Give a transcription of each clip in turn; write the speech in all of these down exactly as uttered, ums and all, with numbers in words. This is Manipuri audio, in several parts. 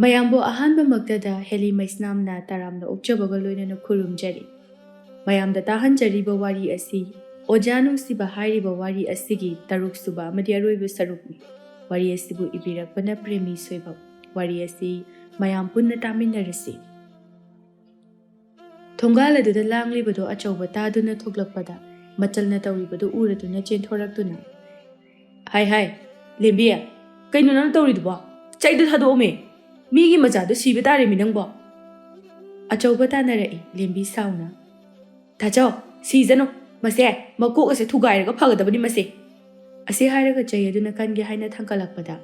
ꯃꯌꯥꯝꯕꯨ ꯑꯍꯥꯟꯕꯃꯛꯇꯗ ꯍꯦꯂꯤ ꯃꯩꯁꯅꯥꯝꯅ ꯇꯔꯥꯝꯅ ꯑꯣꯛꯆꯕꯒ ꯂꯣꯏꯅꯅ ꯈꯨꯔꯨꯝꯖꯔꯤ꯫ ꯃꯌꯥꯝꯗ ꯇꯥꯍꯟꯖꯔꯤꯕ ꯋꯥꯔꯤ ꯑꯁꯤ ꯑꯣꯖꯥ ꯅꯨꯡꯁꯤꯕ ꯍꯥꯏꯔꯤꯕ ꯋꯥꯔꯤ ꯑꯁꯤꯒꯤ ꯇꯔꯨꯛ ꯁꯨꯕ ꯑꯃꯗꯤ ꯑꯔꯣꯏꯕ ꯁꯔꯨꯛꯅꯤ꯫ ꯋꯥꯔꯤ ꯑꯁꯤꯕꯨ ꯏꯕꯤꯔꯛꯄꯅ ꯄ꯭ꯔꯦꯃꯤ ꯁꯣꯏꯕꯝ꯫ ꯋꯥꯔꯤ ꯑꯁꯤ ꯃꯌꯥꯝ ꯄꯨꯟꯅ ꯇꯥꯃꯤꯟꯅꯔꯁꯤ꯫ ꯊꯣꯡꯒꯥꯜ ꯑꯗꯨꯗ ꯂꯥꯡꯂꯤꯕꯗꯨ ꯑꯆꯧꯕ ꯇꯥꯗꯨꯅ ꯊꯣꯛꯂꯛꯄꯗ ꯃꯆꯜꯅ ꯇꯧꯔꯤꯕꯗꯨ ꯎꯔꯗꯨꯅ ꯆꯦꯟꯊꯣꯔꯛꯇꯨꯅ, "ꯍꯥꯏ ꯍꯥꯏ, ꯂꯦꯝꯕꯤ, ꯀꯩꯅꯣ ꯅꯪ ꯇꯧꯔꯤꯗꯨꯕꯣ? ꯆꯩꯗꯨ ꯊꯥꯗꯣꯛꯑꯣꯃꯦ꯫ ꯃꯤꯒꯤ ꯃꯆꯥꯗꯣ ꯁꯤꯕ ꯇꯥꯔꯦꯃꯤ ꯅꯪꯕꯣ!" ꯑꯆꯧꯕ ꯇꯥꯅꯔꯛꯏ ꯂꯦꯝꯕꯤ ꯁꯥꯎꯅ꯫ "ꯇꯥꯆꯧ, ꯁꯤꯖꯅꯨ꯫ ꯃꯁꯦ ꯃꯀꯣꯛ ꯑꯁꯦ ꯊꯨꯒꯥꯏꯔꯒ ꯐꯒꯗꯕꯅꯤ ꯃꯁꯦ!" ꯑꯁꯤ ꯍꯥꯏꯔꯒ ꯆꯩ ꯑꯗꯨꯅ ꯀꯟꯒꯦ ꯍꯥꯏꯅ ꯊꯥꯡꯒꯠꯂꯛꯄꯗ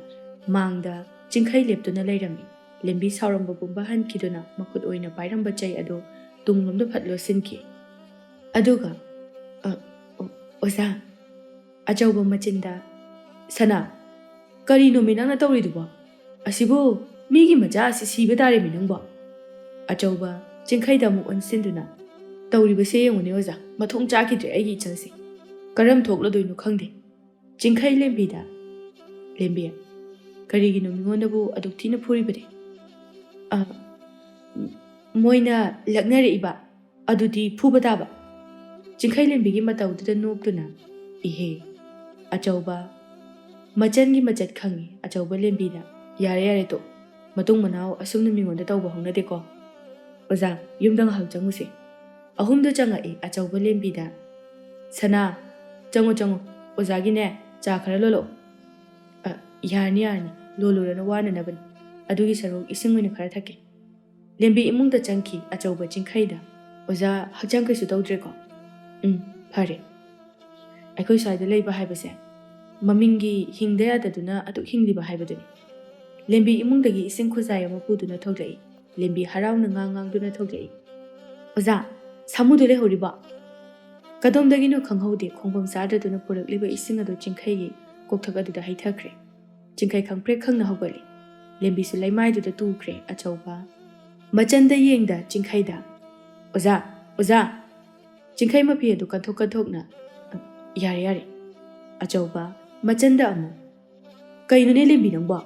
ꯃꯥꯡꯗ ꯆꯤꯡꯈꯩ ꯂꯦꯞꯇꯨꯅ ꯂꯩꯔꯝꯃꯤ꯫ ꯂꯦꯝꯕꯤ ꯁꯥꯎꯔꯝꯕ ꯄꯨꯝꯕ ꯍꯟꯈꯤꯗꯨꯅ ꯃꯈꯨꯠ ꯑꯣꯏꯅ ꯄꯥꯏꯔꯝꯕ ꯆꯩ ꯑꯗꯨ ꯇꯨꯡꯂꯣꯝꯗ ꯐꯠ ꯂꯣꯠꯁꯤꯟꯈꯤ꯫ ꯑꯗꯨꯒ, "ꯑ, ꯑꯣ, ꯑꯣꯖꯥ!" ꯑꯆꯧꯕ ꯃꯆꯤꯟꯗ, "ꯁꯅꯥ, ꯀꯔꯤꯅꯣꯃꯤ ꯅꯪꯅ ꯇꯧꯔꯤꯗꯨꯕꯣ? ꯑꯁꯤꯕꯨ ꯃꯤꯒꯤ ꯃꯆꯥ ꯑꯁꯤ ꯁꯤꯕ ꯇꯥꯔꯦꯃꯤ ꯅꯪꯕꯣ!" ꯑꯆꯧꯕ ꯆꯤꯡꯈꯩꯗ ꯑꯃꯨꯛ ꯑꯣꯟꯁꯤꯟꯗꯨꯅ, "ꯇꯧꯔꯤꯕꯁꯦ ꯌꯦꯡꯉꯨꯅꯦ ꯑꯣꯖꯥ, ꯃꯊꯣꯡ ꯆꯥꯈꯤꯗ꯭ꯔꯦ ꯑꯩꯒꯤ ꯏꯆꯜꯁꯦ꯫ ꯀꯔꯝ ꯊꯣꯛꯂꯗꯣꯏꯅꯣ ꯈꯪꯗꯦ꯫" ꯆꯤꯡꯈꯩ ꯂꯦꯝꯕꯤꯗ, "ꯂꯦꯝꯕꯤ, ꯀꯔꯤꯒꯤꯅꯣ ꯃꯤꯉꯣꯟꯗꯕꯨ ꯑꯗꯨꯛ ꯊꯤꯅ ꯐꯨꯔꯤꯕꯗꯤ?" "ꯑ, ꯃꯣꯏꯅ ꯂꯛꯅꯔꯛꯏꯕ, ꯑꯗꯨꯗꯤ ꯐꯨꯕ ꯇꯥꯕ꯫" ꯆꯤꯡꯈꯩ ꯂꯦꯝꯕꯤꯒꯤ ꯃꯇꯧꯗꯨꯗ ꯅꯣꯛꯇꯨꯅ, "ꯏꯍꯦ, ꯑꯆꯧꯕ ꯃꯆꯟꯒꯤ ꯃꯆꯠ ꯈꯪꯉꯤ ꯑꯆꯧꯕ ꯂꯦꯝꯕꯤꯗ꯫ ꯌꯥꯔꯦ, ꯌꯥꯔꯦ, ꯇꯣꯛ꯫ ꯃꯇꯨꯡ ꯃꯅꯥꯎ ꯑꯁꯨꯝꯅ ꯃꯤꯉꯣꯟꯗ ꯇꯧꯕ ꯍꯧꯅꯗꯦꯀꯣ꯫ ꯑꯣꯖꯥ, ꯌꯨꯝꯗ ꯉꯥꯏꯍꯥꯛ ꯆꯪꯉꯨꯁꯦ꯫" ꯑꯍꯨꯝꯗꯨ ꯆꯪꯉꯛꯏ ꯑꯆꯧꯕ ꯂꯦꯝꯕꯤꯗ꯫ "ꯁꯅꯥ, ꯆꯪꯉꯨ, ꯆꯪꯉꯨ, ꯑꯣꯖꯥꯒꯤꯅꯦ ꯆꯥ ꯈꯔ ꯂꯣꯜꯂꯛꯑꯣ꯫" "ꯑ, ꯌꯥꯔꯅꯤ, ꯌꯥꯔꯅꯤ, ꯂꯣꯜꯂꯨꯔꯅꯨ, ꯋꯥꯅꯅꯕꯅꯤ꯫ ꯑꯗꯨꯒꯤ ꯁꯔꯨꯛ ꯏꯁꯤꯡ ꯑꯣꯏꯅ ꯈꯔ ꯊꯛꯀꯦ꯫" ꯂꯦꯝꯕꯤ ꯏꯃꯨꯡꯗ ꯆꯪꯈꯤ ꯑꯆꯧꯕ ꯆꯤꯡꯈꯩꯗ꯫ "ꯑꯣꯖꯥ, ꯍꯛꯆꯥꯡ ꯀꯩꯁꯨ ꯇꯧꯗ꯭ꯔꯦꯀꯣ?" "ꯎꯝ, ꯐꯔꯦ꯫" ꯑꯩꯈꯣꯏ ꯁ꯭ꯋꯥꯏꯗ ꯂꯩꯕ ꯍꯥꯏꯕꯁꯦ ꯃꯃꯤꯡꯒꯤ ꯍꯤꯡꯗ ꯌꯥꯗꯗꯨꯅ ꯑꯗꯨꯛ ꯍꯤꯡꯂꯤꯕ ꯍꯥꯏꯕꯗꯨꯅꯤ꯫ ꯂꯦꯝꯕꯤ ꯏꯃꯨꯡꯗꯒꯤ ꯏꯁꯤꯡ ꯈꯨꯖꯥꯏ ꯑꯃ ꯄꯨꯗꯨꯅ ꯊꯣꯛꯂꯛꯏ꯫ ꯂꯦꯝꯕꯤ ꯍꯔꯥꯎꯅ ꯉꯥꯡ ꯉꯥꯡꯗꯨꯅ ꯊꯣꯛꯂꯛꯏ꯫ "ꯑꯣꯖꯥ, ꯁꯥꯃꯨꯗꯨ ꯂꯩꯍꯧꯔꯤꯕꯣ?" ꯀꯗꯣꯝꯗꯒꯤꯅꯣ ꯈꯪꯍꯧꯗꯦ ꯈꯣꯡꯐꯝ ꯆꯥꯗꯗꯨꯅ ꯄꯨꯔꯛꯂꯤꯕ ꯏꯁꯤꯡ ꯑꯗꯨ ꯆꯤꯡꯈꯩꯒꯤ ꯀꯣꯛꯊꯛ ꯑꯗꯨꯗ ꯍꯩꯊꯈ꯭ꯔꯦ꯫ ꯆꯤꯡꯈꯩ ꯈꯪꯄ꯭ꯔꯦꯛ ꯈꯪꯅ ꯍꯧꯒꯠꯂꯤ꯫ ꯂꯦꯝꯕꯤꯁꯨ ꯂꯩꯃꯥꯏꯗꯨꯗ ꯇꯨꯈ꯭ꯔꯦ꯫ ꯑꯆꯧꯕ ꯃꯆꯟꯗ ꯌꯦꯡꯗ ꯆꯤꯡꯈꯩꯗ, "ꯑꯣꯖꯥ, ꯑꯣꯖꯥ!" ꯆꯤꯡꯈꯩ ꯃꯐꯤ ꯑꯗꯨ ꯀꯟꯊꯣꯛ ꯀꯟꯊꯣꯛꯅ, "ꯌꯥꯔꯦ, ꯌꯥꯔꯦ꯫" ꯑꯆꯧꯕ ꯃꯆꯟꯗ ꯑꯃꯨꯛ, "ꯀꯩꯅꯣꯅꯦ ꯂꯦꯝꯕꯤ ꯅꯪꯕꯣ?"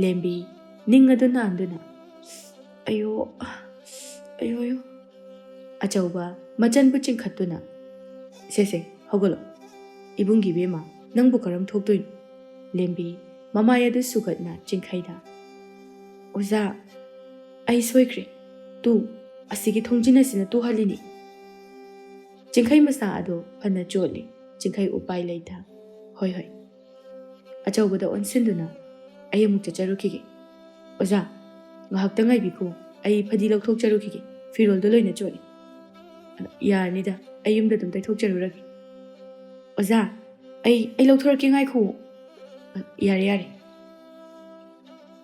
ꯂꯦꯝꯕꯤ ꯅꯤꯡ ꯑꯗꯨ ꯅꯥꯟꯗꯨꯅ, "ꯑꯌꯣ, ꯑꯌꯣ, ꯑꯌꯣ"꯫ ꯑꯆꯧꯕ ꯃꯆꯟꯕꯨ ꯆꯤꯡꯈꯠꯇꯨꯅ, "ꯁꯦ, ꯁꯦ, ꯍꯧꯒꯠꯂꯣ꯫ ꯏꯕꯨꯡꯒꯤ ꯏꯕꯦꯝꯃ, ꯅꯪꯕꯨ ꯀꯔꯝ ꯊꯣꯛꯇꯣꯏꯅꯣ?" ꯂꯦꯝꯕꯤ ꯃꯃꯥꯏ ꯑꯗꯨ ꯁꯨꯒꯠꯅ ꯆꯤꯡꯈꯩꯗ, "ꯑꯣꯖꯥ, ꯑꯩ ꯁꯣꯏꯈ꯭ꯔꯦ꯫ ꯇꯨ, ꯑꯁꯤꯒꯤ ꯊꯣꯡꯖꯤꯟ ꯑꯁꯤꯅ ꯇꯨꯍꯜꯂꯤꯅꯤ"꯫ ꯆꯤꯡꯈꯩ ꯃꯆꯥ ꯑꯗꯨ ꯐꯅ ꯆꯣꯠꯂꯤ꯫ ꯆꯤꯡꯈꯩ ꯎꯄꯥꯏ ꯂꯩꯇ, "ꯍꯣꯏ, ꯍꯣꯏ"꯫ ꯑꯆꯧꯕꯗ ꯑꯣꯟꯁꯤꯟꯗꯨꯅ, "ꯑꯩ ꯑꯃꯨꯛ ꯆꯠꯆꯔꯨꯈꯤꯒꯦ꯫ ꯑꯣꯖꯥ, ꯉꯥꯏꯍꯥꯛꯇ ꯉꯥꯏꯕꯤꯈꯣ, ꯑꯩ ꯐꯗꯤ ꯂꯧꯊꯣꯛꯆꯔꯨꯈꯤꯒꯦ, ꯐꯤꯔꯣꯜꯗꯣ ꯂꯣꯏꯅ ꯆꯣꯠꯂꯤ"꯫ "ꯌꯥꯔꯅꯤꯗ, ꯑꯩ ꯌꯨꯝꯗ ꯑꯗꯨꯝ ꯇꯩꯊꯣꯛꯆꯔꯨꯔꯒꯦ"꯫ "ꯑꯣꯖꯥ, ꯑꯩ, ꯑꯩ ꯂꯧꯊꯣꯔꯛꯀꯦ, ꯉꯥꯏꯈꯣ"꯫ "ꯌꯥꯔꯦ, ꯌꯥꯔꯦ"꯫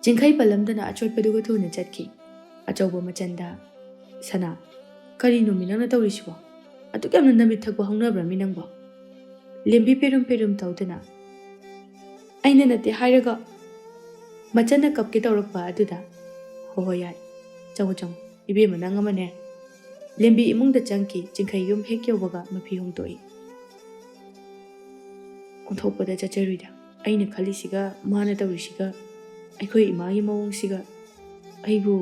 ꯆꯤꯡꯈꯩ ꯄꯜꯂꯝꯗꯅ ꯑꯆꯣꯠꯄꯗꯨꯒ ꯊꯨꯅ ꯆꯠꯈꯤ꯫ ꯑꯆꯧꯕ ꯃꯆꯟꯗ, "ꯁꯅꯥ, ꯀꯔꯤꯅꯣꯃꯤ ꯅꯪꯅ ꯇꯧꯔꯤꯁꯤꯕꯣ? ꯑꯗꯨꯛ ꯌꯥꯝꯅ ꯅꯃꯤꯠ ꯊꯛꯄ ꯍꯧꯅꯕ꯭ꯔꯃꯤ ꯅꯪꯕꯣ?" ꯂꯦꯝꯕꯤ ꯄꯦꯔꯨꯝ ꯄꯦꯔꯨꯝ ꯇꯧꯗꯨꯅ, "ꯑꯩꯅ ꯅꯠꯇꯦ ꯍꯥꯏꯔꯒ"꯫ ꯃꯆꯟꯅ ꯀꯞꯀꯦ ꯇꯧꯔꯛꯄ ꯑꯗꯨꯗ, "ꯍꯣ ꯍꯣ, ꯌꯥꯔꯦ, ꯆꯪꯉꯣ ꯆꯪꯉꯣ, ꯏꯕꯦꯝꯃ ꯅꯪ ꯑꯃꯅꯦ"꯫ ꯂꯦꯝꯕꯤ ꯏꯃꯨꯡꯗ ꯆꯪꯈꯤ꯫ ꯆꯤꯡꯈꯩ ꯌꯨꯝ ꯍꯦꯛ ꯌꯧꯕꯒ ꯃꯐꯤ ꯍꯣꯡꯗꯣꯛꯏ꯫ ꯑꯣꯟꯊꯣꯛꯄꯗ ꯆꯠꯆꯔꯨꯏꯗ꯫ ꯑꯩꯅ ꯈꯜꯂꯤꯁꯤꯒ ꯃꯥꯅ ꯇꯧꯔꯤꯁꯤꯒ, ꯑꯩꯈꯣꯏ ꯏꯃꯥꯒꯤ ꯃꯑꯣꯡꯁꯤꯒ ꯑꯩꯕꯨ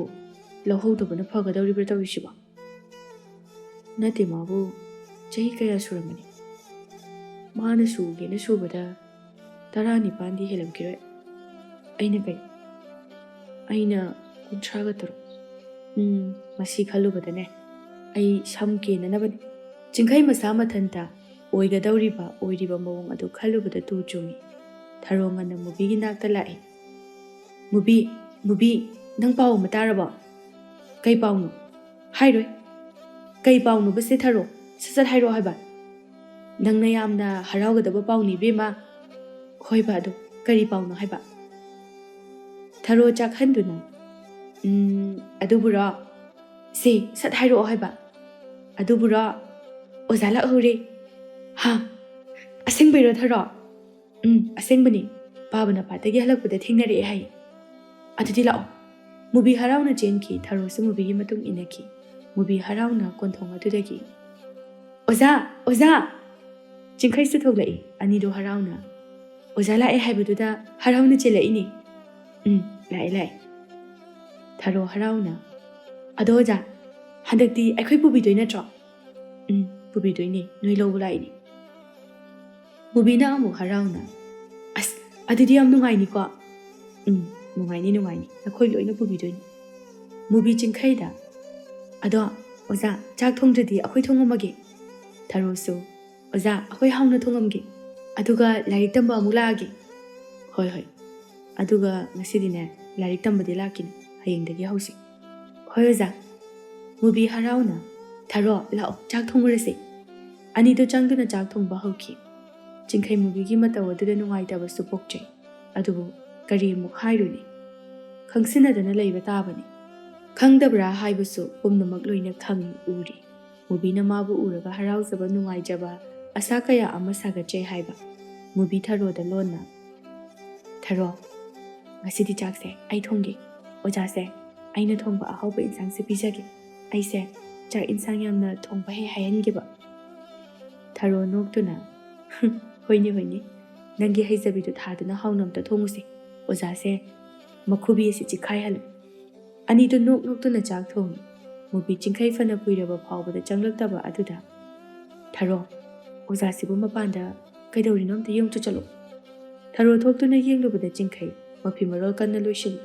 ꯂꯧꯍꯧꯗꯕꯅ ꯐꯒꯗꯧꯔꯤꯕ꯭ꯔꯥ ꯇꯧꯔꯤꯁꯤꯕꯣ? ꯅꯠꯇꯦ, ꯃꯥꯕꯨ ꯆꯍꯤ ꯀꯌꯥ ꯁꯨꯔꯝꯃꯅꯤ? ꯃꯥꯅ ꯁꯨꯒꯦꯅ ꯁꯨꯕꯗ ꯇꯔꯥꯅꯤꯄꯥꯟꯗꯤ ꯍꯦꯜꯂꯝꯈꯤꯔꯣꯏ꯫ ꯑꯩꯅ ꯀꯩ, ꯑꯩꯅ ꯀꯨꯟꯊ꯭ꯔꯥꯒ ꯇꯔꯨꯛ꯫ ꯎꯝ, ꯃꯁꯤ ꯈꯜꯂꯨꯕꯗꯅꯦ ꯑꯩ ꯁꯝ ꯀꯦꯟꯅꯅꯕꯅꯤ꯫ ꯆꯤꯡꯈꯩ ꯃꯆꯥ ꯃꯊꯟꯇ ꯑꯣꯏꯒꯗꯧꯔꯤꯕ, ꯑꯣꯏꯔꯤꯕ ꯃꯑꯣꯡ ꯑꯗꯨ ꯈꯜꯂꯨꯕꯗ ꯇꯨ ꯆꯨꯡꯏ꯫ ꯊꯔꯣ ꯉꯟꯅ ꯃꯨꯕꯤꯒꯤ ꯅꯥꯛꯇ ꯂꯥꯛꯏ꯫ "ꯃꯨꯕꯤ, ꯃꯨꯕꯤ, ꯅꯪ ꯄꯥꯎ ꯑꯃ ꯇꯥꯔꯕꯣ?" "ꯀꯩ ꯄꯥꯎꯅꯣ?" "ꯍꯥꯏꯔꯣꯏ"꯫ "ꯀꯩ ꯄꯥꯎꯅꯣꯕ ꯁꯦ ꯊꯔꯣ? ꯁꯠ ꯁꯠ ꯍꯥꯏꯔꯛꯑꯣ ꯍꯥꯏꯕ"꯫ "ꯅꯪꯅ ꯌꯥꯝꯅ ꯍꯔꯥꯎꯒꯗꯕ ꯄꯥꯎꯅꯤ ꯏꯕꯦꯝꯃ"꯫ "ꯍꯣꯏꯕ, ꯑꯗꯣ ꯀꯔꯤ ꯄꯥꯎꯅꯣ ꯍꯥꯏꯕ?" ꯊꯔꯣ ꯆꯥꯛꯍꯟꯗꯨꯅ, "ꯎꯝ, ꯑꯗꯨꯕꯨꯔꯣ? ꯁꯦ, ꯁꯠ ꯍꯥꯏꯔꯛꯑꯣ ꯍꯥꯏꯕ"꯫ "ꯑꯗꯨꯕꯨꯔꯣ? ꯑꯣꯖꯥ ꯂꯥꯛꯍꯧꯔꯦ"꯫ "ꯍꯥ? ꯑꯁꯦꯡꯕꯩꯔꯣ ꯊꯔꯣ?" "ꯎꯝ, ꯑꯁꯦꯡꯕꯅꯤ꯫ ꯄꯥꯕꯅ ꯄꯥꯠꯇꯒꯤ ꯍꯜꯂꯛꯄꯗ ꯊꯦꯡꯅꯔꯛꯑꯦ ꯍꯥꯏ"꯫ "ꯑꯗꯨꯗꯤ ꯂꯥꯛꯑꯣ"꯫ ꯃꯨꯕꯤ ꯍꯔꯥꯎꯅ ꯆꯦꯟꯈꯤ꯫ ꯊꯔꯣꯁꯨ ꯃꯨꯕꯤꯒꯤ ꯃꯇꯨꯡ ꯏꯟꯅꯈꯤ꯫ ꯃꯨꯕꯤ ꯍꯔꯥꯎꯅ ꯀꯣꯟꯊꯣꯡ ꯑꯗꯨꯗꯒꯤ, "ꯑꯣꯖꯥ! ꯑꯣꯖꯥ!" ꯆꯤꯡꯈꯩꯁꯨ ꯊꯣꯛꯂꯛꯏ꯫ ꯑꯅꯤꯗꯣ ꯍꯔꯥꯎꯅ, "ꯑꯣꯖꯥ ꯂꯥꯛꯑꯦ ꯍꯥꯏꯕꯗꯨꯗ ꯍꯔꯥꯎꯅ ꯆꯦꯜꯂꯛꯏꯅꯤ"꯫ "ꯎꯝ, ꯂꯥꯛꯑꯦ, ꯂꯥꯛꯑꯦ"꯫ ꯊꯔꯣ ꯍꯔꯥꯎꯅ, "ꯑꯗꯣ ꯑꯣꯖꯥ, ꯍꯟꯗꯛꯇꯤ ꯑꯩꯈꯣꯏ ꯄꯨꯕꯤꯗꯣꯏ ꯅꯠꯇ꯭ꯔꯣ?" "ꯎꯝ, ꯄꯨꯕꯤꯗꯣꯏꯅꯦ, ꯅꯣꯏ ꯂꯧꯕ ꯂꯥꯛꯏꯅꯦ꯫" ꯃꯨꯕꯤꯅ ꯑꯃꯨꯛ ꯍꯔꯥꯎꯅ, "ꯑꯁ, ꯑꯗꯨꯗꯤ ꯌꯥꯝ ꯅꯨꯡꯉꯥꯏꯅꯤꯀꯣ?" "ꯎꯝ, ꯅꯨꯡꯉꯥꯏꯅꯤ, ꯅꯨꯡꯉꯥꯏꯅꯤ, ꯅꯈꯣꯏ ꯂꯣꯏꯅ ꯄꯨꯕꯤꯗꯣꯏꯅꯤ꯫" ꯃꯨꯕꯤ ꯆꯤꯡꯈꯩꯗ, "ꯑꯗꯣ ꯑꯣꯖꯥ, ꯆꯥꯛ ꯊꯣꯡꯗ꯭ꯔꯗꯤ ꯑꯩꯈꯣꯏ ꯊꯣꯡꯉꯝꯃꯒꯦ꯫" ꯊꯔꯣꯁꯨ, "ꯑꯣꯖꯥ, ꯑꯩꯈꯣꯏ ꯍꯥꯎꯅ ꯊꯣꯡꯉꯝꯒꯦ, ꯑꯗꯨꯒ ꯂꯥꯏꯔꯤꯛ ꯇꯝꯕ ꯑꯃꯨꯛ ꯂꯥꯛꯑꯒꯦ꯫" "ꯍꯣꯏ, ꯍꯣꯏ, ꯑꯗꯨꯒ ꯉꯁꯤꯗꯤꯅꯦ, ꯂꯥꯏꯔꯤꯛ ꯇꯝꯕꯗꯤ ꯂꯥꯛꯈꯤꯅꯨ, ꯍꯌꯦꯡꯗꯒꯤ ꯍꯧꯁꯤ꯫" "ꯍꯣꯏ ꯑꯣꯖꯥ꯫" ꯃꯨꯕꯤ ꯍꯔꯥꯎꯅ, "ꯊꯔꯣ, ꯂꯥꯛꯑꯣ, ꯆꯥꯛ ꯊꯣꯡꯉꯨꯔꯁꯦ꯫" ꯑꯅꯤꯗꯨ ꯆꯪꯗꯨꯅ ꯆꯥꯛ ꯊꯣꯡꯕ ꯍꯧꯈꯤ꯫ ꯆꯤꯡꯈꯩ ꯃꯨꯕꯤꯒꯤ ꯃꯇꯧ ꯑꯗꯨꯗ ꯅꯨꯡꯉꯥꯏꯇꯕꯁꯨ ꯄꯣꯛꯆꯩ꯫ ꯑꯗꯨꯕꯨ ꯀꯔꯤ ꯑꯃꯨꯛ ꯍꯥꯏꯔꯨꯅꯤ? ꯈꯪꯁꯤꯟꯅꯗꯅ ꯂꯩꯕ ꯇꯥꯕꯅꯤ꯫ ꯈꯪꯗꯕ꯭ꯔꯥ ꯍꯥꯏꯕꯁꯨ ꯄꯨꯝꯅꯃꯛ ꯂꯣꯏꯅ ꯈꯪꯏ, ꯎꯔꯤ꯫ ꯃꯨꯕꯤꯅ ꯃꯥꯕꯨ ꯎꯔꯒ ꯍꯔꯥꯎꯖꯕ, ꯅꯨꯡꯉꯥꯏꯖꯕ, ꯑꯁꯥ ꯀꯌꯥ ꯑꯃ ꯁꯥꯒꯠꯆꯩ ꯍꯥꯏꯕ꯫ ꯃꯨꯕꯤ ꯊꯔꯣꯗ ꯂꯣꯟꯅ, "ꯊꯔꯣ, ꯉꯁꯤꯗꯤ ꯆꯥꯛꯁꯦ ꯑꯩ ꯊꯣꯡꯒꯦ꯫ ꯑꯣꯖꯥꯁꯦ ꯑꯩꯅ ꯊꯣꯡꯕ ꯑꯍꯥꯎꯕ ꯏꯟꯁꯥꯡꯁꯦ ꯄꯤꯖꯒꯦ꯫ ꯑꯩꯁꯦ ꯆꯥꯛ ꯏꯟꯁꯥꯡ ꯌꯥꯝꯅ ꯊꯣꯡꯕ ꯍꯩ ꯍꯥꯏꯍꯟꯒꯦꯕ꯫" ꯊꯔꯣ ꯅꯣꯛꯇꯨꯅ, "ꯍꯣꯏꯅꯦ, ꯍꯣꯏꯅꯦ, ꯅꯪꯒꯤ ꯍꯩꯖꯕꯤꯗꯣ ꯊꯥꯗꯨꯅ ꯍꯥꯎꯅ ꯑꯝꯇ ꯊꯣꯡꯉꯨꯁꯦ꯫ ꯑꯣꯖꯥꯁꯦ ꯃꯈꯨꯕꯤ ꯑꯁꯤ ꯆꯤꯛꯈꯥꯏꯍꯜꯂꯨ꯫" ꯑꯅꯤꯗꯨ ꯅꯣꯛ ꯅꯣꯛꯇꯨꯅ ꯆꯥꯛ ꯊꯣꯡꯏ꯫ ꯃꯨꯕꯤ ꯆꯤꯡꯈꯩ ꯐꯅ ꯀꯨꯏꯔꯕ ꯐꯥꯎꯕꯗ ꯆꯪꯂꯛꯇꯕ ꯑꯗꯨꯗ, "ꯊꯔꯣ, ꯑꯣꯖꯥꯁꯤꯕꯨ ꯃꯄꯥꯟꯗ ꯀꯩꯗꯧꯔꯤꯅꯣ ꯑꯝꯇ ꯌꯦꯡꯉꯨꯆꯣ ꯆꯠꯂꯣ꯫" ꯊꯔꯣ ꯊꯣꯛꯇꯨꯅ ꯌꯦꯡꯂꯨꯕꯗ ꯆꯤꯡꯈꯩ ꯃꯐꯤ ꯃꯔꯣꯜ ꯀꯟꯅ ꯂꯣꯏꯁꯤꯜꯂꯤ꯫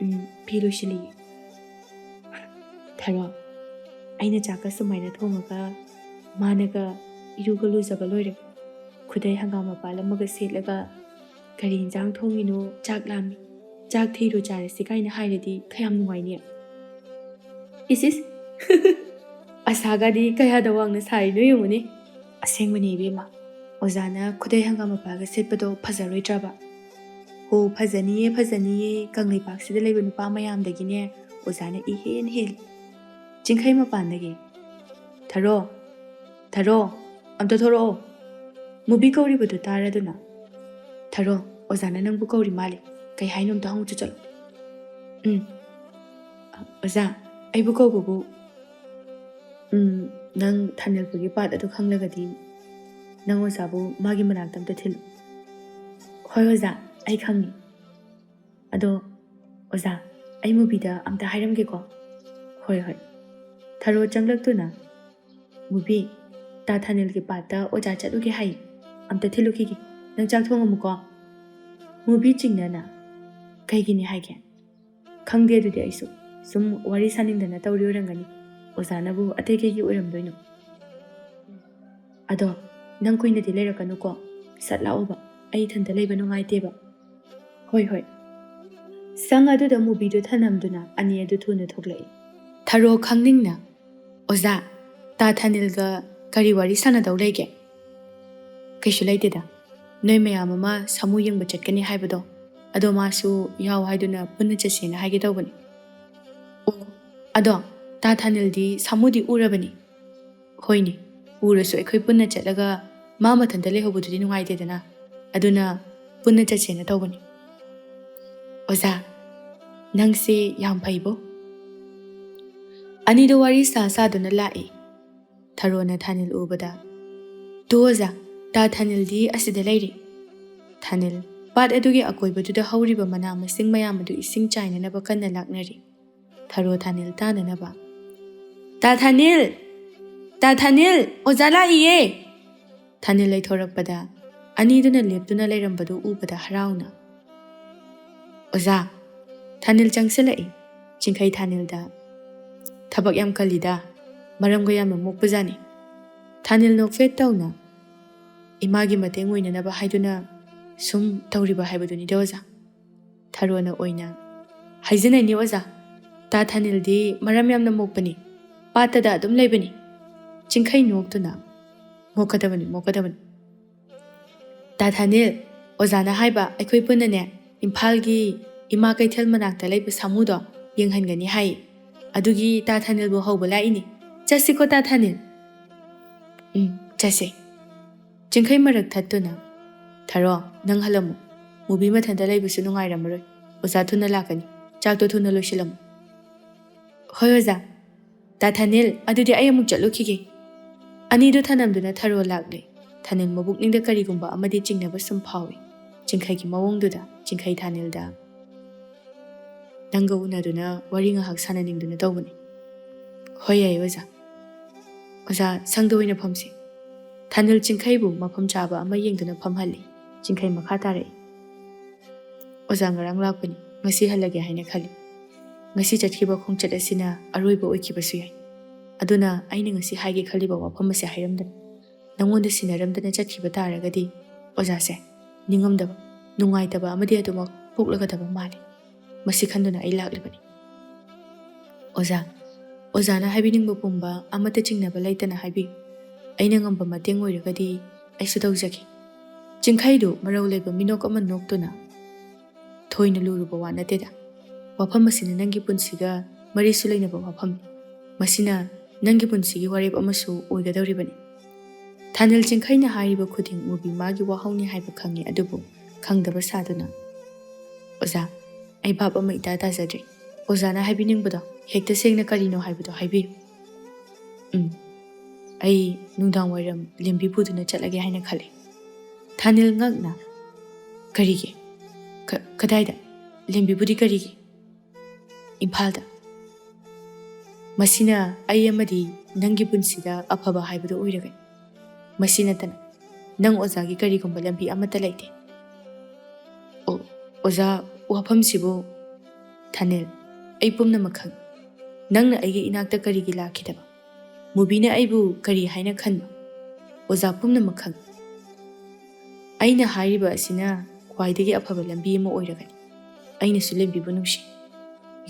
"ꯎꯝ, ꯐꯤ ꯂꯣꯏꯁꯤꯜꯂꯤꯌꯦ꯫" "ꯊꯔꯣ, ꯑꯩꯅ ꯆꯥꯛꯀ ꯁꯨꯃꯥꯏꯅ ꯊꯣꯡꯉꯒ ꯃꯥꯅꯒ ꯏꯔꯨꯒ ꯂꯨꯖꯕ ꯂꯣꯏꯔꯦ꯫ ꯈꯨꯗꯩ ꯍꯪꯒꯥꯝ ꯃꯄꯥꯜ ꯑꯃꯒ ꯁꯦꯠꯂꯒ ꯀꯔꯤ ꯏꯟꯖꯥꯡ ꯊꯣꯡꯉꯤꯅꯣ, ꯆꯥꯛ ꯂꯥꯝꯃꯤ, ꯆꯥꯛ ꯊꯤꯔꯣ ꯆꯥꯔꯁꯤ ꯀꯥꯏꯅ ꯍꯥꯏꯔꯗꯤ ꯀꯌꯥꯝ ꯅꯨꯡꯉꯥꯏꯅꯤ꯫" "ꯏꯁ ꯏꯁ, ꯑꯁꯥꯒꯗꯤ ꯀꯌꯥꯗ ꯋꯥꯡꯅ ꯁꯥꯔꯤꯅꯣ ꯌꯦꯡꯉꯨꯅꯦ꯫" "ꯑꯁꯦꯡꯕꯅꯦ ꯏꯕꯦꯝꯃ, ꯑꯣꯖꯥꯅ ꯈꯨꯗꯩ ꯍꯪꯒꯥꯝ ꯃꯄꯥꯜꯒ ꯁꯦꯠꯄꯗꯣ ꯐꯖꯔꯣꯏꯗ꯭ꯔꯕ?" "ꯍꯣ, ꯐꯖꯅꯤꯌꯦ, ꯐꯖꯅꯤꯌꯦ, ꯀꯪꯂꯩꯄꯥꯛꯁꯤꯗ ꯂꯩꯕ ꯅꯨꯄꯥ ꯃꯌꯥꯝꯗꯒꯤꯅꯦ ꯑꯣꯖꯥꯅ ꯏꯍꯦꯟ ꯍꯦꯜꯂꯤ꯫" ꯆꯤꯡꯈꯩ ꯃꯄꯥꯟꯗꯒꯤ, "ꯊꯔꯣ, ꯊꯔꯣ, ꯑꯝꯇ ꯊꯣꯔꯛꯑꯣ꯫" ꯃꯨꯕꯤ ꯀꯧꯔꯤꯕꯗꯨ ꯇꯥꯔꯗꯨꯅ, "ꯊꯔꯣ, ꯑꯣꯖꯥꯅ ꯅꯪꯕꯨ ꯀꯧꯔꯤ ꯃꯥꯜꯂꯤ꯫ ꯀꯩ ꯍꯥꯏꯅꯣ ꯑꯝꯇ ꯍꯪꯉꯨꯆꯣ ꯆꯠꯂꯣ꯫" "ꯎꯝ, ꯑꯣꯖꯥ, ꯑꯩꯕꯨ ꯀꯧꯕꯕꯨ, ꯎꯝ, ꯅꯪ ꯊꯥꯅꯤꯜꯄꯒꯤ ꯄꯥꯠ ꯑꯗꯨ ꯈꯪꯂꯒꯗꯤ ꯅꯪ ꯑꯣꯖꯥꯕꯨ ꯃꯥꯒꯤ ꯃꯅꯥꯛꯇ ꯑꯝꯇ ꯊꯤꯜꯂꯨ꯫" "ꯍꯣꯏ ꯑꯣꯖꯥ, ꯑꯩ ꯈꯪꯉꯤ꯫ ꯑꯗꯣ ꯑꯣꯖꯥ, ꯑꯩ ꯃꯨꯕꯤꯗ ꯑꯝꯇ ꯍꯥꯏꯔꯝꯒꯦꯀꯣ꯫ ꯍꯣꯏ, ꯍꯣꯏ꯫ ꯊꯔꯣ ꯆꯪꯂꯛꯇꯨꯅ, "ꯃꯨꯕꯤ, ꯇꯥ ꯊꯥꯅꯤꯜꯒꯤ ꯄꯥꯠꯇ ꯑꯣꯖꯥ ꯆꯠꯂꯨꯒꯦ ꯍꯥꯏ꯫ ꯑꯝꯇ ꯊꯤꯜꯂꯨꯈꯤꯒꯦ꯫ ꯅꯪ ꯆꯥꯛ ꯊꯣꯡꯉꯝꯃꯨꯀꯣ꯫" ꯃꯨꯕꯤ ꯆꯤꯡꯅꯅ, "ꯀꯩꯒꯤꯅꯤ ꯍꯥꯏꯒꯦ?" "ꯈꯪꯗꯦ ꯑꯗꯨꯗꯤ ꯑꯩꯁꯨ꯫ ꯁꯨꯝ ꯋꯥꯔꯤ ꯁꯥꯅꯤꯡꯗꯅ ꯇꯧꯔꯤ ꯑꯣꯏꯔꯝꯒꯅꯤ꯫ ꯑꯣꯖꯥꯅꯕꯨ ꯑꯇꯩ ꯀꯩꯒꯤ ꯑꯣꯏꯔꯝꯗꯣꯏꯅꯣ? ꯑꯗꯣ ꯅꯪ ꯀꯨꯏꯅꯗꯤ ꯂꯩꯔꯛꯀꯅꯨꯀꯣ꯫ ꯁꯠ ꯂꯥꯛꯑꯣꯕ꯫ ꯑꯩ ꯏꯊꯟꯇ ꯂꯩꯕ ꯅꯨꯡꯉꯥꯏꯇꯦꯕ꯫" "ꯍꯣꯏ, ꯍꯣꯏ꯫" ꯁꯪ ꯑꯗꯨꯗ ꯃꯨꯕꯤꯗꯨ ꯊꯅꯝꯗꯨꯅ ꯑꯅꯤ ꯑꯗꯨ ꯊꯨꯅ ꯊꯣꯛꯂꯛꯏ꯫ ꯊꯔꯣ ꯈꯪꯅꯤꯡꯅ, "ꯑꯣꯖꯥ, ꯇꯥ ꯊꯥꯅꯤꯜꯒ ꯀꯔꯤ ꯋꯥꯔꯤ ꯁꯥꯟꯅꯗꯧ ꯂꯩꯒꯦ?" "ꯀꯩꯁꯨ ꯂꯩꯇꯦꯗ꯫ ꯅꯣꯏ ꯃꯌꯥꯝ ꯑꯃ ꯁꯥꯃꯨ ꯌꯦꯡꯕ ꯆꯠꯀꯅꯤ ꯍꯥꯏꯕꯗꯣ, ꯑꯗꯣ ꯃꯥꯁꯨ ꯌꯥꯎ ꯍꯥꯏꯗꯨꯅ ꯄꯨꯟꯅ ꯆꯠꯁꯦꯅ ꯍꯥꯏꯒꯦ ꯇꯧꯕꯅꯤ꯫" "ꯑꯣ, ꯑꯗꯣ ꯇꯥ ꯊꯥꯅꯤꯜꯗꯤ ꯁꯥꯃꯨꯗꯤ ꯎꯔꯕꯅꯤ?" "ꯍꯣꯏꯅꯦ, ꯎꯔꯁꯨ ꯑꯩꯈꯣꯏ ꯄꯨꯟꯅ ꯆꯠꯂꯒ ꯃꯥ ꯃꯊꯟꯇ ꯂꯩꯍꯧꯕꯗꯨꯗꯤ ꯅꯨꯡꯉꯥꯏꯇꯦꯗꯅ꯫ ꯑꯗꯨꯅ ꯄꯨꯟꯅ ꯆꯠꯁꯦꯅ ꯇꯧꯕꯅꯤ꯫" "ꯑꯣꯖꯥ, ꯅꯪꯁꯦ ꯌꯥꯝ ꯐꯩꯕꯣ꯫" ꯑꯅꯤꯗꯣ ꯋꯥꯔꯤ ꯁꯥ ꯁꯥꯗꯨꯅ ꯂꯥꯛꯏ꯫ ꯊꯔꯣꯅ ꯊꯥꯅꯤꯜ ꯎꯕꯗ, "ꯇꯨ ꯑꯣꯖꯥ, ꯇꯥ ꯊꯥꯅꯤꯜꯗꯤ ꯑꯁꯤꯗ ꯂꯩꯔꯤ꯫" ꯊꯥꯅꯤꯜ, ꯄꯥꯠ ꯑꯗꯨꯒꯤ ꯑꯀꯣꯏꯕꯗꯨꯗ ꯍꯧꯔꯤꯕ ꯃꯅꯥ ꯃꯁꯤꯡ ꯃꯌꯥꯝ ꯑꯗꯨ ꯏꯁꯤꯡ ꯆꯥꯏꯅꯅꯕ ꯀꯟꯅ ꯂꯥꯛꯅꯔꯤ꯫ ꯊꯔꯣ ꯊꯥꯅꯤꯜ ꯇꯥꯅꯅꯕ, "ꯇꯥ ꯊꯥꯅꯤꯜ! ꯇꯥ ꯊꯥꯅꯤꯜ! ꯑꯣꯖꯥ ꯂꯥꯛꯏꯌꯦ!" ꯊꯥꯅꯤꯜ ꯂꯩꯊꯣꯔꯛꯄꯗ ꯑꯅꯤꯗꯨꯅ ꯂꯦꯞꯇꯨꯅ ꯂꯩꯔꯝꯕꯗꯨ ꯎꯕꯗ ꯍꯔꯥꯎꯅ, "ꯑꯣꯖꯥ!" ꯊꯥꯅꯤꯜ ꯆꯪꯁꯤꯜꯂꯛꯏ꯫ ꯆꯤꯡꯈꯩ ꯊꯥꯅꯤꯜꯗ, "ꯊꯕꯛ ꯌꯥꯝ ꯀꯜꯂꯤꯗ, ꯃꯔꯝꯒ ꯌꯥꯝꯅ ꯃꯣꯛꯄꯖꯥꯠꯅꯤ꯫" ꯊꯥꯅꯤꯜ ꯅꯣꯛꯐꯦꯠ ꯇꯧꯅ, "ꯏꯃꯥꯒꯤ ꯃꯇꯦꯡ ꯑꯣꯏꯅꯅꯕ ꯍꯥꯏꯗꯨꯅ ꯁꯨꯝ ꯇꯧꯔꯤꯕ ꯍꯥꯏꯕꯗꯨꯅꯤꯗ ꯑꯣꯖꯥ꯫" ꯊꯔꯣꯅ ꯑꯣꯏꯅ, "ꯍꯥꯏꯖꯤꯟꯅꯩꯅꯤ ꯑꯣꯖꯥ, ꯇꯥ ꯊꯥꯅꯤꯜꯗꯤ ꯃꯔꯝ ꯌꯥꯝꯅ ꯃꯣꯛꯄꯅꯤ, ꯄꯥꯠꯇꯗ ꯑꯗꯨꯝ ꯂꯩꯕꯅꯤ꯫" ꯆꯤꯡꯈꯩ ꯅꯣꯛꯇꯨꯅ, "ꯃꯣꯛꯀꯗꯕꯅꯤ, ꯃꯣꯛꯀꯗꯕꯅꯤ꯫ ꯇꯥ ꯊꯥꯅꯤꯜ, ꯑꯣꯖꯥꯅ ꯍꯥꯏꯕ ꯑꯩꯈꯣꯏ ꯄꯨꯟꯅꯅꯦ ꯏꯝꯐꯥꯜꯒꯤ ꯏꯃꯥ ꯀꯩꯊꯦꯜ ꯃꯅꯥꯛꯇ ꯂꯩꯕ ꯁꯥꯃꯨꯗꯣ ꯌꯦꯡꯍꯟꯒꯅꯤ ꯍꯥꯏ꯫ ꯑꯗꯨꯒꯤ ꯇꯥ ꯊꯥꯅꯤꯜꯕꯨ ꯍꯧꯕ ꯂꯥꯛꯏꯅꯤ꯫ ꯆꯠꯁꯤꯀꯣ ꯇꯥ ꯊꯥꯅꯤꯜ?" "ꯎꯝ, ꯆꯠꯁꯦ꯫" ꯆꯤꯡꯈꯩ ꯃꯔꯛ ꯊꯠꯇꯨꯅ, "ꯊꯔꯣ, ꯅꯪ ꯍꯜꯂꯝꯃꯨ꯫ ꯃꯨꯕꯤ ꯃꯊꯟꯇ ꯂꯩꯕꯁꯨ ꯅꯨꯡꯉꯥꯏꯔꯝꯃꯔꯣꯏ꯫ ꯑꯣꯖꯥ ꯊꯨꯅ ꯂꯥꯛꯀꯅꯤ꯫ ꯆꯥꯛꯇꯣ ꯊꯨꯅ ꯂꯣꯏꯁꯤꯜꯂꯝꯃꯨ꯫" "ꯍꯣꯏ ꯑꯣꯖꯥ꯫ ꯇꯥ ꯊꯥꯅꯤꯜ, ꯑꯗꯨꯗꯤ ꯑꯩ ꯑꯃꯨꯛ ꯆꯠꯂꯨꯈꯤꯒꯦ꯫" ꯑꯅꯤꯗꯨ ꯊꯅꯝꯗꯨꯅ ꯊꯔꯣ ꯂꯥꯛꯂꯦ꯫ ꯊꯥꯅꯤꯜ ꯃꯕꯨꯛꯅꯤꯡꯗ ꯀꯔꯤꯒꯨꯝꯕ ꯑꯃꯗꯤ ꯆꯤꯡꯅꯕ ꯁꯨꯝ ꯐꯥꯎꯏ꯫ ꯆꯤꯡꯈꯩꯒꯤ ꯃꯑꯣꯡꯗꯨꯗ ꯆꯤꯡꯈꯩ ꯊꯥꯅꯤꯜꯗ, ꯅꯪꯒ ꯎꯅꯗꯨꯅ ꯋꯥꯔꯤ ꯉꯥꯏꯍꯥꯛ ꯁꯥꯟꯅꯅꯤꯡꯗꯨꯅ ꯇꯧꯕꯅꯤ꯫ ꯍꯣꯏ, ꯌꯥꯏ ꯑꯣꯖꯥ꯫ ꯑꯣꯖꯥ, ꯁꯪꯗ ꯑꯣꯏꯅ ꯐꯝꯁꯤ꯫ ꯊꯥꯅꯤꯜ ꯆꯤꯡꯈꯩꯕꯨ ꯃꯐꯝ ꯆꯥꯕ ꯑꯃ ꯌꯦꯡꯗꯨꯅ ꯐꯝꯍꯜꯂꯤ꯫ ꯆꯤꯡꯈꯩ ꯃꯈꯥ ꯇꯥꯔꯛꯏ꯫ ꯑꯣꯖꯥ, ꯉꯔꯥꯡ ꯂꯥꯛꯄꯅꯤ, ꯉꯁꯤ ꯍꯜꯂꯒꯦ ꯍꯥꯏꯅ ꯈꯜꯂꯤ꯫ ꯉꯁꯤ ꯆꯠꯈꯤꯕ ꯈꯣꯡꯆꯠ ꯑꯁꯤꯅ ꯑꯔꯣꯏꯕ ꯑꯣꯏꯈꯤꯕꯁꯨ ꯌꯥꯏ꯫ ꯑꯗꯨꯅ ꯑꯩꯅ ꯉꯁꯤ ꯍꯥꯏꯒꯦ ꯈꯜꯂꯤꯕ ꯋꯥꯐꯝ ꯑꯁꯤ ꯍꯥꯏꯔꯝꯗꯅ, ꯅꯉꯣꯟꯗ ꯁꯤꯟꯅꯔꯝꯗꯅ ꯆꯠꯈꯤꯕ ꯇꯥꯔꯒꯗꯤ ꯑꯣꯖꯥꯁꯦ ꯅꯤꯡꯉꯝꯗꯕ, ꯅꯨꯡꯉꯥꯏꯇꯕ ꯑꯃꯗꯤ ꯑꯗꯨꯃꯛ ꯄꯣꯛꯂꯒꯗꯕ ꯃꯥꯜꯂꯤ꯫ ꯃꯁꯤ ꯈꯟꯗꯨꯅ ꯑꯩ ꯂꯥꯛꯂꯤꯕꯅꯤ꯫ ꯑꯣꯖꯥ, ꯑꯣꯖꯥꯅ ꯍꯥꯏꯕꯤꯅꯤꯡꯕ ꯄꯨꯝꯕ ꯑꯃꯠꯇ ꯆꯤꯡꯅꯕ ꯂꯩꯇꯅ ꯍꯥꯏꯕꯤꯌꯨ꯫ ꯑꯩꯅ ꯉꯝꯕ ꯃꯇꯦꯡ ꯑꯣꯏꯔꯒꯗꯤ ꯑꯩꯁꯨ ꯇꯧꯖꯒꯦ꯫ ꯆꯤꯡꯈꯩꯗꯨ ꯃꯔꯧ ꯂꯩꯕ ꯃꯤꯅꯣꯛ ꯑꯃ ꯅꯣꯛꯇꯨꯅ, ꯊꯣꯏꯅ ꯂꯨꯔꯨꯕ ꯋꯥ ꯅꯠꯇꯦꯗ꯫ ꯋꯥꯐꯝ ꯑꯁꯤꯅ ꯅꯪꯒꯤ ꯄꯨꯟꯁꯤꯒ ꯃꯔꯤꯁꯨ ꯂꯩꯅꯕ ꯋꯥꯐꯝꯅꯤ꯫ ꯃꯁꯤꯅ ꯅꯪꯒꯤ ꯄꯨꯟꯁꯤꯒꯤ ꯋꯥꯔꯦꯞ ꯑꯃꯁꯨ ꯑꯣꯏꯒꯗꯧꯔꯤꯕꯅꯤ꯫ ꯊꯥꯅꯤꯜ ꯆꯤꯡꯈꯩꯅ ꯍꯥꯏꯔꯤꯕ ꯈꯨꯗꯤꯡ ꯃꯨꯕꯤ ꯃꯥꯒꯤ ꯋꯥꯍꯧꯅꯤ ꯍꯥꯏꯕ ꯈꯪꯉꯤ, ꯑꯗꯨꯕꯨ ꯈꯪꯗꯕ ꯁꯥꯗꯨꯅ, "ꯑꯣꯖꯥ, ꯑꯩ ꯚꯥꯞ ꯑꯃ ꯏꯇꯥ ꯇꯥꯖꯗ꯭ꯔꯦ꯫ ꯑꯣꯖꯥꯅ ꯍꯥꯏꯕꯤꯅꯤꯡꯕꯗꯣ ꯍꯦꯛꯇ ꯁꯦꯡꯅ ꯀꯔꯤꯅꯣ ꯍꯥꯏꯕꯗꯣ ꯍꯥꯏꯕꯤꯌꯨ꯫" "ꯎꯝ, ꯑꯩ ꯅꯨꯡꯗꯥꯡ ꯋꯥꯏꯔꯝ ꯂꯦꯝꯕꯤ ꯄꯨꯗꯨꯅ ꯆꯠꯂꯒꯦ ꯍꯥꯏꯅ ꯈꯜꯂꯤ꯫" ꯊꯥꯅꯤꯜ ꯉꯛꯅ, "ꯀꯔꯤꯒꯤ? ꯀ-, ꯀꯗꯥꯏꯗ? ꯂꯦꯝꯕꯤꯕꯨꯗꯤ ꯀꯔꯤꯒꯤ?" "ꯏꯝꯐꯥꯜꯗ꯫ ꯃꯁꯤꯅ ꯑꯩ ꯑꯃꯗꯤ ꯅꯪꯒꯤ ꯄꯨꯟꯁꯤꯗ ꯑꯐꯕ ꯍꯥꯏꯕꯗꯨ ꯑꯣꯏꯔꯒꯅꯤ꯫ ꯃꯁꯤ ꯅꯠꯇꯅ ꯅꯪ ꯑꯣꯖꯥꯒꯤ ꯀꯔꯤꯒꯨꯝꯕ ꯂꯝꯕꯤ ꯑꯃꯠꯇ ꯂꯩꯇꯦ꯫" "ꯑꯣ, ꯑꯣꯖꯥ, ꯋꯥꯐꯝꯁꯤꯕꯨ?" "ꯊꯥꯅꯤꯜ, ꯑꯩ ꯄꯨꯝꯅꯃꯛ ꯈꯪꯏ꯫ ꯅꯪꯅ ꯑꯩꯒꯤ ꯏꯅꯥꯛꯇ ꯀꯔꯤꯒꯤ ꯂꯥꯛꯈꯤꯗꯕ? ꯃꯨꯕꯤꯅ ꯑꯩꯕꯨ ꯀꯔꯤ ꯍꯥꯏꯅ ꯈꯟꯕ? ꯑꯣꯖꯥ, ꯄꯨꯝꯅꯃꯛ ꯈꯪꯏ꯫ ꯑꯩꯅ ꯍꯥꯏꯔꯤꯕ ꯑꯁꯤꯅ ꯈ꯭ꯋꯥꯏꯗꯒꯤ ꯑꯐꯕ ꯂꯝꯕꯤ ꯑꯃ ꯑꯣꯏꯔꯒꯅꯤ꯫ ꯑꯩꯅꯁꯨ ꯂꯦꯝꯕꯤꯕꯨ ꯅꯨꯡꯁꯤ꯫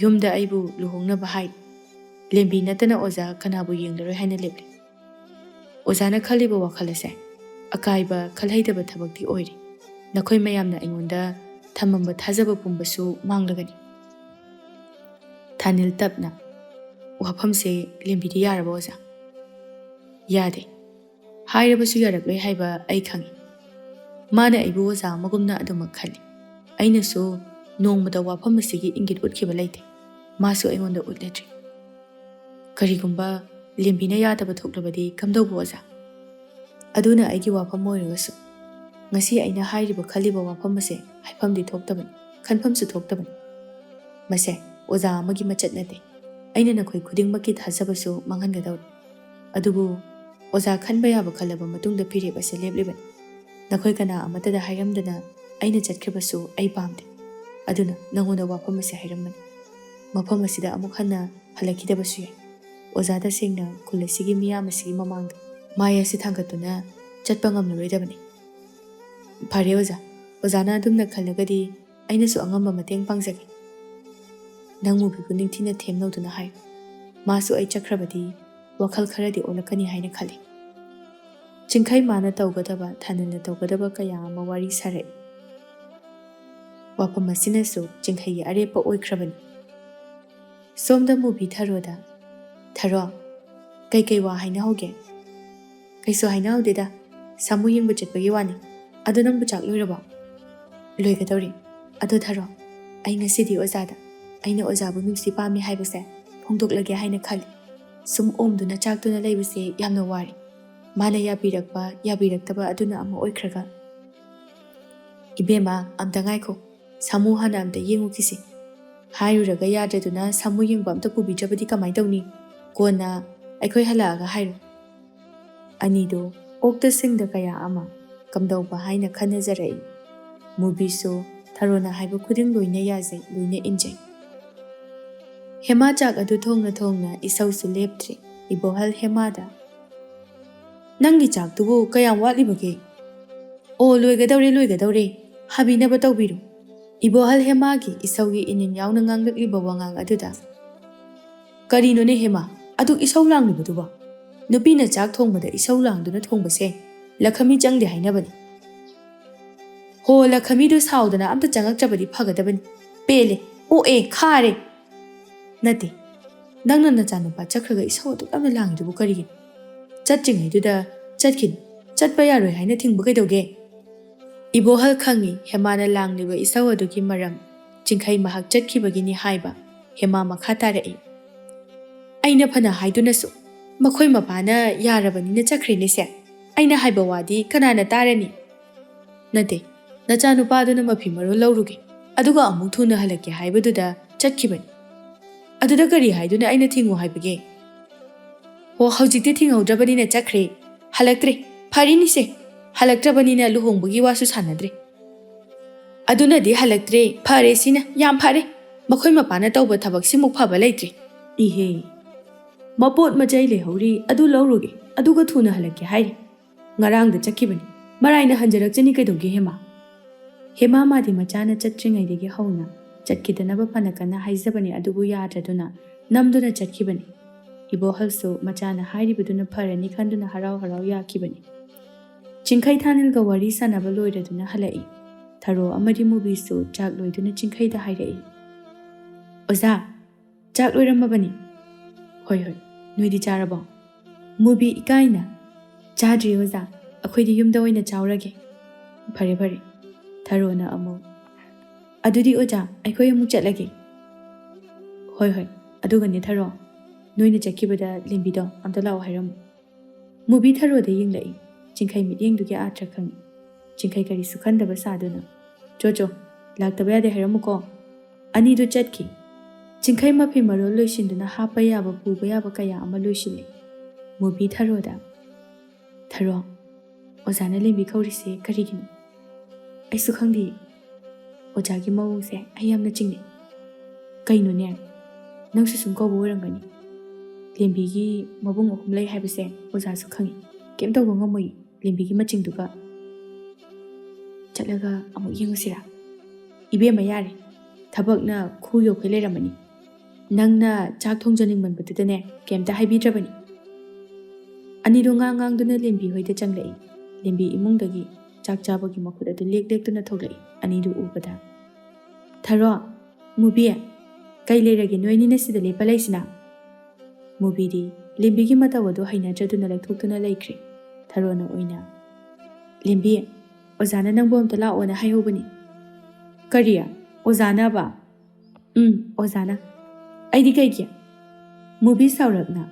ꯌꯨꯝꯗ ꯑꯩꯕꯨ ꯂꯨꯍꯣꯡꯅꯕ ꯍꯥꯏ꯫ ꯂꯦꯝꯕꯤ ꯅꯠꯇꯅ ꯑꯣꯖꯥ ꯀꯅꯥꯕꯨ ꯌꯦꯡꯂꯔꯣꯏ ꯍꯥꯏꯅ ꯂꯦꯞꯂꯤ꯫ ꯑꯣꯖꯥꯅ ꯈꯜꯂꯤꯕ ꯋꯥꯈꯜ ꯑꯁꯦ ꯑꯀꯥꯏꯕ, ꯈꯜꯍꯩꯗꯕ ꯊꯕꯛꯇꯤ ꯑꯣꯏꯔꯦ꯫ ꯅꯈꯣꯏ ꯃꯌꯥꯝꯅ ꯑꯩꯉꯣꯟꯗ ꯊꯝꯃꯝꯕ ꯊꯥꯖꯕ ꯄꯨꯝꯕꯁꯨ ꯃꯥꯡꯂꯒꯅꯤ꯫" ꯊꯥꯅꯤꯜ ꯇꯞꯅ, "ꯋꯥꯐꯝꯁꯦ ꯂꯦꯝꯕꯤꯗꯤ ꯌꯥꯔꯕ, ꯑꯣꯖꯥ?" "ꯌꯥꯗꯦ꯫ ꯍꯥꯏꯔꯕꯁꯨ ꯌꯥꯔꯛꯂꯣꯏ ꯍꯥꯏꯕ ꯑꯩ ꯈꯪꯏ꯫ ꯃꯥꯅ ꯑꯩꯕꯨ ꯑꯣꯖꯥ ꯑꯃꯒꯨꯝꯅ ꯑꯗꯨꯃꯛ ꯈꯜꯂꯤ꯫ ꯑꯩꯅꯁꯨ ꯅꯣꯡꯃꯇ ꯋꯥꯐꯝ ꯑꯁꯤꯒꯤ ꯏꯪꯒꯤꯠ ꯎꯠꯈꯤꯕ ꯂꯩꯇꯦ꯫ ꯃꯥꯁꯨ ꯑꯩꯉꯣꯟꯗ ꯎꯠꯂꯗ꯭ꯔꯤ꯫ ꯀꯔꯤꯒꯨꯝꯕ ꯂꯦꯝꯕꯤꯅ ꯌꯥꯗꯕ ꯊꯣꯛꯂꯕꯗꯤ ꯀꯝꯗꯧꯕ, ꯑꯣꯖꯥ? ꯑꯗꯨꯅ ꯑꯩꯒꯤ ꯋꯥꯐꯝ ꯑꯣꯏꯔꯒꯁꯨ, ꯉꯁꯤ ꯑꯩꯅ ꯍꯥꯏꯔꯤꯕ ꯈꯜꯂꯤꯕ ꯋꯥꯐꯝ ꯑꯁꯦ ꯍꯥꯏꯐꯝꯗꯤ ꯊꯣꯛꯇꯕꯅꯤ, ꯈꯟꯐꯝꯁꯨ ꯊꯣꯛꯇꯕꯅꯤ꯫" "ꯃꯁꯦ ꯑꯣꯖꯥ ꯑꯃꯒꯤ ꯃꯆꯠ ꯅꯠꯇꯦ꯫ ꯑꯩꯅ ꯅꯈꯣꯏ ꯈꯨꯗꯤꯡꯃꯛꯀꯤ ꯊꯥꯖꯕꯁꯨ ꯃꯥꯡꯍꯟꯒꯗꯧꯔꯤ꯫ ꯑꯗꯨꯕꯨ ꯑꯣꯖꯥ ꯈꯟꯕ ꯌꯥꯕ ꯈꯜꯂꯕ ꯃꯇꯨꯡꯗ ꯐꯤꯔꯦꯞ ꯑꯁꯤ ꯂꯦꯞꯂꯤꯕꯅꯤ꯫ ꯅꯈꯣꯏ ꯀꯅꯥ ꯑꯃꯠꯇꯗ ꯍꯥꯏꯔꯝꯗꯅ ꯑꯩꯅ ꯆꯠꯈ꯭ꯔꯕꯁꯨ ꯑꯩ ꯄꯥꯝꯗꯦ꯫ ꯑꯗꯨꯅ ꯅꯉꯣꯟꯗ ꯋꯥꯐꯝ ꯑꯁꯤ ꯍꯥꯏꯔꯝꯕꯅꯤ꯫ ꯃꯐꯝ ꯑꯁꯤꯗ ꯑꯃꯨꯛ ꯍꯟꯅ ꯍꯜꯂꯛꯈꯤꯗꯕꯁꯨ ꯌꯥꯏ꯫ ꯑꯣꯖꯥ, ꯇꯁꯦꯡꯅ ꯈꯨꯜ ꯑꯁꯤꯒꯤ ꯃꯤꯌꯥꯝ ꯑꯁꯤꯒꯤ ꯃꯃꯥꯡꯗ ꯃꯥꯏ ꯑꯁꯤ ꯊꯥꯡꯒꯠꯇꯨꯅ ꯆꯠꯄ ꯉꯝꯂꯔꯣꯏꯗꯕꯅꯤ꯫ ꯐꯔꯦ ꯑꯣꯖꯥ, ꯑꯣꯖꯥꯅ ꯑꯗꯨꯝꯅ ꯈꯜꯂꯒꯗꯤ ꯑꯩꯅꯁꯨ ꯑꯉꯝꯕ ꯃꯇꯦꯡ ꯄꯥꯡꯖꯒꯦ꯫ ꯅꯪ ꯃꯨꯕꯤꯕꯨ ꯅꯤꯡꯊꯤꯅ ꯊꯦꯝꯅꯧꯗꯨꯅ ꯍꯥꯏ꯫ ꯃꯥꯁꯨ ꯑꯩ ꯆꯠꯈ꯭ꯔꯕꯗꯤ ꯋꯥꯈꯜ ꯈꯔꯗꯤ ꯑꯣꯜꯂꯛꯀꯅꯤ ꯍꯥꯏꯅ ꯈꯜꯂꯤ꯫" ꯆꯤꯡꯈꯩ ꯃꯥꯅ ꯇꯧꯒꯗꯕ, ꯊꯥꯅꯤꯜꯅ ꯇꯧꯒꯗꯕ ꯀꯌꯥ ꯑꯃ ꯋꯥꯔꯤ ꯁꯥꯔꯛꯏ꯫ ꯋꯥꯐꯝ ꯑꯁꯤꯅꯁꯨ ꯆꯤꯡꯈꯩꯒꯤ ꯑꯔꯦꯞꯄ ꯑꯣꯏꯈ꯭ꯔꯕꯅꯤ꯫ ꯁꯣꯝꯗ ꯃꯨꯕꯤ ꯊꯔꯣꯗ, "ꯊꯔꯣ, ꯀꯩꯀꯩ ꯋꯥ ꯍꯥꯏꯅꯍꯧꯒꯦ?" "ꯀꯩꯁꯨ ꯍꯥꯏꯅꯍꯧꯗꯦꯗ, ꯁꯥꯃꯨ ꯌꯦꯡꯕ ꯆꯠꯄꯒꯤ ꯋꯥꯅꯤ꯫ ꯑꯗꯣ ꯅꯪꯕꯨ ꯆꯥꯛ ꯂꯣꯏꯔꯕꯣ?" "ꯂꯣꯏꯒꯗꯧꯔꯦ꯫ ꯑꯗꯣ ꯊꯔꯣ, ꯑꯩ ꯉꯁꯤꯗꯤ ꯑꯣꯖꯥꯗ ꯑꯩꯅ ꯑꯣꯖꯥꯕꯨ ꯅꯨꯡꯁꯤ ꯄꯥꯝꯃꯤ ꯍꯥꯏꯕꯁꯦ ꯐꯣꯡꯗꯣꯛꯂꯒꯦ ꯍꯥꯏꯅ ꯈꯜꯂꯤ꯫ ꯁꯨꯝ ꯑꯣꯝꯗꯨꯅ ꯆꯥꯛꯇꯨꯅ ꯂꯩꯕꯁꯦ ꯌꯥꯝꯅ ꯋꯥꯔꯦ꯫ ꯃꯥꯅ ꯌꯥꯕꯤꯔꯛꯄ, ꯌꯥꯕꯤꯔꯛꯇꯕ ꯑꯗꯨꯅ ꯑꯃ ꯑꯣꯏꯈ꯭ꯔꯒ꯫" "ꯏꯕꯦꯝꯃ, ꯑꯝꯇ ꯉꯥꯏꯈꯣ, ꯁꯥꯃꯨ ꯍꯥꯟꯅ ꯑꯝꯇ ꯌꯦꯡꯉꯨꯈꯤꯁꯤ꯫ ꯍꯥꯏꯔꯨꯔꯒ ꯌꯥꯗ꯭ꯔꯗꯨꯅ ꯁꯥꯃꯨ ꯌꯦꯡꯕ ꯑꯝꯇ ꯄꯨꯕꯤꯗ꯭ꯔꯕꯗꯤ ꯀꯃꯥꯏ ꯇꯧꯅꯤ? ꯀꯣꯟꯅ ꯑꯩꯈꯣꯏ ꯍꯜꯂꯛꯑꯒ ꯍꯥꯏꯔꯣ꯫" ꯑꯅꯤꯗꯣ ꯑꯣꯛꯇ ꯁꯤꯡꯗ ꯀꯌꯥ ꯑꯃ ꯀꯝꯗꯧꯕ ꯍꯥꯏꯅ ꯈꯟꯅꯖꯔꯛꯏ꯫ ꯃꯨꯕꯤꯁꯨ ꯊꯔꯣꯅ ꯍꯥꯏꯕ ꯈꯨꯗꯤꯡ ꯂꯣꯏꯅ ꯌꯥꯖꯩ, ꯂꯣꯏꯅ ꯏꯟꯖꯩ꯫ ꯍꯦꯃꯥ ꯆꯥꯛ ꯑꯗꯨ ꯊꯣꯡꯅ ꯊꯣꯡꯅ ꯏꯁꯧꯁꯨ ꯂꯦꯞꯇ꯭ꯔꯦ꯫ ꯏꯕꯣꯍꯜ ꯍꯦꯃꯥꯗ, "ꯅꯪꯒꯤ ꯆꯥꯛꯇꯨꯕꯨ ꯀꯌꯥꯝ ꯋꯥꯠꯂꯤꯕꯒꯦ?" "ꯑꯣ, ꯂꯣꯏꯒꯗꯧꯔꯦ, ꯂꯣꯏꯒꯗꯧꯔꯦ꯫ ꯍꯥꯕꯤꯅꯕ ꯇꯧꯕꯤꯔꯣ꯫" ꯏꯕꯣꯍꯜ ꯍꯦꯃꯥꯒꯤ ꯏꯁꯧꯒꯤ ꯏꯅꯤꯟ ꯌꯥꯎꯅ ꯉꯥꯡꯂꯛꯂꯤꯕ ꯋꯥꯉꯥꯡ ꯑꯗꯨꯗ, "ꯀꯔꯤꯅꯣꯅꯦ ꯍꯦꯃꯥ, ꯑꯗꯨꯛ ꯏꯁꯧ ꯂꯥꯡꯂꯤꯕꯗꯨꯕꯣ? ꯅꯨꯄꯤꯅ ꯆꯥꯛ ꯊꯣꯡꯕꯗ ꯏꯁꯧ ꯂꯥꯡꯗꯨꯅ ꯊꯣꯡꯕꯁꯦ ꯂꯈꯃꯤ ꯆꯪꯗꯦ ꯍꯥꯏꯅꯕꯅꯤ꯫" "ꯍꯣ, ꯂꯈꯃꯤꯗꯨ ꯁꯥꯎꯗꯅ ꯑꯝꯇ ꯆꯪꯉꯛꯇ꯭ꯔꯕꯗꯤ ꯐꯒꯗꯕꯅꯤ꯫ ꯄꯦꯜꯂꯦ, ꯑꯣꯛꯑꯦ, ꯈꯥꯔꯦ꯫" "ꯅꯠꯇꯦ, ꯅꯪꯅ ꯅꯆꯥꯅꯨꯄꯥ ꯆꯠꯈ꯭ꯔꯒ ꯏꯁꯧ ꯑꯗꯨꯛ ꯌꯥꯝꯅ ꯂꯥꯡꯉꯤꯗꯨꯕꯨ ꯀꯔꯤꯒꯤꯅꯣ? ꯆꯠꯇ꯭ꯔꯤꯉꯩꯗꯨꯗ ꯆꯠꯈꯤꯅꯨ, ꯆꯠꯄ ꯌꯥꯔꯣꯏ ꯍꯥꯏꯅ ꯊꯤꯡꯕ ꯀꯩꯗꯧꯒꯦ?" ꯏꯕꯣꯍꯜ ꯈꯪꯏ ꯍꯦꯃꯥꯅ ꯂꯥꯡꯂꯤꯕ ꯏꯁꯧ ꯑꯗꯨꯒꯤ ꯃꯔꯝ꯫ ꯆꯤꯡꯈꯩ ꯃꯍꯥꯛ ꯆꯠꯈꯤꯕꯒꯤꯅꯤ ꯍꯥꯏꯕ꯫ ꯍꯦꯃꯥ ꯃꯈꯥ ꯇꯥꯔꯛꯏ, "ꯑꯩꯅ ꯐꯅ ꯍꯥꯏꯗꯨꯅꯁꯨ ꯃꯈꯣꯏ ꯃꯄꯥꯅ ꯌꯥꯔꯕꯅꯤꯅ ꯆꯠꯈ꯭ꯔꯦꯅꯦꯁꯦ꯫ ꯑꯩꯅ ꯍꯥꯏꯕ ꯋꯥꯗꯤ ꯀꯅꯥꯅ ꯇꯥꯔꯅꯤ?" "ꯅꯠꯇꯦ, ꯅꯆꯥꯅꯨꯄꯥꯗꯨꯅ ꯃꯐꯤ ꯃꯔꯣꯜ ꯂꯧꯔꯨꯒꯦ, ꯑꯗꯨꯒ ꯑꯃꯨꯛ ꯊꯨꯅ ꯍꯜꯂꯛꯀꯦ ꯍꯥꯏꯕꯗꯨꯗ ꯆꯠꯈꯤꯕꯅꯤ꯫ ꯑꯗꯨꯗ ꯀꯔꯤ ꯍꯥꯏꯗꯨꯅ ꯑꯩꯅ ꯊꯤꯡꯉꯨ ꯍꯥꯏꯕꯒꯦ? ꯑꯣ, ꯍꯧꯖꯤꯛꯇꯤ ꯊꯤꯡꯍꯧꯗ꯭ꯔꯕꯅꯤꯅ ꯆꯠꯈ꯭ꯔꯦ꯫ ꯍꯜꯂꯛꯇ꯭ꯔꯦ꯫ ꯐꯔꯤꯅꯤꯁꯦ꯫ ꯍꯜꯂꯛꯇ꯭ꯔꯕꯅꯤꯅ ꯂꯨꯍꯣꯡꯕꯒꯤ ꯋꯥꯁꯨ ꯁꯥꯟꯅꯗ꯭ꯔꯦ꯫ ꯑꯗꯨꯅꯗꯤ ꯍꯜꯂꯛꯇ꯭ꯔꯦ꯫ ꯐꯔꯦ ꯁꯤꯅ꯫ ꯌꯥꯝ ꯐꯔꯦ꯫ ꯃꯈꯣꯏ ꯃꯄꯥꯅ ꯇꯧꯕ ꯊꯕꯛꯁꯤꯃꯨꯛ ꯐꯕ ꯂꯩꯇ꯭ꯔꯦ꯫ ꯏꯍꯦ꯫ ꯃꯄꯣꯠ ꯃꯆꯩ ꯂꯩꯍꯧꯔꯤ꯫ ꯑꯗꯨ ꯂꯧꯔꯨꯒꯦ꯫ ꯑꯗꯨꯒ ꯊꯨꯅ ꯍꯜꯂꯛꯀꯦ ꯍꯥꯏꯔꯤ꯫ ꯉꯔꯥꯡꯗ ꯆꯠꯈꯤꯕꯅꯤ꯫ ꯃꯔꯥꯏꯅ ꯍꯟꯖꯔꯛꯆꯅꯤ ꯀꯩꯗꯧꯒꯦ ꯍꯦꯃꯥ? ꯍꯦꯃꯥ ꯃꯥꯗꯤ ꯃꯆꯥꯅ ꯆꯠꯇ꯭ꯔꯤꯉꯩꯗꯒꯤ ꯍꯧꯅ ꯆꯠꯈꯤꯗꯅꯕ ꯐꯅ ꯀꯟꯅ ꯍꯥꯏꯖꯕꯅꯤ, ꯑꯗꯨꯕꯨ ꯌꯥꯗ꯭ꯔꯗꯨꯅ ꯅꯝꯗꯨꯅ ꯆꯠꯈꯤꯕꯅꯤ꯫ ꯏꯕꯣꯍꯜꯁꯨ ꯃꯆꯥꯅ ꯍꯥꯏꯔꯤꯕꯗꯨꯅ ꯐꯔꯅꯤ ꯈꯟꯗꯨꯅ ꯍꯔꯥꯎ ꯍꯔꯥꯎ ꯌꯥꯈꯤꯕꯅꯤ꯫ ꯆꯤꯡꯈꯩ ꯊꯥꯅꯤꯜꯒ ꯋꯥꯔꯤ ꯁꯥꯟꯅꯕ ꯂꯣꯏꯔꯗꯨꯅ ꯍꯜꯂꯛꯏ꯫ ꯊꯔꯣ ꯑꯃꯗꯤ ꯃꯨꯕꯤꯁꯨ ꯆꯥꯛ ꯂꯣꯏꯗꯨꯅ ꯆꯤꯡꯈꯩꯗ ꯍꯥꯏꯔꯛꯏ, "ꯑꯣꯖꯥ, ꯆꯥꯛ ꯂꯣꯏꯔꯝꯃꯕꯅꯤ꯫" "ꯍꯣꯏ, ꯍꯣꯏ꯫ ꯅꯣꯏꯗꯤ ꯆꯥꯔꯕꯣ?" ꯃꯨꯕꯤ ꯏꯀꯥꯏꯅ, "ꯆꯥꯗ꯭ꯔꯤ ꯑꯣꯖꯥ, ꯑꯩꯈꯣꯏꯗꯤ ꯌꯨꯝꯗ ꯑꯣꯏꯅ ꯆꯥꯎꯔꯒꯦ꯫" "ꯐꯔꯦ, ꯐꯔꯦ꯫" ꯊꯔꯣꯅ ꯑꯃꯨꯛ, "ꯑꯗꯨꯗꯤ ꯑꯣꯖꯥ, ꯑꯩꯈꯣꯏ ꯑꯃꯨꯛ ꯆꯠꯂꯒꯦ꯫" "ꯍꯣꯏ, ꯍꯣꯏ꯫ ꯑꯗꯨꯒꯅꯦ ꯊꯔꯣ, ꯅꯣꯏꯅ ꯆꯠꯈꯤꯕꯗ ꯂꯦꯝꯕꯤꯗꯣ ꯑꯝꯇ ꯂꯥꯛꯑꯣ ꯍꯥꯏꯔꯝꯃꯨ꯫" ꯃꯨꯕꯤ ꯊꯔꯣꯗ ꯌꯦꯡꯂꯛꯏ꯫ ꯆꯤꯡꯈꯩ ꯃꯤꯠꯌꯦꯡꯗꯨꯒꯤ ꯑꯥꯔꯊ ꯈꯪꯏ꯫ ꯆꯤꯡꯈꯩ ꯀꯔꯤꯁꯨ ꯈꯟꯗꯕ ꯁꯥꯗꯨꯅ, "ꯆꯣ ꯆꯣ, ꯂꯥꯛꯇꯕ ꯌꯥꯗꯦ ꯍꯥꯏꯔꯝꯃꯨꯀꯣ꯫" ꯑꯅꯤꯗꯨ ꯆꯠꯈꯤ꯫ ꯆꯤꯡꯈꯩ ꯃꯐꯤ ꯃꯔꯣꯜ ꯂꯣꯏꯁꯤꯟꯗꯨꯅ ꯍꯥꯞꯄ ꯌꯥꯕ ꯄꯨꯕ ꯌꯥꯕ ꯀꯌꯥ ꯑꯃ ꯂꯣꯏꯁꯤꯜꯂꯦ꯫ ꯃꯨꯕꯤ ꯊꯔꯣꯗ, "ꯊꯔꯣ, ꯑꯣꯖꯥꯅ ꯂꯦꯝꯕꯤ ꯀꯧꯔꯤꯁꯦ ꯀꯔꯤꯒꯤꯅꯣ?" "ꯑꯩꯁꯨ ꯈꯪꯗꯦ꯫ ꯑꯣꯖꯥꯒꯤ ꯃꯑꯣꯡꯁꯦ ꯑꯩ ꯌꯥꯝꯅ ꯆꯤꯡꯅꯩ꯫" "ꯀꯩꯅꯣꯅꯦ? ꯅꯪꯁꯨ ꯁꯨꯝ ꯀꯧꯕ ꯑꯣꯏꯔꯝꯒꯅꯤ꯫ ꯂꯦꯝꯕꯤꯒꯤ ꯃꯕꯨꯡ ꯑꯍꯨꯝ ꯂꯩ ꯍꯥꯏꯕꯁꯦ ꯑꯣꯖꯥꯁꯨ ꯈꯪꯏ꯫ ꯀꯩꯝ ꯇꯧꯕ ꯉꯝꯃꯣꯏ ꯂꯦꯝꯕꯤꯒꯤ ꯃꯆꯤꯡꯗꯨꯒ꯫" "ꯆꯠꯂꯒ ꯑꯃꯨꯛ ꯌꯦꯡꯉꯨꯁꯤꯔꯥ?" "ꯏꯕꯦꯝꯃ, ꯌꯥꯔꯦ꯫ ꯊꯕꯛꯅ ꯈꯨ ꯌꯧꯈꯩ ꯂꯩꯔꯝꯃꯅꯤ꯫ ꯅꯪꯅ ꯆꯥꯛ ꯊꯣꯡꯖꯅꯤꯡꯃꯟꯕꯗꯨꯗꯅꯦ ꯀꯩꯝꯇ ꯍꯥꯏꯕꯤꯗ꯭ꯔꯕꯅꯤ꯫" ꯑꯅꯤꯗꯣ ꯉꯥꯡ ꯉꯥꯡꯗꯨꯅ ꯂꯦꯝꯕꯤ ꯍꯣꯏꯗ ꯆꯪꯂꯛꯏ꯫ ꯂꯦꯝꯕꯤ ꯏꯃꯨꯡꯗꯒꯤ ꯆꯥꯛ ꯆꯥꯕꯒꯤ ꯃꯈꯨꯠ ꯑꯗꯨ ꯂꯦꯛ ꯂꯦꯛꯇꯨꯅ ꯊꯣꯛꯂꯛꯏ꯫ ꯑꯅꯤꯗꯨ ꯎꯕꯗ, "ꯊꯔꯣ, ꯃꯨꯕꯤ, ꯀꯩ ꯂꯩꯔꯒꯦ ꯅꯣꯏ ꯑꯅꯤꯅ ꯁꯤꯗ ꯂꯦꯞꯄ ꯂꯩꯁꯤꯅ?" ꯃꯨꯕꯤꯗꯤ ꯂꯦꯝꯕꯤꯒꯤ ꯃꯇꯧ ꯑꯗꯨ ꯍꯩꯅꯗ꯭ꯔꯗꯨꯅ ꯂꯩꯊꯣꯛꯇꯨꯅ ꯂꯩꯈ꯭ꯔꯦ꯫ ꯊꯔꯣꯅ ꯑꯣꯏꯅ, "ꯂꯦꯝꯕꯤ, ꯑꯣꯖꯥꯅ ꯅꯪꯕꯨ ꯑꯝꯇ ꯂꯥꯛꯑꯣꯅ ꯍꯥꯏꯍꯧꯕꯅꯤ꯫" "ꯀꯔꯤ? ꯑꯣꯖꯥꯅꯕ?" "ꯎꯝ, ꯑꯣꯖꯥꯅ꯫" "ꯑꯩꯗꯤ ꯀꯩꯒꯤ?" ꯃꯨꯕꯤ ꯁꯥꯎꯔꯞꯅ,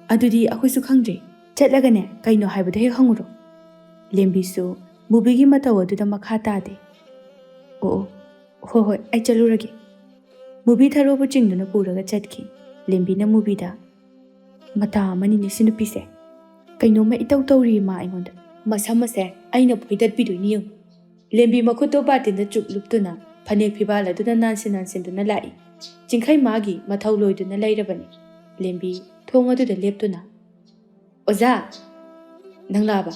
"ꯑꯗꯨꯗꯤ ꯑꯩꯈꯣꯏꯁꯨ ꯈꯪꯗ꯭ꯔꯦ꯫ ꯆꯠꯂꯒꯅꯦ ꯀꯩꯅꯣ ꯍꯥꯏꯕꯗꯣ ꯍꯦꯛ ꯍꯪꯉꯨꯔꯣ꯫" ꯂꯦꯝꯕꯤꯁꯨ ꯃꯨꯕꯤꯒꯤ ꯃꯇꯧ ꯑꯗꯨꯗ ꯃꯈꯥ ꯇꯥꯗꯦ꯫ "ꯑꯣ, ꯑꯣ, ꯍꯣꯏ, ꯍꯣꯏ, ꯑꯩ ꯆꯠꯂꯨꯔꯒꯦ꯫" ꯃꯨꯕꯤ ꯊꯔꯣꯕꯨ ꯆꯤꯡꯗꯨꯅ ꯄꯨꯔꯒ ꯆꯠꯈꯤ꯫ ꯂꯦꯝꯕꯤꯅ ꯃꯨꯕꯤꯗ, "ꯃꯇꯥ ꯑꯃꯅꯤꯅꯦ ꯁꯤ ꯅꯨꯄꯤꯁꯦ, ꯀꯩꯅꯣꯝꯃ ꯏꯇꯧ ꯇꯧꯔꯤ ꯃꯥ ꯑꯩꯉꯣꯟꯗ꯫ ꯃꯁꯝ ꯑꯁꯦ ꯑꯩꯅ ꯐꯣꯏꯗꯠꯄꯤꯗꯣꯏꯅꯤ ꯌꯦꯡꯉꯨ"꯫ ꯂꯦꯝꯕꯤ ꯃꯈꯨꯠꯇꯣ ꯕꯥꯔꯇꯤꯟꯗ ꯆꯨꯞ ꯂꯨꯞꯇꯨꯅ ꯐꯅꯦꯛ ꯐꯤꯕꯥꯜ ꯑꯗꯨꯗ ꯅꯥꯟꯁꯤꯟ ꯅꯥꯟꯁꯤꯟꯗꯨꯅ ꯂꯥꯛꯏ꯫ ꯆꯤꯡꯈꯩ ꯃꯥꯒꯤ ꯃꯊꯧ ꯂꯣꯏꯗꯨꯅ ꯂꯩꯔꯕꯅꯤ꯫ ꯂꯦꯝꯕꯤ ꯊꯣꯡ ꯑꯗꯨꯗ ꯂꯦꯞꯇꯨꯅ, "ꯑꯣꯖꯥ, ꯅꯪ ꯂꯥꯛꯑꯕ?"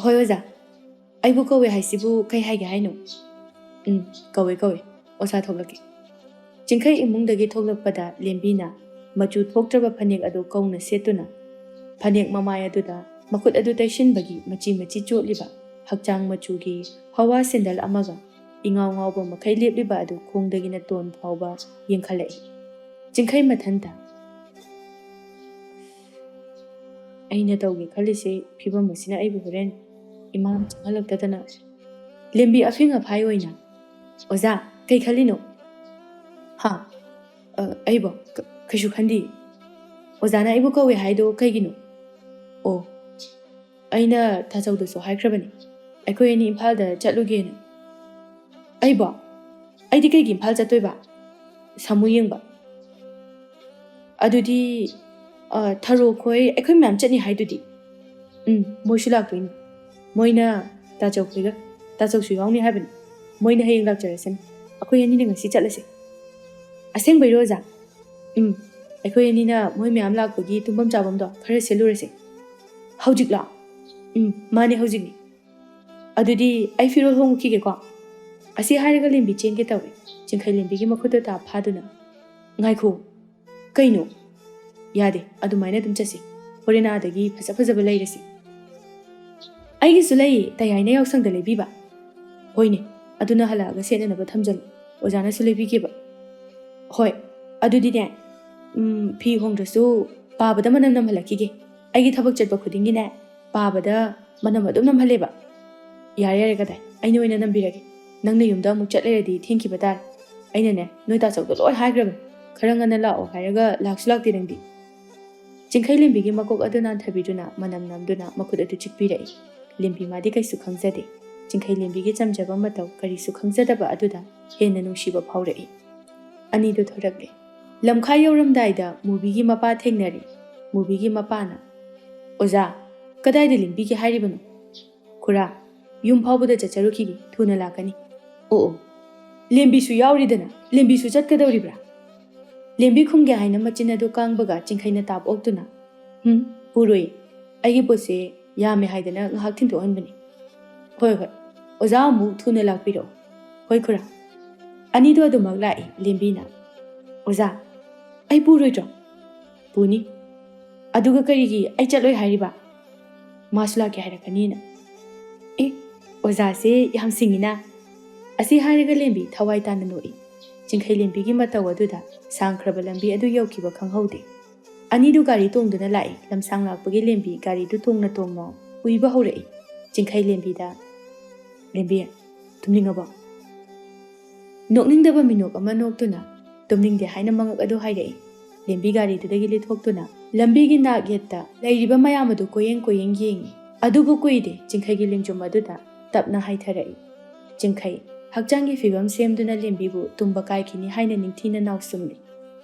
"ꯍꯣꯏ ꯑꯣꯖꯥ꯫ ꯑꯩꯕꯨ ꯀꯧꯋꯦ ꯍꯥꯏꯁꯤꯕꯨ ꯀꯩ ꯍꯥꯏꯒꯦ ꯍꯥꯏꯅꯣ?" "ꯎꯝ, ꯀꯧꯋꯦ ꯀꯧꯋꯦ꯫ ꯑꯣꯖꯥ ꯊꯣꯛꯂꯛꯀꯦ"꯫ ꯆꯤꯡꯈꯩ ꯏꯃꯨꯡꯗꯒꯤ ꯊꯣꯛꯂꯛꯄꯗ ꯂꯦꯝꯕꯤꯅ ꯃꯆꯨ ꯊꯣꯛꯇ꯭ꯔꯕ ꯐꯅꯦꯛ ꯑꯗꯨ ꯀꯧꯅ ꯁꯦꯠꯇꯨꯅ, ꯐꯅꯦꯛ ꯃꯃꯥꯏ ꯑꯗꯨꯗ ꯃꯈꯨꯠ ꯑꯗꯨ ꯇꯩꯁꯤꯟꯕꯒꯤ ꯃꯆꯤ ꯃꯆꯤ ꯆꯣꯠꯂꯤꯕ ꯍꯛꯆꯥꯡ ꯃꯆꯨꯒꯤ ꯍꯋꯥ ꯁꯦꯟꯗꯜ ꯑꯃꯒ ꯏꯉꯥꯎ ꯉꯥꯎꯕ ꯃꯈꯩ ꯂꯦꯞꯂꯤꯕ ꯑꯗꯨ ꯈꯣꯡꯗꯒꯤꯅ ꯇꯣꯟ ꯐꯥꯎꯕ ꯌꯦꯡꯈꯠꯂꯛꯏ꯫ ꯆꯤꯡꯈꯩ ꯃꯊꯟꯇ, "ꯑꯩꯅ ꯇꯧꯒꯦ ꯈꯜꯂꯤꯁꯦ ꯐꯤꯕꯝ ꯑꯁꯤꯅ ꯑꯩꯕꯨ ꯍꯣꯔꯦꯟ ꯏꯃꯥꯅ ꯆꯪꯍꯜꯂꯛꯇꯗꯅ"꯫ ꯂꯦꯝꯕꯤ ꯑꯐꯤꯡ ꯑꯐꯥꯏ ꯑꯣꯏꯅ, "ꯑꯣꯖꯥ, ꯀꯩ ꯈꯜꯂꯤꯅꯣ?" "ꯍꯥ? ꯑ, ꯑꯩꯕꯣ? ꯀ-, ꯀꯩꯁꯨ ꯈꯟꯗꯦ"꯫ "ꯑꯣꯖꯥꯅ ꯑꯩꯕꯨ ꯀꯧꯋꯦ ꯍꯥꯏꯗꯣ ꯀꯩꯒꯤꯅꯣ?" "ꯑꯣ, ꯑꯩꯅ ꯇꯥꯆꯧꯗꯁꯨ ꯍꯥꯏꯈ꯭ꯔꯕꯅꯤ, ꯑꯩꯈꯣꯏ ꯑꯅꯤ ꯏꯝꯐꯥꯜꯗ ꯆꯠꯂꯨꯒꯦꯅ"꯫ "ꯑꯩꯕꯣ? ꯑꯩꯗꯤ ꯀꯩꯒꯤ ꯏꯝꯐꯥꯜ ꯆꯠꯇꯣꯏꯕ?" "ꯁꯥꯃꯨ ꯌꯦꯡꯕ"꯫ "ꯑꯗꯨꯗꯤ, ꯑ, ꯊꯔꯣ ꯈꯣꯏ ꯑꯩꯈꯣꯏ ꯃꯌꯥꯝ ꯆꯠꯅꯤ ꯍꯥꯏꯗꯨꯗꯤ?" "ꯎꯝ, ꯃꯣꯏꯁꯨ ꯂꯥꯛꯇꯣꯏꯅꯤ꯫ ꯃꯣꯏꯅ ꯇꯥꯆꯧ ꯈꯣꯏꯒ, ꯇꯥꯆꯧꯁꯨ ꯌꯥꯎꯅꯤ ꯍꯥꯏꯕꯅꯤ꯫ ꯃꯣꯏꯅ ꯍꯌꯦꯡ ꯂꯥꯛꯆꯔꯁꯅꯤ꯫ ꯑꯩꯈꯣꯏ ꯑꯅꯤꯅ ꯉꯁꯤ ꯆꯠꯂꯁꯦ"꯫ "ꯑꯁꯦꯡꯕꯩꯔꯣ ꯑꯣꯖꯥ?" "ꯎꯝ, ꯑꯩꯈꯣꯏ ꯑꯅꯤꯅ ꯃꯣꯏ ꯃꯌꯥꯝ ꯂꯥꯛꯄꯒꯤ ꯇꯨꯝꯐꯝ ꯆꯥꯐꯝꯗꯣ ꯈꯔ ꯁꯤꯜꯂꯨꯔꯁꯦ"꯫ "ꯍꯧꯖꯤꯛꯂꯣ?" "ꯎꯝ, ꯃꯥꯅꯦ, ꯍꯧꯖꯤꯛꯅꯤ"꯫ "ꯑꯗꯨꯗꯤ ꯑꯩ ꯐꯤꯔꯣꯜ ꯍꯣꯡꯉꯨꯈꯤꯒꯦꯀꯣ"꯫ ꯑꯁꯤ ꯍꯥꯏꯔꯒ ꯂꯦꯝꯕꯤ ꯆꯦꯟꯒꯦ ꯇꯧꯏ꯫ ꯆꯤꯡꯈꯩ ꯂꯦꯝꯕꯤꯒꯤ ꯃꯈꯨꯠꯇ ꯇꯥꯞ ꯐꯥꯗꯨꯅ, "ꯉꯥꯏꯈꯣ"꯫ "ꯀꯩꯅꯣ?" "ꯌꯥꯗꯦ, ꯑꯗꯨꯃꯥꯏꯅ ꯑꯗꯨꯝ ꯆꯠꯁꯤ꯫ ꯍꯣꯔꯦꯟ ꯑꯥꯗꯒꯤ ꯐꯖ ꯐꯖꯕ ꯂꯩꯔꯁꯤ"꯫ "ꯑꯩꯒꯤꯁꯨ ꯂꯩꯌꯦ, ꯇꯌꯥꯏꯅ ꯌꯥꯎꯁꯪꯗ ꯂꯩꯕꯤꯕ"꯫ "ꯍꯣꯏꯅꯦ, ꯑꯗꯨꯅ ꯍꯜꯂꯛꯑꯒ ꯁꯦꯠꯅꯅꯕ ꯊꯝꯖꯜꯂꯨ, ꯑꯣꯖꯥꯅꯁꯨ ꯂꯩꯕꯤꯒꯦꯕ"꯫ "ꯍꯣꯏ, ꯑꯗꯨꯗꯤꯅꯦ, ꯎꯝ, ꯐꯤ ꯍꯣꯡꯗ꯭ꯔꯁꯨ ꯄꯥꯕꯗ ꯃꯅꯝ ꯅꯝꯍꯜꯂꯛꯈꯤꯒꯦ꯫ ꯑꯩꯒꯤ ꯊꯕꯛ ꯆꯠꯄ ꯈꯨꯗꯤꯡꯒꯤꯅꯦ, ꯄꯥꯕꯗ ꯃꯅꯝ ꯑꯗꯨꯝ ꯅꯝꯍꯜꯂꯦꯕ"꯫ "ꯌꯥꯔꯦ ꯌꯥꯔꯦ, ꯀꯗꯥꯏ, ꯑꯩꯅ ꯑꯣꯏꯅ ꯅꯝꯕꯤꯔꯒꯦ꯫ ꯅꯪꯅ ꯌꯨꯝꯗ ꯑꯃꯨꯛ ꯆꯠ ꯂꯩꯔꯗꯤ ꯊꯦꯡꯈꯤꯕ ꯇꯥꯔꯦ꯫ ꯑꯩꯅꯅꯦ, ꯅꯣꯏ ꯇꯥꯆꯧꯗ ꯂꯣꯏ ꯍꯥꯏꯈ꯭ꯔꯕꯅꯤ꯫ ꯈꯔ ꯉꯟꯅ ꯂꯥꯛꯑꯣ ꯍꯥꯏꯔꯒ ꯂꯥꯛꯁꯨ ꯂꯥꯛꯇꯦ ꯅꯪꯗꯤ"꯫ ꯆꯤꯡꯈꯩ ꯂꯦꯝꯕꯤꯒꯤ ꯃꯀꯣꯛ ꯑꯗꯨ ꯅꯥꯟꯊꯕꯤꯗꯨꯅ ꯃꯅꯝ ꯅꯝꯗꯨꯅ ꯃꯈꯨꯠ ꯑꯗꯨ ꯆꯤꯛꯄꯤꯔꯛꯏ꯫ ꯂꯦꯝꯕꯤ ꯃꯥꯗꯤ ꯀꯩꯁꯨ ꯈꯪꯖꯗꯦ꯫ ꯆꯤꯡꯈꯩ ꯂꯦꯝꯕꯤꯒꯤ ꯆꯝꯖꯕ ꯃꯇꯧ ꯀꯔꯤꯁꯨ ꯈꯪꯖꯗꯕ ꯑꯗꯨꯗ ꯍꯦꯟꯅ ꯅꯨꯡꯁꯤꯕ ꯐꯥꯎꯔꯛꯏ꯫ ꯑꯅꯤꯗꯣ ꯊꯣꯔꯛꯂꯦ꯫ ꯂꯝꯈꯥꯏ ꯌꯧꯔꯝꯗꯥꯏꯗ ꯃꯨꯕꯤꯒꯤ ꯃꯄꯥ ꯊꯦꯡꯅꯔꯦ꯫ ꯃꯨꯕꯤꯒꯤ ꯃꯄꯥꯅ, "ꯑꯣꯖꯥ, ꯀꯗꯥꯏꯗ ꯂꯦꯝꯕꯤꯒꯦ ꯍꯥꯏꯔꯤꯕꯅꯣ?" "ꯈꯨꯔꯥ, ꯌꯨꯝ ꯐꯥꯎꯕꯗ ꯆꯠꯆꯔꯨꯈꯤꯒꯦ, ꯊꯨꯅ ꯂꯥꯛꯀꯅꯤ꯫" "ꯑꯣ ꯑꯣ, ꯂꯦꯝꯕꯤꯁꯨ ꯌꯥꯎꯔꯤꯗꯅ, ꯂꯦꯝꯕꯤꯁꯨ ꯆꯠꯀꯗꯧꯔꯤꯕ꯭ꯔꯥ?" ꯂꯦꯝꯕꯤ ꯈꯨꯝꯒꯦ ꯍꯥꯏꯅ ꯃꯆꯤꯟ ꯑꯗꯨ ꯀꯥꯡꯕꯒ ꯆꯤꯡꯈꯩꯅ ꯇꯥꯞ ꯑꯣꯛꯇꯨꯅ, "ꯍꯨꯝ, ꯄꯨꯔꯣꯏ꯫ ꯑꯩꯒꯤ ꯄꯣꯠꯁꯦ ꯌꯥꯝꯃꯦ ꯍꯥꯏꯗꯅ ꯉꯥꯏꯍꯥꯛ ꯊꯤꯟꯗꯣꯛꯍꯟꯕꯅꯤ꯫" "ꯍꯣꯏ ꯍꯣꯏ, ꯑꯣꯖꯥ ꯑꯃꯨꯛ ꯊꯨꯅ ꯂꯥꯛꯄꯤꯔꯣ꯫" "ꯍꯣꯏ ꯈꯨꯔꯥ꯫" ꯑꯅꯤꯗꯣ ꯑꯗꯨꯃꯛ ꯂꯥꯛꯏ꯫ ꯂꯦꯝꯕꯤꯅ, "ꯑꯣꯖꯥ, ꯑꯩ ꯄꯨꯔꯣꯏꯗ꯭ꯔꯣ?" "ꯄꯨꯅꯤ꯫" "ꯑꯗꯨꯒ ꯀꯔꯤꯒꯤ ꯑꯩ ꯆꯠꯂꯣꯏ ꯍꯥꯏꯔꯤꯕ?" "ꯃꯥꯁꯨ ꯂꯥꯛꯀꯦ ꯍꯥꯏꯔꯛꯀꯅꯤꯅ꯫" "ꯑꯦ, ꯑꯣꯖꯥꯁꯦ ꯌꯥꯝ ꯁꯤꯡꯉꯤꯅ꯫" ꯑꯁꯤ ꯍꯥꯏꯔꯒ ꯂꯦꯝꯕꯤ ꯊꯋꯥꯏ ꯇꯥꯅ ꯅꯣꯛꯏ꯫ ꯆꯤꯡꯈꯩ ꯂꯦꯝꯕꯤꯒꯤ ꯃꯇꯧ ꯑꯗꯨꯗ ꯁꯥꯡꯈ꯭ꯔꯕ ꯂꯝꯕꯤ ꯑꯗꯨ ꯌꯧꯈꯤꯕ ꯈꯪꯍꯧꯗꯦ꯫ ꯑꯅꯤꯗꯨ ꯒꯥꯔꯤ ꯇꯣꯡꯗꯨꯅ ꯂꯥꯛꯏ꯫ ꯂꯝꯁꯥꯡ ꯂꯥꯛꯄꯒꯤ ꯂꯦꯝꯕꯤ ꯒꯥꯔꯤꯗꯨ ꯇꯣꯡꯅ ꯇꯣꯡꯅ ꯎꯏꯕ ꯍꯧꯔꯛꯏ꯫ ꯆꯤꯡꯈꯩ ꯂꯦꯝꯕꯤꯗ, "ꯂꯦꯝꯕꯤ, ꯇꯨꯝꯅꯤꯡꯉꯕꯣ?" ꯅꯣꯛꯅꯤꯡꯗꯕ ꯃꯤꯅꯣꯛ ꯑꯃ ꯅꯣꯛꯇꯨꯅ, "ꯇꯨꯝꯅꯤꯡꯗꯦ" ꯍꯥꯏꯅ ꯃꯉꯛ ꯑꯗꯨ ꯍꯥꯏꯔꯛꯏ꯫ ꯂꯦꯝꯕꯤ ꯒꯥꯔꯤꯗꯨꯗꯒꯤ ꯂꯤꯊꯣꯛꯇꯨꯅ ꯂꯝꯕꯤꯒꯤ ꯅꯥꯛ ꯌꯦꯠꯇ ꯂꯩꯔꯤꯕ ꯃꯌꯥꯝ ꯑꯗꯨ ꯀꯣꯌꯦꯡ ꯀꯣꯌꯦꯡ ꯌꯦꯡꯉꯤ꯫ ꯑꯗꯨꯕꯨ ꯀꯨꯏꯗꯦ, ꯆꯤꯡꯈꯩꯒꯤ ꯂꯦꯡꯖꯨꯝ ꯑꯗꯨꯗ ꯇꯞꯅ ꯍꯥꯏꯊꯔꯛꯏ꯫ ꯆꯤꯡꯈꯩ, ꯍꯛꯆꯥꯡꯒꯤ ꯐꯤꯕꯝ ꯁꯦꯝꯗꯨꯅ ꯂꯦꯝꯕꯤꯕꯨ ꯇꯨꯝꯕ ꯀꯥꯏꯈꯤꯅꯤ ꯍꯥꯏꯅ ꯅꯤꯡꯊꯤꯅ ꯅꯥꯎꯁꯨꯝꯂꯤ꯫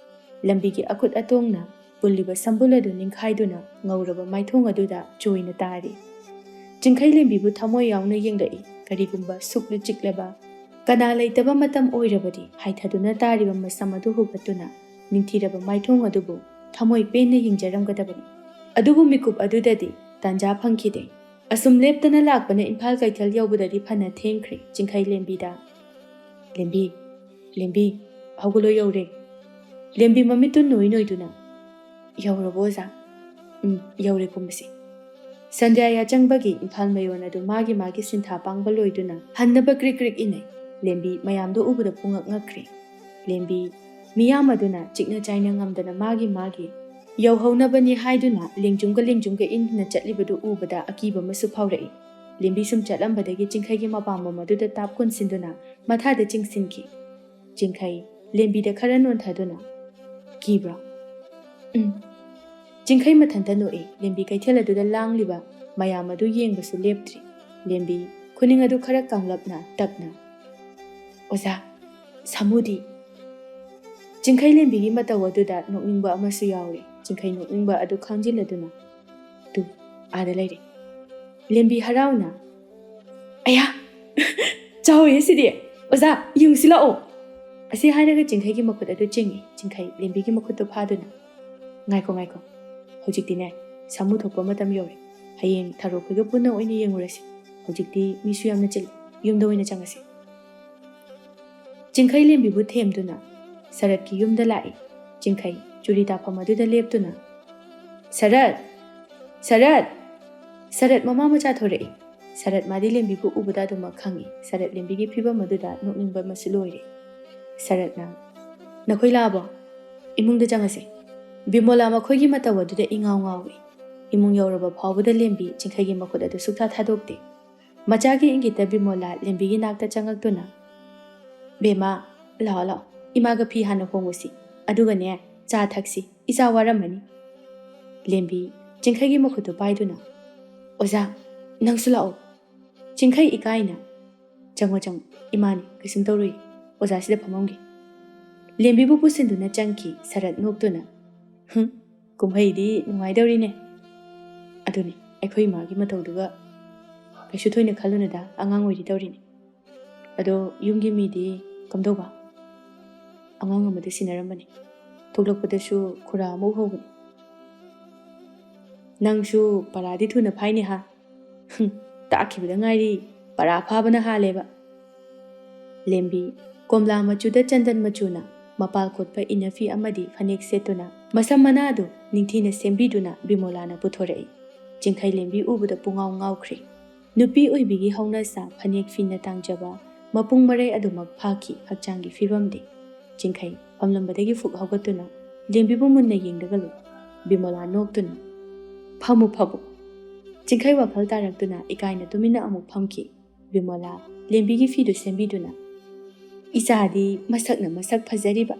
ꯂꯝꯕꯤꯒꯤ ꯑꯈꯨꯠ ꯑꯇꯣꯡꯅ ꯄꯨꯜꯂꯤꯕ ꯁꯝꯕꯨꯜ ꯑꯗꯨ ꯅꯤꯡꯈꯥꯏꯗꯨꯅ ꯉꯧꯔꯕ ꯃꯥꯏꯊꯣꯡ ꯑꯗꯨꯗ ꯆꯣꯏꯅ ꯇꯥꯔꯤ꯫ ꯆꯤꯡꯈꯩ ꯂꯦꯝꯕꯤꯕꯨ ꯊꯃꯣꯏ ꯌꯥꯎꯅ ꯌꯦꯡꯂꯛꯏ꯫ ꯀꯔꯤꯒꯨꯝꯕ ꯁꯨꯛꯂꯨ ꯆꯤꯛꯂꯕ ꯀꯅꯥ ꯂꯩꯇꯕ ꯃꯇꯝ ꯑꯣꯏꯔꯕꯗꯤ ꯍꯥꯏꯊꯗꯨꯅ ꯇꯥꯔꯤꯕ ꯃꯁꯝ ꯑꯗꯨ ꯍꯨꯒꯠꯇꯨꯅ ꯅꯤꯡꯊꯤꯔꯕ ꯃꯥꯏꯊꯣꯡ ꯑꯗꯨꯕꯨ ꯊꯃꯣꯏ ꯄꯦꯟꯅ ꯌꯦꯡꯖꯔꯝꯒꯗꯕꯅꯤ꯫ ꯑꯗꯨꯕꯨ ꯃꯤꯀꯨꯞ ꯑꯗꯨꯗꯗꯤ ꯇꯥꯟꯖꯥ ꯐꯪꯈꯤꯗꯦ꯫ ꯑꯁꯨꯝ ꯂꯦꯞꯇꯅ ꯂꯥꯛꯄꯅ ꯏꯝꯐꯥꯜ ꯀꯩꯊꯦꯜ ꯌꯧꯕꯗꯗꯤ ꯐꯅ ꯊꯦꯡꯈ꯭ꯔꯦ꯫ ꯆꯤꯡꯈꯩ ꯂꯦꯝꯕꯤꯗ, "ꯂꯦꯝꯕꯤ, ꯂꯦꯝꯕꯤ, ꯍꯧꯒꯠꯂꯣ, ꯌꯧꯔꯦ꯫" ꯂꯦꯝꯕꯤ ꯃꯃꯤꯠꯇꯨ ꯅꯣꯏ ꯅꯣꯏꯗꯨꯅ, "ꯌꯧꯔꯕꯣ ꯑꯣꯖꯥ?" "ꯎꯝ, ꯌꯧꯔꯦ ꯀꯨꯝꯃꯁꯤ꯫" ꯁꯟꯙ꯭ꯌꯥ ꯌꯥꯆꯪꯕꯒꯤ ꯏꯝꯐꯥꯜ ꯃꯌꯣꯟ ꯑꯗꯨ ꯃꯥꯒꯤ ꯃꯥꯒꯤ ꯁꯤꯟꯊꯥ ꯄꯥꯡꯕ ꯂꯣꯏꯗꯨꯅ ꯍꯟꯅꯕ ꯀ꯭ꯔꯤꯛ ꯀ꯭ꯔꯤꯛ ꯏꯟꯅꯩ꯫ ꯂꯦꯝꯕꯤ ꯃꯌꯥꯝꯗꯨ ꯎꯕꯗ ꯄꯨꯡꯉꯛ ꯉꯛꯈ꯭ꯔꯦ꯫ ꯂꯦꯝꯕꯤ ꯃꯤꯌꯥꯝ ꯑꯗꯨꯅ ꯆꯤꯛꯅ ꯆꯥꯏꯅ ꯉꯝꯗꯅ ꯃꯥꯒꯤ ꯃꯥꯒꯤ ꯌꯧꯍꯧꯅꯕꯅꯤ ꯍꯥꯏꯗꯨꯅ ꯂꯦꯡꯖꯨꯝꯒ ꯂꯦꯡꯖꯨꯝꯒ ꯏꯟꯗꯨꯅ ꯆꯠꯂꯤꯕꯗꯨ ꯎꯕꯗ ꯑꯀꯤꯕ ꯑꯃꯁꯨ ꯐꯥꯎꯔꯛꯏ꯫ ꯂꯦꯝꯕꯤ ꯁꯨꯝ ꯆꯠꯂꯝꯕꯗꯒꯤ ꯆꯤꯡꯈꯩꯒꯤ ꯃꯄꯥꯝꯕꯣꯝ ꯑꯗꯨꯗ ꯇꯥꯞ ꯀꯣꯟꯁꯤꯟꯗꯨꯅ ꯃꯊꯥꯗ ꯆꯤꯡꯁꯤꯟꯈꯤ꯫ ꯆꯤꯡꯈꯩ ꯂꯦꯝꯕꯤꯗ ꯈꯔ ꯅꯣꯟꯊꯗꯨꯅ, "ꯀꯤꯕ꯭ꯔꯣ?" "ꯎꯝ꯫" ꯆꯤꯡꯈꯩ ꯃꯊꯟꯇ ꯅꯣꯛꯏ꯫ ꯂꯦꯝꯕꯤ ꯀꯩꯊꯦꯜ ꯑꯗꯨꯗ ꯂꯥꯡꯂꯤꯕ ꯃꯌꯥꯝ ꯑꯗꯨ ꯌꯦꯡꯕꯁꯨ ꯂꯦꯞꯇ꯭ꯔꯤ꯫ ꯂꯦꯝꯕꯤ ꯈꯨꯅꯤꯡ ꯑꯗꯨ ꯈꯔ ꯀꯥꯡꯂꯞꯅ ꯇꯞꯅ, "ꯑꯣꯖꯥ, ꯁꯥꯃꯨꯗꯤ?" ꯆꯤꯡꯈꯩ ꯂꯦꯝꯕꯤꯒꯤ ꯃꯇꯧ ꯑꯗꯨꯗ ꯅꯣꯛꯅꯤꯡꯕ ꯑꯃꯁꯨ ꯌꯥꯎꯔꯦ꯫ ꯆꯤꯡꯈꯩ ꯅꯣꯛꯅꯤꯡꯕ ꯑꯗꯨ ꯈꯥꯡꯖꯤꯜꯂꯗꯨꯅ, "ꯇꯨ, ꯑꯥꯗ ꯂꯩꯔꯦ꯫" ꯂꯦꯝꯕꯤ ꯍꯔꯥꯎꯅ, "ꯑꯌꯥ, ꯆꯥꯎꯋꯦ ꯁꯤꯗꯤ! ꯑꯣꯖꯥ, ꯌꯦꯡꯉꯨꯁꯤ ꯂꯥꯛꯑꯣ!" ꯑꯁꯤ ꯍꯥꯏꯔꯒ ꯆꯤꯡꯈꯩꯒꯤ ꯃꯈꯨꯠ ꯑꯗꯨ ꯆꯤꯡꯏ꯫ ꯆꯤꯡꯈꯩ ꯂꯦꯝꯕꯤꯒꯤ ꯃꯈꯨꯠꯇꯨ ꯐꯥꯗꯨꯅ, "ꯉꯥꯏꯈꯣ, ꯉꯥꯏꯈꯣ, ꯍꯧꯖꯤꯛꯇꯤꯅꯦ, ꯁꯥꯃꯨ ꯊꯣꯛꯄ ꯃꯇꯝ ꯌꯧꯔꯦ꯫ ꯍꯌꯦꯡ ꯊꯔꯣ ꯈꯣꯏꯒ ꯄꯨꯟꯅ ꯑꯣꯏꯅ ꯌꯦꯡꯉꯨꯔꯁꯤ꯫ ꯍꯧꯖꯤꯛꯇꯤ ꯃꯤꯁꯨ ꯌꯥꯝꯅ ꯆꯤꯜꯂꯤ꯫ ꯌꯨꯝꯗ ꯑꯣꯏꯅ ꯆꯪꯉꯁꯤ꯫" ꯆꯤꯡꯈꯩ ꯂꯦꯝꯕꯤꯕꯨ ꯊꯦꯝꯗꯨꯅ ꯁꯔꯠꯀꯤ ꯌꯨꯝꯗ ꯂꯥꯛꯏ꯫ ꯆꯤꯡꯈꯩ ꯆꯨꯔꯤ ꯇꯥꯐꯝ ꯑꯗꯨꯗ ꯂꯦꯞꯇꯨꯅ, "ꯁꯔꯠ! ꯁꯔꯠ!" ꯁꯔꯠ ꯃꯃꯥ ꯃꯆꯥ ꯊꯣꯔꯛꯏ꯫ ꯁꯔꯠ ꯃꯥꯗꯤ ꯂꯦꯝꯕꯤꯕꯨ ꯎꯕꯗ ꯑꯗꯨꯃꯛ ꯈꯪꯏ꯫ ꯁꯔꯠ ꯂꯦꯝꯕꯤꯒꯤ ꯐꯤꯕꯝ ꯑꯗꯨꯗ ꯅꯣꯛꯅꯤꯡꯕ ꯑꯃꯁꯨ ꯂꯣꯏꯔꯦ꯫ ꯁꯔꯠꯅ, "ꯅꯈꯣꯏ ꯂꯥꯛꯑꯕꯣ? ꯏꯃꯨꯡꯗ ꯆꯪꯉꯁꯦ꯫" ꯕꯤꯃꯣꯂꯥ ꯃꯈꯣꯏꯒꯤ ꯃꯇꯧ ꯑꯗꯨꯗ ꯏꯉꯥꯎ ꯉꯥꯎꯏ꯫ ꯏꯃꯨꯡ ꯌꯧꯔꯕ ꯐꯥꯎꯕꯗ ꯂꯦꯝꯕꯤ ꯆꯤꯡꯈꯩꯒꯤ ꯃꯈꯨꯠ ꯑꯗꯨ ꯁꯨꯛꯊꯥ ꯊꯥꯗꯣꯛꯇꯦ꯫ ꯃꯆꯥꯒꯤ ꯏꯪꯒꯤꯠꯇ ꯕꯤꯃꯣꯂꯥ ꯂꯦꯝꯕꯤꯒꯤ ꯅꯥꯛꯇ ꯆꯪꯉꯛꯇꯨꯅ, "ꯕꯦꯝꯃ, ꯂꯥꯛꯑꯣ, ꯂꯥꯛꯑꯣ, ꯏꯃꯥꯒ ꯐꯤ ꯍꯥꯟꯅ ꯍꯣꯡꯉꯨꯁꯤ, ꯑꯗꯨꯒꯅꯦ, ꯆꯥ ꯊꯛꯁꯤ, ꯏꯆꯥ ꯋꯥꯔꯝꯃꯅꯤ꯫" ꯂꯦꯝꯕꯤ ꯆꯤꯡꯈꯩꯒꯤ ꯃꯈꯨꯠꯇꯨ ꯄꯥꯏꯗꯨꯅ, "ꯑꯣꯖꯥ, ꯅꯪꯁꯨ ꯂꯥꯛꯑꯣ꯫" ꯆꯤꯡꯈꯩ ꯏꯀꯥꯏꯅ, "ꯆꯪꯉꯣ, ꯆꯪꯉꯣ, ꯏꯃꯥꯅꯤ, ꯀꯩꯁꯨꯝ ꯇꯧꯔꯣꯏ, ꯑꯣꯖꯥꯁꯤꯗ ꯐꯝꯃꯝꯒꯦ꯫" ꯂꯦꯝꯕꯤꯕꯨ ꯄꯨꯁꯤꯟꯗꯨꯅ ꯆꯪꯈꯤ ꯁꯔꯠ ꯅꯣꯛꯇꯨꯅ꯫ "ꯍꯨꯝ, ꯀꯨꯝꯍꯩꯗꯤ ꯅꯨꯡꯉꯥꯏꯗꯧꯔꯤꯅꯦ꯫ ꯑꯗꯨꯅꯤ, ꯑꯩꯈꯣꯏ ꯏꯃꯥꯒꯤ ꯃꯇꯧꯗꯨꯒ ꯀꯩꯁꯨ ꯊꯣꯏꯅ ꯈꯜꯂꯨꯅꯨꯗ, ꯑꯉꯥꯡ ꯑꯣꯏꯔꯤ ꯇꯧꯔꯤꯅꯤ꯫ ꯑꯗꯣ ꯌꯨꯝꯒꯤ ꯃꯤꯗꯤ ꯀꯝꯗꯧꯕ? ꯑꯉꯥꯡ ꯑꯃꯗꯤ ꯁꯤꯟꯅꯔꯝꯕꯅꯤ꯫ ꯊꯣꯛꯂꯛꯄꯗꯁꯨ ꯈꯨꯔꯥ ꯑꯃ ꯎꯍꯧꯕꯅꯤ꯫ ꯅꯪꯁꯨ ꯄꯔꯥꯗꯤ ꯊꯨꯅ ꯐꯥꯏꯅꯦ ꯍꯥ?" "ꯍꯨꯝ, ꯇꯥꯛꯈꯤꯕꯗ ꯉꯥꯏꯔꯤ, ꯄꯔꯥ ꯐꯥꯕꯅ ꯍꯥꯜꯂꯦꯕ꯫" ꯂꯦꯝꯕꯤ ꯀꯣꯝꯂꯥ ꯃꯆꯨꯗ ꯆꯟꯗꯟ ꯃꯆꯨꯅ ꯃꯄꯥꯜ ꯀꯣꯠꯄ ꯏꯅꯐꯤ ꯑꯃꯗꯤ ꯐꯅꯦꯛ ꯁꯦꯠꯇꯨꯅ, ꯃꯁꯝ ꯃꯅꯥꯗꯨ ꯅꯤꯡꯊꯤꯅ ꯁꯦꯝꯕꯤꯗꯨꯅ ꯕꯤꯃꯣꯂꯥꯅ ꯄꯨꯊꯣꯔꯛꯏ꯫ ꯆꯤꯡꯈꯩ ꯂꯦꯝꯕꯤ ꯎꯕꯗ ꯄꯨꯡꯉꯥꯎ ꯉꯥꯎꯈ꯭ꯔꯦ꯫ ꯅꯨꯄꯤ ꯑꯣꯏꯕꯤꯒꯤ ꯍꯧꯅ ꯁꯥ ꯐꯅꯦꯛ ꯐꯤꯅ ꯇꯥꯡꯖꯕ ꯃꯄꯨꯡ ꯃꯔꯩ ꯑꯗꯨꯃꯛ ꯐꯥꯈꯤ ꯍꯛꯆꯥꯡꯒꯤ ꯐꯤꯕꯝꯗꯤ꯫ ꯆꯤꯡꯈꯩ ꯐꯝꯂꯝꯕꯗꯒꯤ ꯐꯨꯛ ꯍꯧꯒꯠꯇꯨꯅ ꯂꯦꯝꯕꯤꯕꯨ ꯃꯨꯟꯅ ꯌꯦꯡꯂꯒ ꯂꯩ꯫ ꯕꯤꯃꯣꯂꯥ ꯅꯣꯛꯇꯨꯅ, "ꯐꯝꯃꯨ, ꯐꯝꯃꯨ꯫" ꯆꯤꯡꯈꯩ ꯋꯥꯈꯜ ꯇꯥꯔꯛꯇꯨꯅ ꯏꯀꯥꯏꯅ ꯇꯨꯃꯤꯟꯅ ꯑꯃꯨꯛ ꯐꯝꯈꯤ꯫ ꯕꯤꯃꯣꯂꯥ ꯂꯦꯝꯕꯤꯒꯤ ꯐꯤꯗꯨ ꯁꯦꯝꯕꯤꯗꯨꯅ, "ꯏꯆꯥꯗꯤ ꯃꯁꯛꯅ ꯃꯁꯛ ꯐꯖꯔꯤꯕ,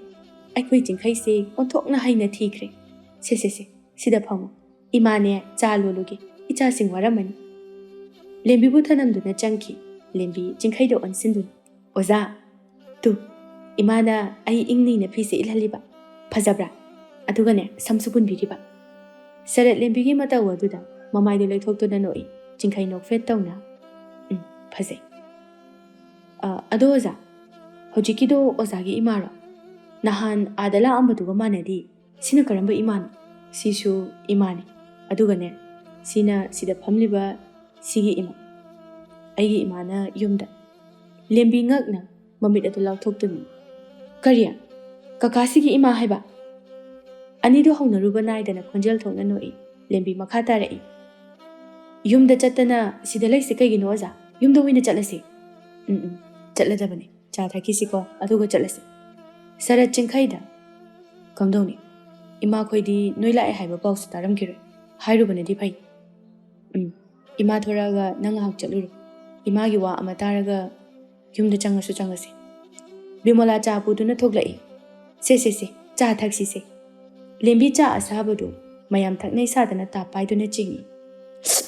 ꯑꯩꯈꯣꯏ ꯆꯤꯡꯈꯩꯁꯦ ꯑꯣꯟꯊꯣꯛꯅ ꯍꯩꯅ ꯊꯤꯈ꯭ꯔꯦ꯫ ꯁꯦ, ꯁꯦ, ꯁꯦ, ꯁꯤꯗ ꯐꯝꯃꯨ꯫ ꯏꯃꯥꯅꯦ ꯆꯥ ꯂꯣꯜꯂꯨꯒꯦ, ꯏꯆꯥꯁꯤꯡ ꯋꯥꯔꯝꯃꯅꯤ꯫" ꯂꯦꯝꯕꯤꯕꯨ ꯊꯅꯝꯗꯨꯅ ꯆꯪꯈꯤ꯫ ꯂꯦꯝꯕꯤ ꯆꯤꯡꯈꯩꯗ ꯑꯣꯟꯁꯤꯟꯗꯨꯅ, "ꯑꯣꯖꯥ, ꯇꯨ, ꯏꯃꯥꯅ ꯑꯩ ꯏꯪꯅꯤꯅ ꯐꯤꯁꯦ ꯏꯜꯍꯜꯂꯤꯕ꯫ ꯐꯖꯕ꯭ꯔꯥ? ꯑꯗꯨꯒꯅꯦ, ꯁꯝꯁꯨ ꯄꯨꯟꯕꯤꯔꯤꯕ꯫ ꯁꯔꯠ ꯂꯦꯝꯕꯤꯒꯤ ꯃꯇꯧ ꯑꯗꯨꯗ ꯃꯃꯥꯏꯗꯨ ꯂꯩꯊꯣꯛꯇꯨꯅ ꯅꯣꯛꯏ꯫ ꯆꯤꯡꯈꯩ ꯅꯣꯛꯐꯦꯠ ꯇꯧꯅ, "ꯎꯝ, ꯐꯖꯩ꯫ ꯑ, ꯑꯗꯣ ꯑꯣꯖꯥ, ꯍꯧꯖꯤꯛꯀꯤꯗꯣ ꯑꯣꯖꯥꯒꯤ ꯏꯃꯥꯔꯣ? ꯅꯍꯥꯟ ꯑꯥꯗ ꯂꯥꯛꯑꯝꯕꯗꯨꯒ ꯃꯥꯟꯅꯗꯦ꯫ ꯁꯤꯅ ꯀꯔꯝꯕ ꯏꯃꯥꯅꯣ?" "ꯁꯤꯁꯨ ꯏꯃꯥꯅꯤ꯫ ꯑꯗꯨꯒꯅꯦ, ꯁꯤꯅ ꯁꯤꯗ ꯐꯝꯂꯤꯕ ꯁꯤꯒꯤ ꯏꯃꯥ꯫ ꯑꯩꯒꯤ ꯏꯃꯥꯅ ꯌꯨꯝꯗ꯫" ꯂꯦꯝꯕꯤ ꯉꯛꯅ ꯃꯃꯤꯠ ꯑꯗꯨ ꯂꯥꯎꯊꯣꯛꯇꯨꯅ, "ꯀꯔꯤ? ꯀꯀꯥꯁꯤꯒꯤ ꯏꯃꯥ ꯍꯥꯏꯕ?" ꯑꯅꯤꯗꯨ ꯍꯧꯅꯔꯨꯕ ꯅꯥꯏꯗꯅ ꯈꯣꯟꯖꯦꯜ ꯊꯣꯛꯅ ꯅꯣꯛꯏ꯫ ꯂꯦꯝꯕꯤ ꯃꯈꯥ ꯇꯥꯔꯛꯏ, "ꯌꯨꯝꯗ ꯆꯠꯇꯅ ꯁꯤꯗ ꯂꯩꯁꯦ ꯀꯩꯒꯤꯅꯣ ꯑꯣꯖꯥ? ꯌꯨꯝꯗ ꯑꯣꯏꯅ ꯆꯠꯂꯁꯦ꯫" "ꯎꯝ, ꯎꯝ, ꯆꯠꯂꯗꯕꯅꯤ꯫ ꯆꯥ ꯊꯛꯈꯤꯁꯤꯀꯣ, ꯑꯗꯨꯒ ꯆꯠꯂꯁꯦ꯫" ꯁꯔꯠ ꯆꯤꯡꯈꯩꯗ, "ꯀꯝꯗꯧꯅꯤ? ꯏꯃꯥꯈꯣꯏꯗꯤ ꯅꯣꯏ ꯂꯥꯛꯑꯦ ꯍꯥꯏꯕ ꯄꯥꯎꯁꯨ ꯇꯥꯔꯝꯈꯤꯔꯣꯏ꯫ ꯍꯥꯏꯔꯨꯕꯅꯗꯤ ꯐꯩ꯫" "ꯎꯝ, ꯏꯃꯥ ꯊꯣꯔꯛꯑꯒ ꯅꯪ ꯉꯥꯏꯍꯥꯛ ꯆꯠꯂꯨꯔꯣ꯫ ꯏꯃꯥꯒꯤ ꯋꯥ ꯑꯃ ꯇꯥꯔꯒ ꯌꯨꯝꯗ ꯆꯪꯉꯁꯨ ꯆꯪꯉꯁꯤ꯫ ꯕꯤꯃꯣꯂꯥ ꯆꯥ ꯄꯨꯗꯨꯅ ꯊꯣꯛꯂꯛꯏ꯫ ꯁꯦ, ꯁꯦ, ꯁꯦ, ꯆꯥ ꯊꯛꯁꯤꯁꯦ꯫" ꯂꯦꯝꯕꯤ ꯆꯥ ꯑꯁꯥꯕꯗꯨ ꯃꯌꯥꯝ ꯊꯛꯅꯩ ꯁꯥꯗꯅ ꯇꯥꯞ ꯄꯥꯏꯗꯨꯅ ꯆꯤꯡꯏ꯫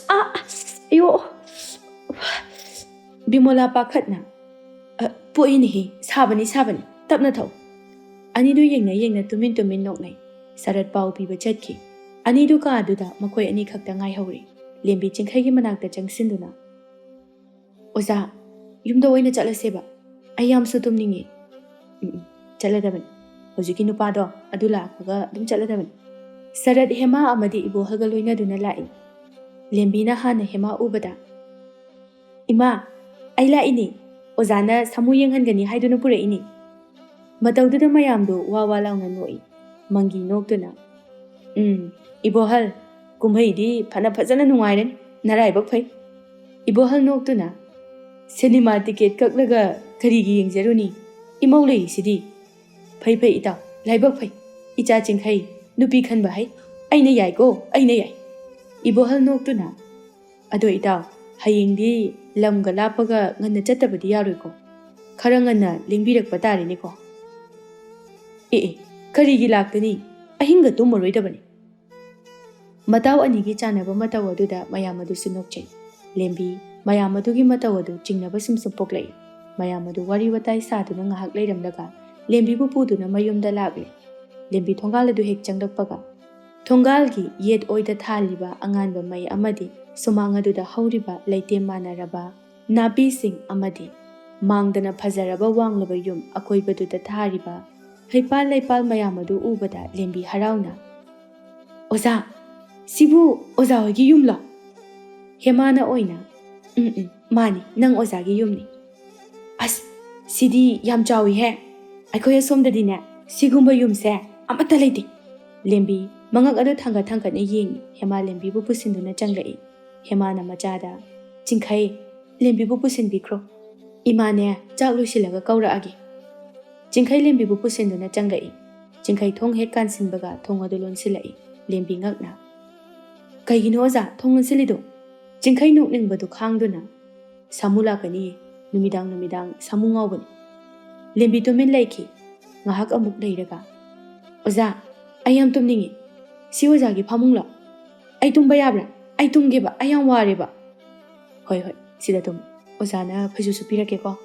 "ꯑꯥ, ꯑꯌꯣ, ꯕꯤꯃꯣꯂꯥ ꯄꯥꯈꯠꯅ, "ꯑ, ꯄꯣꯛꯏꯅꯦꯍꯦ, ꯁꯥꯕꯅꯤ, ꯁꯥꯕꯅꯤ, ꯇꯞꯅ ꯊꯛꯎ꯫" ꯑꯅꯤꯗꯨ ꯌꯦꯡꯅ ꯌꯦꯡꯅ ꯇꯨꯃꯤꯟ ꯇꯨꯃꯤꯟ ꯅꯣꯛꯅꯩ꯫ ꯁꯔꯠ ꯄꯥꯎ ꯄꯤꯕ ꯆꯠꯈꯤ꯫ ꯑꯅꯤꯗꯨ ꯀꯥꯗꯨꯗ ꯃꯈꯣꯏ ꯑꯅꯤꯈꯛꯇ ꯉꯥꯏꯍꯧꯔꯦ꯫ ꯂꯦꯝꯕꯤ ꯆꯤꯡꯈꯩꯒꯤ ꯃꯅꯥꯛꯇ ꯆꯪꯁꯤꯟꯗꯨꯅ, "ꯑꯣꯖꯥ, ꯌꯨꯝꯗ ꯑꯣꯏꯅ ꯆꯠꯂꯁꯦꯕ꯫ ꯑꯩ ꯌꯥꯝꯁꯨ ꯇꯨꯝꯅꯤꯡꯉꯦ꯫" "ꯎꯝ, ꯎꯝ, ꯆꯠꯂꯗꯕꯅꯤ꯫ ꯍꯧꯖꯤꯛꯀꯤ ꯅꯨꯄꯥꯗꯣ ꯑꯗꯨ ꯂꯥꯛꯄꯒ ꯑꯗꯨꯝ ꯆꯠꯂꯗꯕꯅꯤ꯫" ꯁꯔꯠ ꯍꯦꯃꯥ ꯑꯃꯗꯤ ꯏꯕꯣꯍꯜꯒ ꯂꯣꯏꯅꯗꯨꯅ ꯂꯥꯛꯏ꯫ ꯂꯦꯝꯕꯤꯅ ꯍꯥꯟꯅ ꯍꯦꯃꯥ ꯎꯕꯗ, "ꯏꯃꯥ, ꯑꯩ ꯂꯥꯛꯏꯅꯦ꯫ ꯑꯣꯖꯥꯅ ꯁꯥꯃꯨ ꯌꯦꯡꯍꯟꯒꯅꯤ ꯍꯥꯏꯗꯨꯅ ꯄꯨꯔꯛꯏꯅꯦ꯫" ꯃꯇꯧꯗꯨꯗ ꯃꯌꯥꯝꯗꯨ ꯋꯥ ꯋꯥ ꯂꯥꯎꯅ ꯅꯣꯛꯏ꯫ ꯃꯪꯒꯤ ꯅꯣꯛꯇꯨꯅ, "ꯎꯝ, ꯏꯕꯣꯍꯜ, ꯀꯨꯝꯍꯩꯗꯤ ꯐꯅ ꯐꯖꯅ ꯅꯨꯡꯉꯥꯏꯔꯅꯤ꯫ ꯅꯔꯥꯏꯕꯛ ꯐꯩ꯫" ꯏꯕꯣꯍꯜ ꯅꯣꯛꯇꯨꯅ, "ꯁꯤꯅꯦꯃꯥ ꯇꯤꯀꯦꯠ ꯀꯛꯂꯒ ꯀꯔꯤꯒꯤ ꯌꯦꯡꯖꯔꯨꯅꯤ? ꯏꯃꯧ ꯂꯩꯔꯤꯁꯤꯗꯤ꯫" "ꯐꯩ ꯐꯩ ꯏꯇꯥꯎ, ꯂꯥꯏꯕꯛ ꯐꯩ꯫ ꯏꯆꯥ ꯆꯤꯡꯈꯩ ꯅꯨꯄꯤ ꯈꯟꯕ ꯍꯩ꯫ ꯑꯩꯅ ꯌꯥꯏꯀꯣ, ꯑꯩꯅ ꯌꯥꯏ꯫" ꯏꯕꯣꯍꯜ ꯅꯣꯛꯇꯨꯅ, "ꯑꯗꯣ ꯏꯇꯥꯎ, ꯍꯌꯦꯡꯗꯤ ꯂꯝꯒ ꯂꯥꯞꯄꯒ ꯉꯟꯅ ꯆꯠꯇꯕꯗꯤ ꯌꯥꯔꯣꯏꯀꯣ꯫ ꯈꯔ ꯉꯟꯅ ꯂꯦꯡꯕꯤꯔꯛꯄ ꯇꯥꯔꯦꯅꯦꯀꯣ꯫" "ꯑꯦ ꯑꯦ, ꯀꯔꯤꯒꯤ ꯂꯥꯛꯀꯅꯤ? ꯑꯍꯤꯡꯒ ꯇꯨꯝꯃꯔꯣꯏꯗꯕꯅꯤ꯫" ꯃꯇꯥꯎ ꯑꯅꯤꯒꯤ ꯆꯥꯟꯅꯕ ꯃꯇꯧ ꯑꯗꯨꯗ ꯃꯌꯥꯝ ꯑꯗꯨꯁꯨ ꯅꯣꯛꯆꯩ꯫ ꯂꯦꯝꯕꯤ ꯃꯌꯥꯝ ꯑꯗꯨꯒꯤ ꯃꯇꯧ ꯑꯗꯨ ꯆꯤꯡꯅꯕ ꯁꯨꯝ ꯁꯨꯝ ꯄꯣꯛꯂꯛꯏ꯫ ꯃꯌꯥꯝ ꯑꯗꯨ ꯋꯥꯔꯤ ꯋꯥꯇꯥꯏ ꯁꯥꯗꯨꯅ ꯉꯥꯏꯍꯥꯛ ꯂꯩꯔꯝꯂꯒ ꯂꯦꯝꯕꯤꯕꯨ ꯄꯨꯗꯨꯅ ꯃꯌꯨꯝꯗ ꯂꯥꯛꯂꯦ꯫ ꯂꯦꯝꯕꯤ ꯊꯣꯡꯒꯥꯜ ꯑꯗꯨ ꯍꯦꯛ ꯆꯪꯂꯛꯄꯒ ꯊꯣꯡꯒꯥꯜꯒꯤ ꯌꯦꯠ ꯑꯣꯏꯗ ꯊꯥꯜꯂꯤꯕ ꯑꯉꯥꯟꯕ ꯃꯩ ꯑꯃꯗꯤ ꯁꯨꯃꯥꯡ ꯑꯗꯨꯗ ꯍꯧꯔꯤꯕ ꯂꯩꯇꯦꯝ ꯃꯥꯟꯅꯔꯕ ꯅꯥꯄꯤꯁꯤꯡ ꯑꯃꯗꯤ ꯃꯥꯡꯗꯅ ꯐꯖꯔꯕ ꯋꯥꯡꯂꯕ ꯌꯨꯝ ꯑꯀꯣꯏꯕꯗꯨꯗ ꯊꯥꯔꯤꯕ ꯍꯩꯄꯥꯜ ꯂꯩꯄꯥꯜ ꯃꯌꯥꯝ ꯑꯗꯨ ꯎꯕꯗ ꯂꯦꯝꯕꯤ ꯍꯔꯥꯎꯅ, "ꯑꯣꯖꯥ, ꯁꯤꯕꯨ ꯑꯣꯖꯥ ꯍꯣꯏꯒꯤ ꯌꯨꯝꯂꯣ?" ꯍꯦꯃꯥꯅ ꯑꯣꯏꯅ, "ꯎꯝ, ꯎꯝ, ꯃꯥꯅꯤ, ꯅꯪ ꯑꯣꯖꯥꯒꯤ ꯌꯨꯝꯅꯤ꯫ ꯑꯁ, ꯁꯤꯗꯤ ꯌꯥꯝ ꯆꯥꯎꯏꯍꯦ꯫ ꯑꯩꯈꯣꯏ ꯑꯁꯣꯝꯗꯗꯤꯅꯦ, ꯁꯤꯒꯨꯝꯕ ꯌꯨꯝꯁꯦ ꯑꯃꯠꯇ ꯂꯩꯇꯦ꯫" ꯂꯦꯝꯕꯤ ꯃꯉꯛ ꯑꯗꯨ ꯊꯥꯡꯒꯠ ꯊꯥꯡꯒꯠꯅ ꯌꯦꯡꯉꯤ꯫ ꯍꯦꯃꯥ ꯂꯦꯝꯕꯤꯕꯨ ꯄꯨꯁꯤꯟꯗꯨꯅ ꯆꯪꯂꯛꯏ꯫ ꯍꯦꯃꯥꯅ ꯃꯆꯥꯗ, "ꯆꯤꯡꯈꯩ, ꯂꯦꯝꯕꯤꯕꯨ ꯄꯨꯁꯤꯟꯕꯤꯈ꯭ꯔꯣ꯫ ꯏꯃꯥꯅꯦ, ꯆꯥꯛ ꯂꯣꯏꯁꯤꯜꯂꯒ ꯀꯧꯔꯛꯑꯒꯦ꯫" ꯆꯤꯡꯈꯩ ꯂꯦꯝꯕꯤꯕꯨ ꯄꯨꯁꯤꯟꯗꯨꯅ ꯆꯪꯂꯛꯏ꯫ ꯆꯤꯡꯈꯩ ꯊꯣꯡ ꯍꯦꯛ ꯀꯥꯟꯁꯤꯟꯕꯒ ꯊꯣꯡ ꯑꯗꯨ ꯂꯣꯟꯁꯤꯜꯂꯛꯏ꯫ ꯂꯦꯝꯕꯤ ꯉꯛꯅ, "ꯀꯩꯒꯤꯅꯣ ꯑꯣꯖꯥ ꯊꯣꯡ ꯂꯣꯟꯁꯤꯜꯂꯤꯗꯣ?" ꯆꯤꯡꯈꯩ ꯅꯣꯛꯅꯤꯡꯕꯗꯨ ꯈꯥꯡꯗꯨꯅ, "ꯁꯥꯃꯨ ꯂꯥꯛꯀꯅꯤꯌꯦ, ꯅꯨꯃꯤꯗꯥꯡ ꯅꯨꯃꯤꯗꯥꯡ ꯁꯥꯃꯨ ꯉꯥꯎꯕꯅꯤ꯫" ꯂꯦꯝꯕꯤ ꯇꯨꯃꯤꯟ ꯂꯩꯈꯤ꯫ ꯉꯥꯏꯍꯥꯛ ꯑꯃꯨꯛ ꯂꯩꯔꯒ, "ꯑꯣꯖꯥ, ꯑꯩ ꯌꯥꯝ ꯇꯨꯝꯅꯤꯡꯉꯤ꯫ ꯁꯤ ꯑꯣꯖꯥꯒꯤ ꯐꯃꯨꯡꯂꯣ? ꯑꯩ ꯇꯨꯝꯕ ꯌꯥꯕ꯭ꯔꯥ? ꯑꯩ ꯇꯨꯝꯒꯦꯕ, ꯑꯩ ꯌꯥꯝ ꯋꯥꯔꯦꯕ꯫" "ꯍꯣꯏ, ꯍꯣꯏ, ꯁꯤꯗ ꯇꯨꯝꯃꯨ꯫ ꯑꯣꯖꯥꯅ ꯐꯩꯖꯨꯞꯁꯨ ꯄꯤꯔꯛꯀꯦꯀꯣ꯫"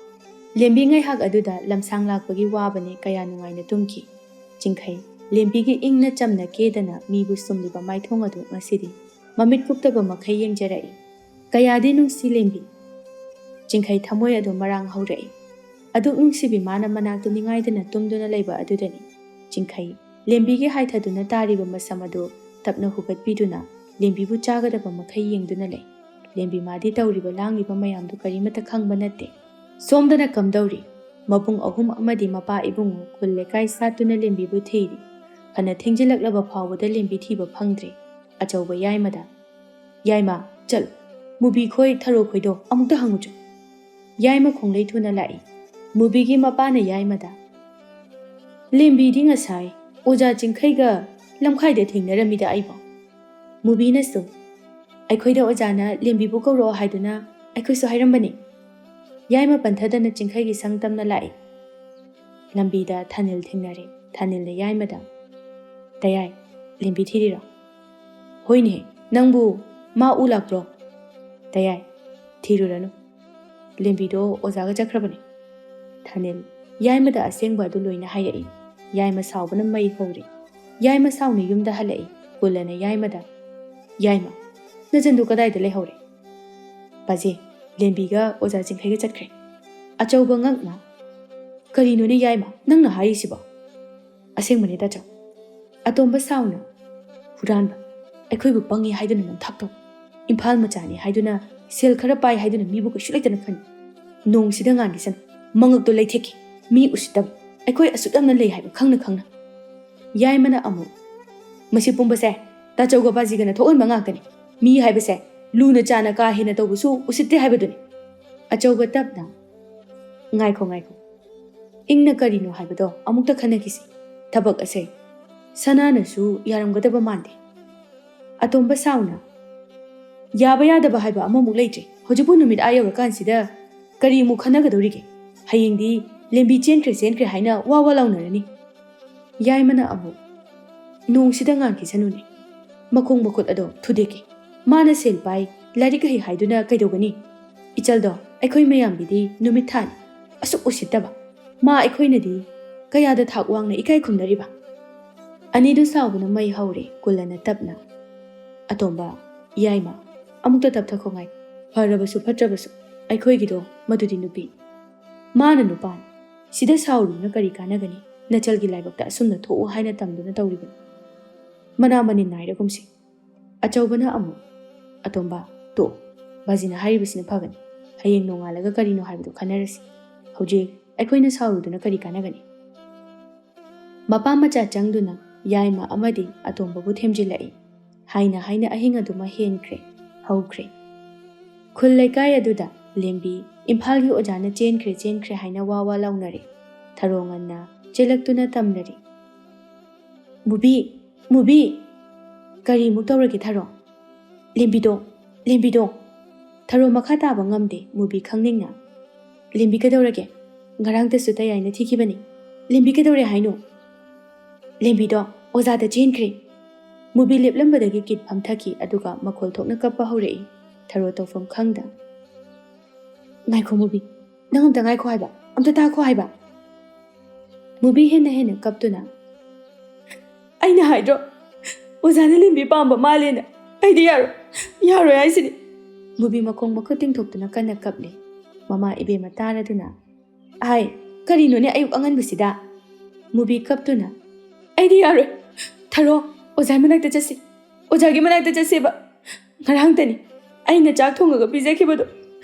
ꯂꯦꯝꯕꯤ ꯉꯥꯏꯍꯥꯛ ꯑꯗꯨꯗ ꯂꯝꯁꯥꯡ ꯂꯥꯛꯄꯒꯤ ꯋꯥꯕꯅꯦ ꯀꯌꯥ ꯅꯨꯡꯉꯥꯏꯅ ꯇꯨꯝꯈꯤ꯫ ꯆꯤꯡꯈꯩ, ꯂꯦꯝꯕꯤꯒꯤ ꯏꯪꯅ ꯆꯝꯅ ꯀꯦꯗꯅ ꯃꯤꯕꯨ ꯁꯨꯝꯂꯤꯕ ꯃꯥꯏꯊꯣꯡ ꯑꯗꯨ ꯉꯁꯤꯗꯤ ꯃꯃꯤꯠ ꯀꯨꯞꯇꯕ ꯃꯈꯩ ꯌꯦꯡꯖꯔꯛꯏ꯫ ꯀꯌꯥꯗꯤ ꯅꯨꯡꯁꯤ ꯂꯦꯝꯕꯤ꯫ ꯆꯤꯡꯈꯩ ꯊꯃꯣꯏ ꯑꯗꯨ ꯃꯔꯥꯡ ꯍꯧꯔꯛꯏ꯫ ꯑꯗꯨꯛ ꯅꯨꯡꯁꯤꯕꯤ ꯃꯥꯅ ꯃꯅꯥꯛꯇ ꯅꯤꯡꯉꯥꯏꯗꯅ ꯇꯨꯝꯗꯨꯅ ꯂꯩꯕ ꯑꯗꯨꯗꯅꯤ꯫ ꯆꯤꯡꯈꯩ, ꯂꯦꯝꯕꯤꯒꯤ ꯍꯥꯏꯊꯗꯨꯅ ꯇꯥꯔꯤꯕ ꯃꯁꯝ ꯑꯗꯨ ꯇꯞꯅ ꯍꯨꯒꯠꯄꯤꯗꯨꯅ ꯂꯦꯝꯕꯤꯕꯨ ꯆꯥꯒꯗꯕ ꯃꯈꯩ ꯌꯦꯡꯗꯨꯅ ꯂꯩ꯫ ꯂꯦꯝꯕꯤ ꯃꯥꯗꯤ ꯇꯧꯔꯤꯕ ꯂꯥꯡꯂꯤꯕ ꯃꯌꯥꯝꯗꯨ ꯀꯔꯤꯃꯠꯇ ꯈꯪꯕ ꯅꯠꯇꯦ꯫ ꯁꯣꯝꯗꯅ ꯀꯝꯗꯧꯔꯤ? ꯃꯕꯨꯡ ꯑꯍꯨꯝ ꯑꯃꯗꯤ ꯃꯄꯥ ꯏꯕꯨꯡꯉꯣ ꯈꯨꯜ ꯂꯩꯀꯥꯏ ꯁꯥꯠꯇꯨꯅ ꯂꯦꯝꯕꯤꯕꯨ ꯊꯤꯔꯤ꯫ ꯐꯅ ꯊꯦꯡꯖꯤꯜꯂꯛꯂꯕ ꯐꯥꯎꯕꯗ ꯂꯦꯝꯕꯤ ꯊꯤꯕ ꯐꯪꯗ꯭ꯔꯤ꯫ ꯑꯆꯧꯕ ꯌꯥꯏꯃꯗ, "ꯌꯥꯏꯃ, ꯆꯠꯂꯨ꯫ ꯃꯨꯕꯤ ꯈꯣꯏ ꯊꯔꯣ ꯈꯣꯏꯗꯣ ꯑꯃꯨꯛꯇ ꯍꯪꯉꯨꯆꯣ꯫" ꯌꯥꯏꯃ ꯈꯣꯡꯂꯩ ꯊꯨꯅ ꯂꯥꯛꯏ꯫ ꯃꯨꯕꯤꯒꯤ ꯃꯄꯥꯅ ꯌꯥꯏꯃꯗ, "ꯂꯦꯝꯕꯤꯗꯤ ꯉꯁꯥꯏ ꯑꯣꯖꯥ ꯆꯤꯡꯈꯩꯒ ꯂꯝꯈꯥꯏꯗ ꯊꯦꯡꯅꯔꯝꯃꯤꯗ ꯑꯩꯕꯣ꯫" ꯃꯨꯕꯤꯅꯁꯨ, "ꯑꯩꯈꯣꯏꯗ ꯑꯣꯖꯥꯅ ꯂꯦꯝꯕꯤꯕꯨ ꯀꯧꯔꯛꯑꯣ ꯍꯥꯏꯗꯨꯅ ꯑꯩꯈꯣꯏꯁꯨ ꯍꯥꯏꯔꯝꯕꯅꯤ꯫" ꯌꯥꯏꯃ ꯄꯟꯊꯗꯅ ꯆꯤꯡꯈꯩꯒꯤ ꯁꯪ ꯇꯝꯅ ꯂꯥꯛꯏ꯫ ꯂꯝꯕꯤꯗ ꯊꯥꯅꯤꯜ ꯊꯦꯡꯅꯔꯦ꯫ ꯊꯥꯅꯤꯜꯅ ꯌꯥꯏꯃꯗ, "ꯇꯌꯥꯏ, ꯂꯦꯝꯕꯤ ꯊꯤꯔꯤꯔꯣ?" "ꯍꯣꯏꯅꯦ, ꯅꯪꯕꯨ ꯃꯥ ꯎ ꯂꯥꯛꯄ꯭ꯔꯣ?" ꯇꯌꯥꯏ, "ꯊꯤꯔꯨꯔꯅꯨ꯫ ꯂꯦꯝꯕꯤꯗꯣ ꯑꯣꯖꯥꯒ ꯆꯠꯈ꯭ꯔꯕꯅꯤ꯫" ꯊꯥꯅꯤꯜ ꯌꯥꯏꯃꯗ ꯑꯁꯦꯡꯕ ꯑꯗꯨ ꯂꯣꯏꯅ ꯍꯥꯏꯔꯛꯏ꯫ ꯌꯥꯏꯃ ꯁꯥꯎꯕꯅ ꯃꯩ ꯍꯧꯔꯤ꯫ ꯌꯥꯏꯃ ꯁꯥꯎꯅ ꯌꯨꯝꯗ ꯍꯜꯂꯛꯏ꯫ ꯀꯨꯜꯂꯅ ꯌꯥꯏꯃꯗ, "ꯌꯥꯏꯃ, ꯅꯆꯟꯗꯨ ꯀꯗꯥꯏꯗ ꯂꯩꯍꯧꯔꯦ?" "ꯕꯥꯖꯦ, ꯂꯦꯝꯕꯤꯒ ꯑꯣꯖꯥ ꯆꯤꯡꯈꯩꯒ ꯆꯠꯈ꯭ꯔꯦ꯫" ꯑꯆꯧꯕ ꯉꯛꯅ, "ꯀꯔꯤꯅꯣꯅꯦ ꯌꯥꯏꯃ ꯅꯪꯅ ꯍꯥꯏꯔꯤꯁꯤꯕꯣ?" "ꯑꯁꯦꯡꯕꯅꯦ ꯇꯥꯆꯧ꯫" ꯑꯇꯣꯝꯕ ꯁꯥꯎꯅ, "ꯍꯨꯔꯥꯟꯕ, ꯑꯩꯈꯣꯏꯕꯨ ꯄꯪꯉꯤ ꯍꯥꯏꯗꯨꯅ ꯅꯝꯊꯥꯛ ꯇꯧ꯫ ꯏꯝꯐꯥꯜ ꯃꯆꯥꯅꯤ ꯍꯥꯏꯗꯨꯅ ꯁꯦꯜ ꯈꯔ ꯄꯥꯏ ꯍꯥꯏꯗꯨꯅ ꯃꯤꯕꯨ ꯀꯩꯁꯨ ꯂꯩꯇꯅ ꯈꯟ꯫ ꯅꯣꯡꯁꯤꯗ ꯉꯥꯟꯈꯤꯁꯅꯨ, ꯃꯉꯛꯇꯣ ꯂꯩꯊꯦꯛꯀꯦ꯫ ꯃꯤ ꯎꯁꯤꯠꯇꯕ, ꯑꯩꯈꯣꯏ ꯑꯁꯨꯛ ꯌꯥꯝꯅ ꯂꯩ ꯍꯥꯏꯕ ꯈꯪꯅ ꯈꯪꯅ꯫" ꯌꯥꯏꯃꯅ ꯑꯃꯨꯛ, "ꯃꯁꯤ ꯄꯨꯝꯕꯁꯦ ꯇꯥꯆꯧꯒ ꯕꯥꯖꯤꯒꯅ ꯊꯣꯛꯍꯟꯕ ꯉꯥꯛꯇꯅꯤ꯫ ꯃꯤ ꯍꯥꯏꯕꯁꯦ ꯂꯨꯅ ꯆꯥꯅ ꯀꯥ ꯍꯦꯟꯅ ꯇꯧꯕꯁꯨ ꯎꯁꯤꯠꯇꯦ ꯍꯥꯏꯕꯗꯨꯅꯤ꯫" ꯑꯆꯧꯕ ꯇꯞꯅ, "ꯉꯥꯏꯈꯣ, ꯉꯥꯏꯈꯣ꯫ ꯏꯪꯅ ꯀꯔꯤꯅꯣ ꯍꯥꯏꯕꯗꯣ ꯑꯃꯨꯛꯇ ꯈꯟꯅꯈꯤꯁꯤ꯫ ꯊꯕꯛ ꯑꯁꯦ ꯁꯅꯥꯅꯁꯨ ꯌꯥꯔꯝꯒꯗꯕ ꯃꯥꯟꯗꯦ꯫" ꯑꯇꯣꯝꯕ ꯁꯥꯎꯅ, "ꯌꯥꯕ ꯌꯥꯗꯕ ꯍꯥꯏꯕ ꯑꯃꯃꯨꯛ ꯂꯩꯇ꯭ꯔꯦ꯫ ꯍꯧꯖꯤꯛꯄꯨ ꯅꯨꯃꯤꯠ ꯑꯥ ꯌꯧꯔꯀꯥꯟꯁꯤꯗ ꯀꯔꯤ ꯑꯃꯨꯛ ꯈꯟꯅꯒꯗꯧꯔꯤꯒꯦ? ꯍꯌꯦꯡꯗꯤ ꯂꯦꯝꯕꯤ ꯆꯦꯟꯈ꯭ꯔꯦ ꯆꯦꯟꯈ꯭ꯔꯦ ꯍꯥꯏꯅ ꯋꯥ ꯋꯥ ꯂꯥꯎꯅꯔꯅꯤ꯫" ꯌꯥꯏꯃꯅ ꯑꯃꯨꯛ, "ꯅꯣꯡꯁꯤꯗ ꯉꯥꯟꯈꯤꯁꯅꯨꯅꯦ꯫ ꯃꯈꯣꯡ ꯃꯈꯨꯠ ꯑꯗꯣ ꯊꯨꯗꯦꯛꯀꯦ꯫ ꯃꯥꯅ ꯁꯦꯜ ꯄꯥꯏ, ꯂꯥꯏꯔꯤꯛ ꯍꯩ ꯍꯥꯏꯗꯨꯅ ꯀꯩꯗꯧꯒꯅꯤ? ꯏꯆꯜꯗꯣ ꯑꯩꯈꯣꯏ ꯃꯌꯥꯝꯒꯤꯗꯤ ꯅꯨꯃꯤꯠ ꯊꯥꯅꯤ꯫ ꯑꯁꯨꯛ ꯎꯁꯤꯠꯇꯕ꯫ ꯃꯥ ꯑꯩꯈꯣꯏꯅꯗꯤ ꯀꯌꯥꯗ ꯊꯥꯛ ꯋꯥꯡꯅ ꯏꯀꯥꯏ ꯈꯨꯝꯅꯔꯤꯕ?" ꯑꯅꯤꯗꯨ ꯁꯥꯎꯕꯅ ꯃꯩ ꯍꯧꯔꯦ꯫ ꯀꯨꯜꯂꯅ ꯇꯞꯅ, "ꯑꯇꯣꯝꯕ, ꯌꯥꯏꯃ, ꯑꯃꯨꯛꯇ ꯇꯞꯊꯈꯣ ꯉꯥꯏ꯫ ꯐꯔꯕꯁꯨ ꯐꯠꯇ꯭ꯔꯕꯁꯨ ꯑꯩꯈꯣꯏꯒꯤꯗꯣ ꯃꯗꯨꯗꯤ ꯅꯨꯄꯤ꯫ ꯃꯥꯅ ꯅꯨꯄꯥꯅꯤ꯫ ꯁꯤꯗ ꯁꯥꯎꯔꯨꯗꯨꯅ ꯀꯔꯤ ꯀꯥꯟꯅꯒꯅꯤ? ꯅꯆꯜꯒꯤ ꯂꯥꯏꯕꯛꯇ ꯑꯁꯨꯝꯅ ꯊꯣꯛꯎ ꯍꯥꯏꯅ ꯇꯝꯗꯨꯅ ꯇꯧꯔꯤꯕꯅꯤ꯫ ꯃꯅꯥ ꯃꯅꯤꯟ ꯅꯥꯏꯔꯒꯨꯝꯁꯤ꯫" ꯑꯆꯧꯕꯅ ꯑꯃꯨꯛ, "ꯑꯇꯣꯝꯕ, ꯇꯣꯛ꯫ ꯕꯥꯖꯤꯅ ꯍꯥꯏꯔꯤꯕꯁꯤꯅ ꯐꯒꯅꯤ꯫ ꯍꯌꯦꯡ ꯅꯣꯡꯉꯥꯜꯂꯒ ꯀꯔꯤꯅꯣ ꯍꯥꯏꯕꯗꯨ ꯈꯟꯅꯔꯁꯤ꯫ ꯍꯧꯖꯤꯛ ꯑꯩꯈꯣꯏꯅ ꯁꯥꯎꯔꯨꯗꯨꯅ ꯀꯔꯤ ꯀꯥꯟꯅꯒꯅꯤ?" ꯃꯄꯥ ꯃꯆꯥ ꯆꯪꯗꯨꯅ ꯌꯥꯏꯃ ꯑꯃꯗꯤ ꯑꯇꯣꯝꯕꯕꯨ ꯊꯦꯝꯖꯤꯜꯂꯛꯏ꯫ ꯍꯥꯏꯅ ꯍꯥꯏꯅ ꯑꯍꯤꯡ ꯑꯗꯨꯃ ꯍꯦꯟꯈ꯭ꯔꯦ, ꯍꯧꯈ꯭ꯔꯦ꯫ ꯈꯨꯜ ꯂꯩꯀꯥꯏ ꯑꯗꯨꯗ ꯂꯦꯝꯕꯤ ꯏꯝꯐꯥꯜꯒꯤ ꯑꯣꯖꯥꯅ ꯆꯦꯟꯈ꯭ꯔꯦ, ꯆꯦꯟꯈ꯭ꯔꯦ ꯍꯥꯏꯅ ꯋꯥ ꯋꯥ ꯂꯥꯎꯅꯔꯤ꯫ ꯊꯔꯣ ꯉꯟꯅ ꯆꯦꯜꯂꯛꯇꯨꯅ ꯇꯝꯅꯔꯤ꯫ "ꯃꯨꯕꯤ! ꯃꯨꯕꯤ!" "ꯀꯔꯤꯃꯨꯛ ꯇꯧꯔꯒꯦ ꯊꯔꯣ?" "ꯂꯦꯝꯕꯤꯗꯣ! ꯂꯦꯝꯕꯤꯗꯣ!" ꯊꯔꯣ ꯃꯈꯥ ꯇꯥꯕ ꯉꯝꯗꯦ꯫ ꯃꯨꯕꯤ ꯈꯪꯅꯤꯡꯅ, "ꯂꯦꯝꯕꯤ ꯀꯩꯗꯧꯔꯒꯦ? ꯉꯔꯥꯡꯇꯁꯨ ꯇꯌꯥꯏꯅ ꯊꯤꯈꯤꯕꯅꯤ꯫ ꯂꯦꯝꯕꯤ ꯀꯩꯗꯧꯔꯦ ꯍꯥꯏꯅꯣ?" "ꯂꯦꯝꯕꯤꯗꯣ ꯑꯣꯖꯥꯗ ꯆꯦꯟꯈ꯭ꯔꯦ꯫" ꯃꯨꯕꯤ ꯂꯦꯞꯂꯝꯕꯗꯒꯤ ꯀꯤꯠ ꯐꯝꯊꯈꯤ, ꯑꯗꯨꯒ ꯃꯈꯣꯜ ꯊꯣꯛꯅ ꯀꯞꯄ ꯍꯧꯔꯛꯏ꯫ ꯊꯔꯣ ꯇꯧꯐꯝ ꯈꯪꯗ, "ꯉꯥꯏꯈꯣ ꯃꯨꯕꯤ, ꯅꯪ ꯑꯝꯇ ꯉꯥꯏꯈꯣ ꯍꯥꯏꯕ꯫ ꯑꯝꯇ ꯇꯥꯈꯣ ꯍꯥꯏꯕ꯫ ꯃꯨꯕꯤ ꯍꯦꯟꯅ ꯍꯦꯟꯅ ꯀꯞꯇꯨꯅ, "ꯑꯩꯅ ꯍꯥꯏꯗ꯭ꯔꯣ, ꯑꯣꯖꯥꯅ ꯂꯦꯝꯕꯤ ꯄꯥꯝꯕ ꯃꯥꯜꯂꯦꯅ? ꯑꯩꯗꯤ ꯌꯥꯔꯣꯏ, ꯌꯥꯔꯣꯏ ꯍꯥꯏꯁꯤꯅꯤ!" ꯃꯨꯕꯤ ꯃꯈꯣꯡ ꯃꯈꯨꯠ ꯇꯤꯡꯊꯣꯛꯇꯨꯅ ꯀꯟꯅ ꯀꯞꯂꯤ꯫ ꯃꯃꯥ ꯏꯕꯦꯝꯃ ꯇꯥꯔꯗꯨꯅ, "ꯑꯥꯏ, ꯀꯔꯤꯅꯣꯅꯦ ꯑꯌꯨꯛ ꯑꯉꯟꯕꯁꯤꯗ?" ꯃꯨꯕꯤ ꯀꯞꯇꯨꯅ, "ꯑꯩꯗꯤ ꯌꯥꯔꯣꯏ, ꯊꯔꯣ, ꯑꯣꯖꯥꯒꯤ ꯃꯅꯥꯛꯇ ꯆꯠꯁꯤ, ꯑꯣꯖꯥꯒꯤ ꯃꯅꯥꯛꯇ ꯆꯠꯁꯦꯕ꯫ ꯉꯔꯥꯡꯇꯅꯤ ꯑꯩꯅ ꯆꯥꯛ ꯊꯣꯡꯉꯒ ꯄꯤꯖꯈꯤꯕꯗꯣ꯫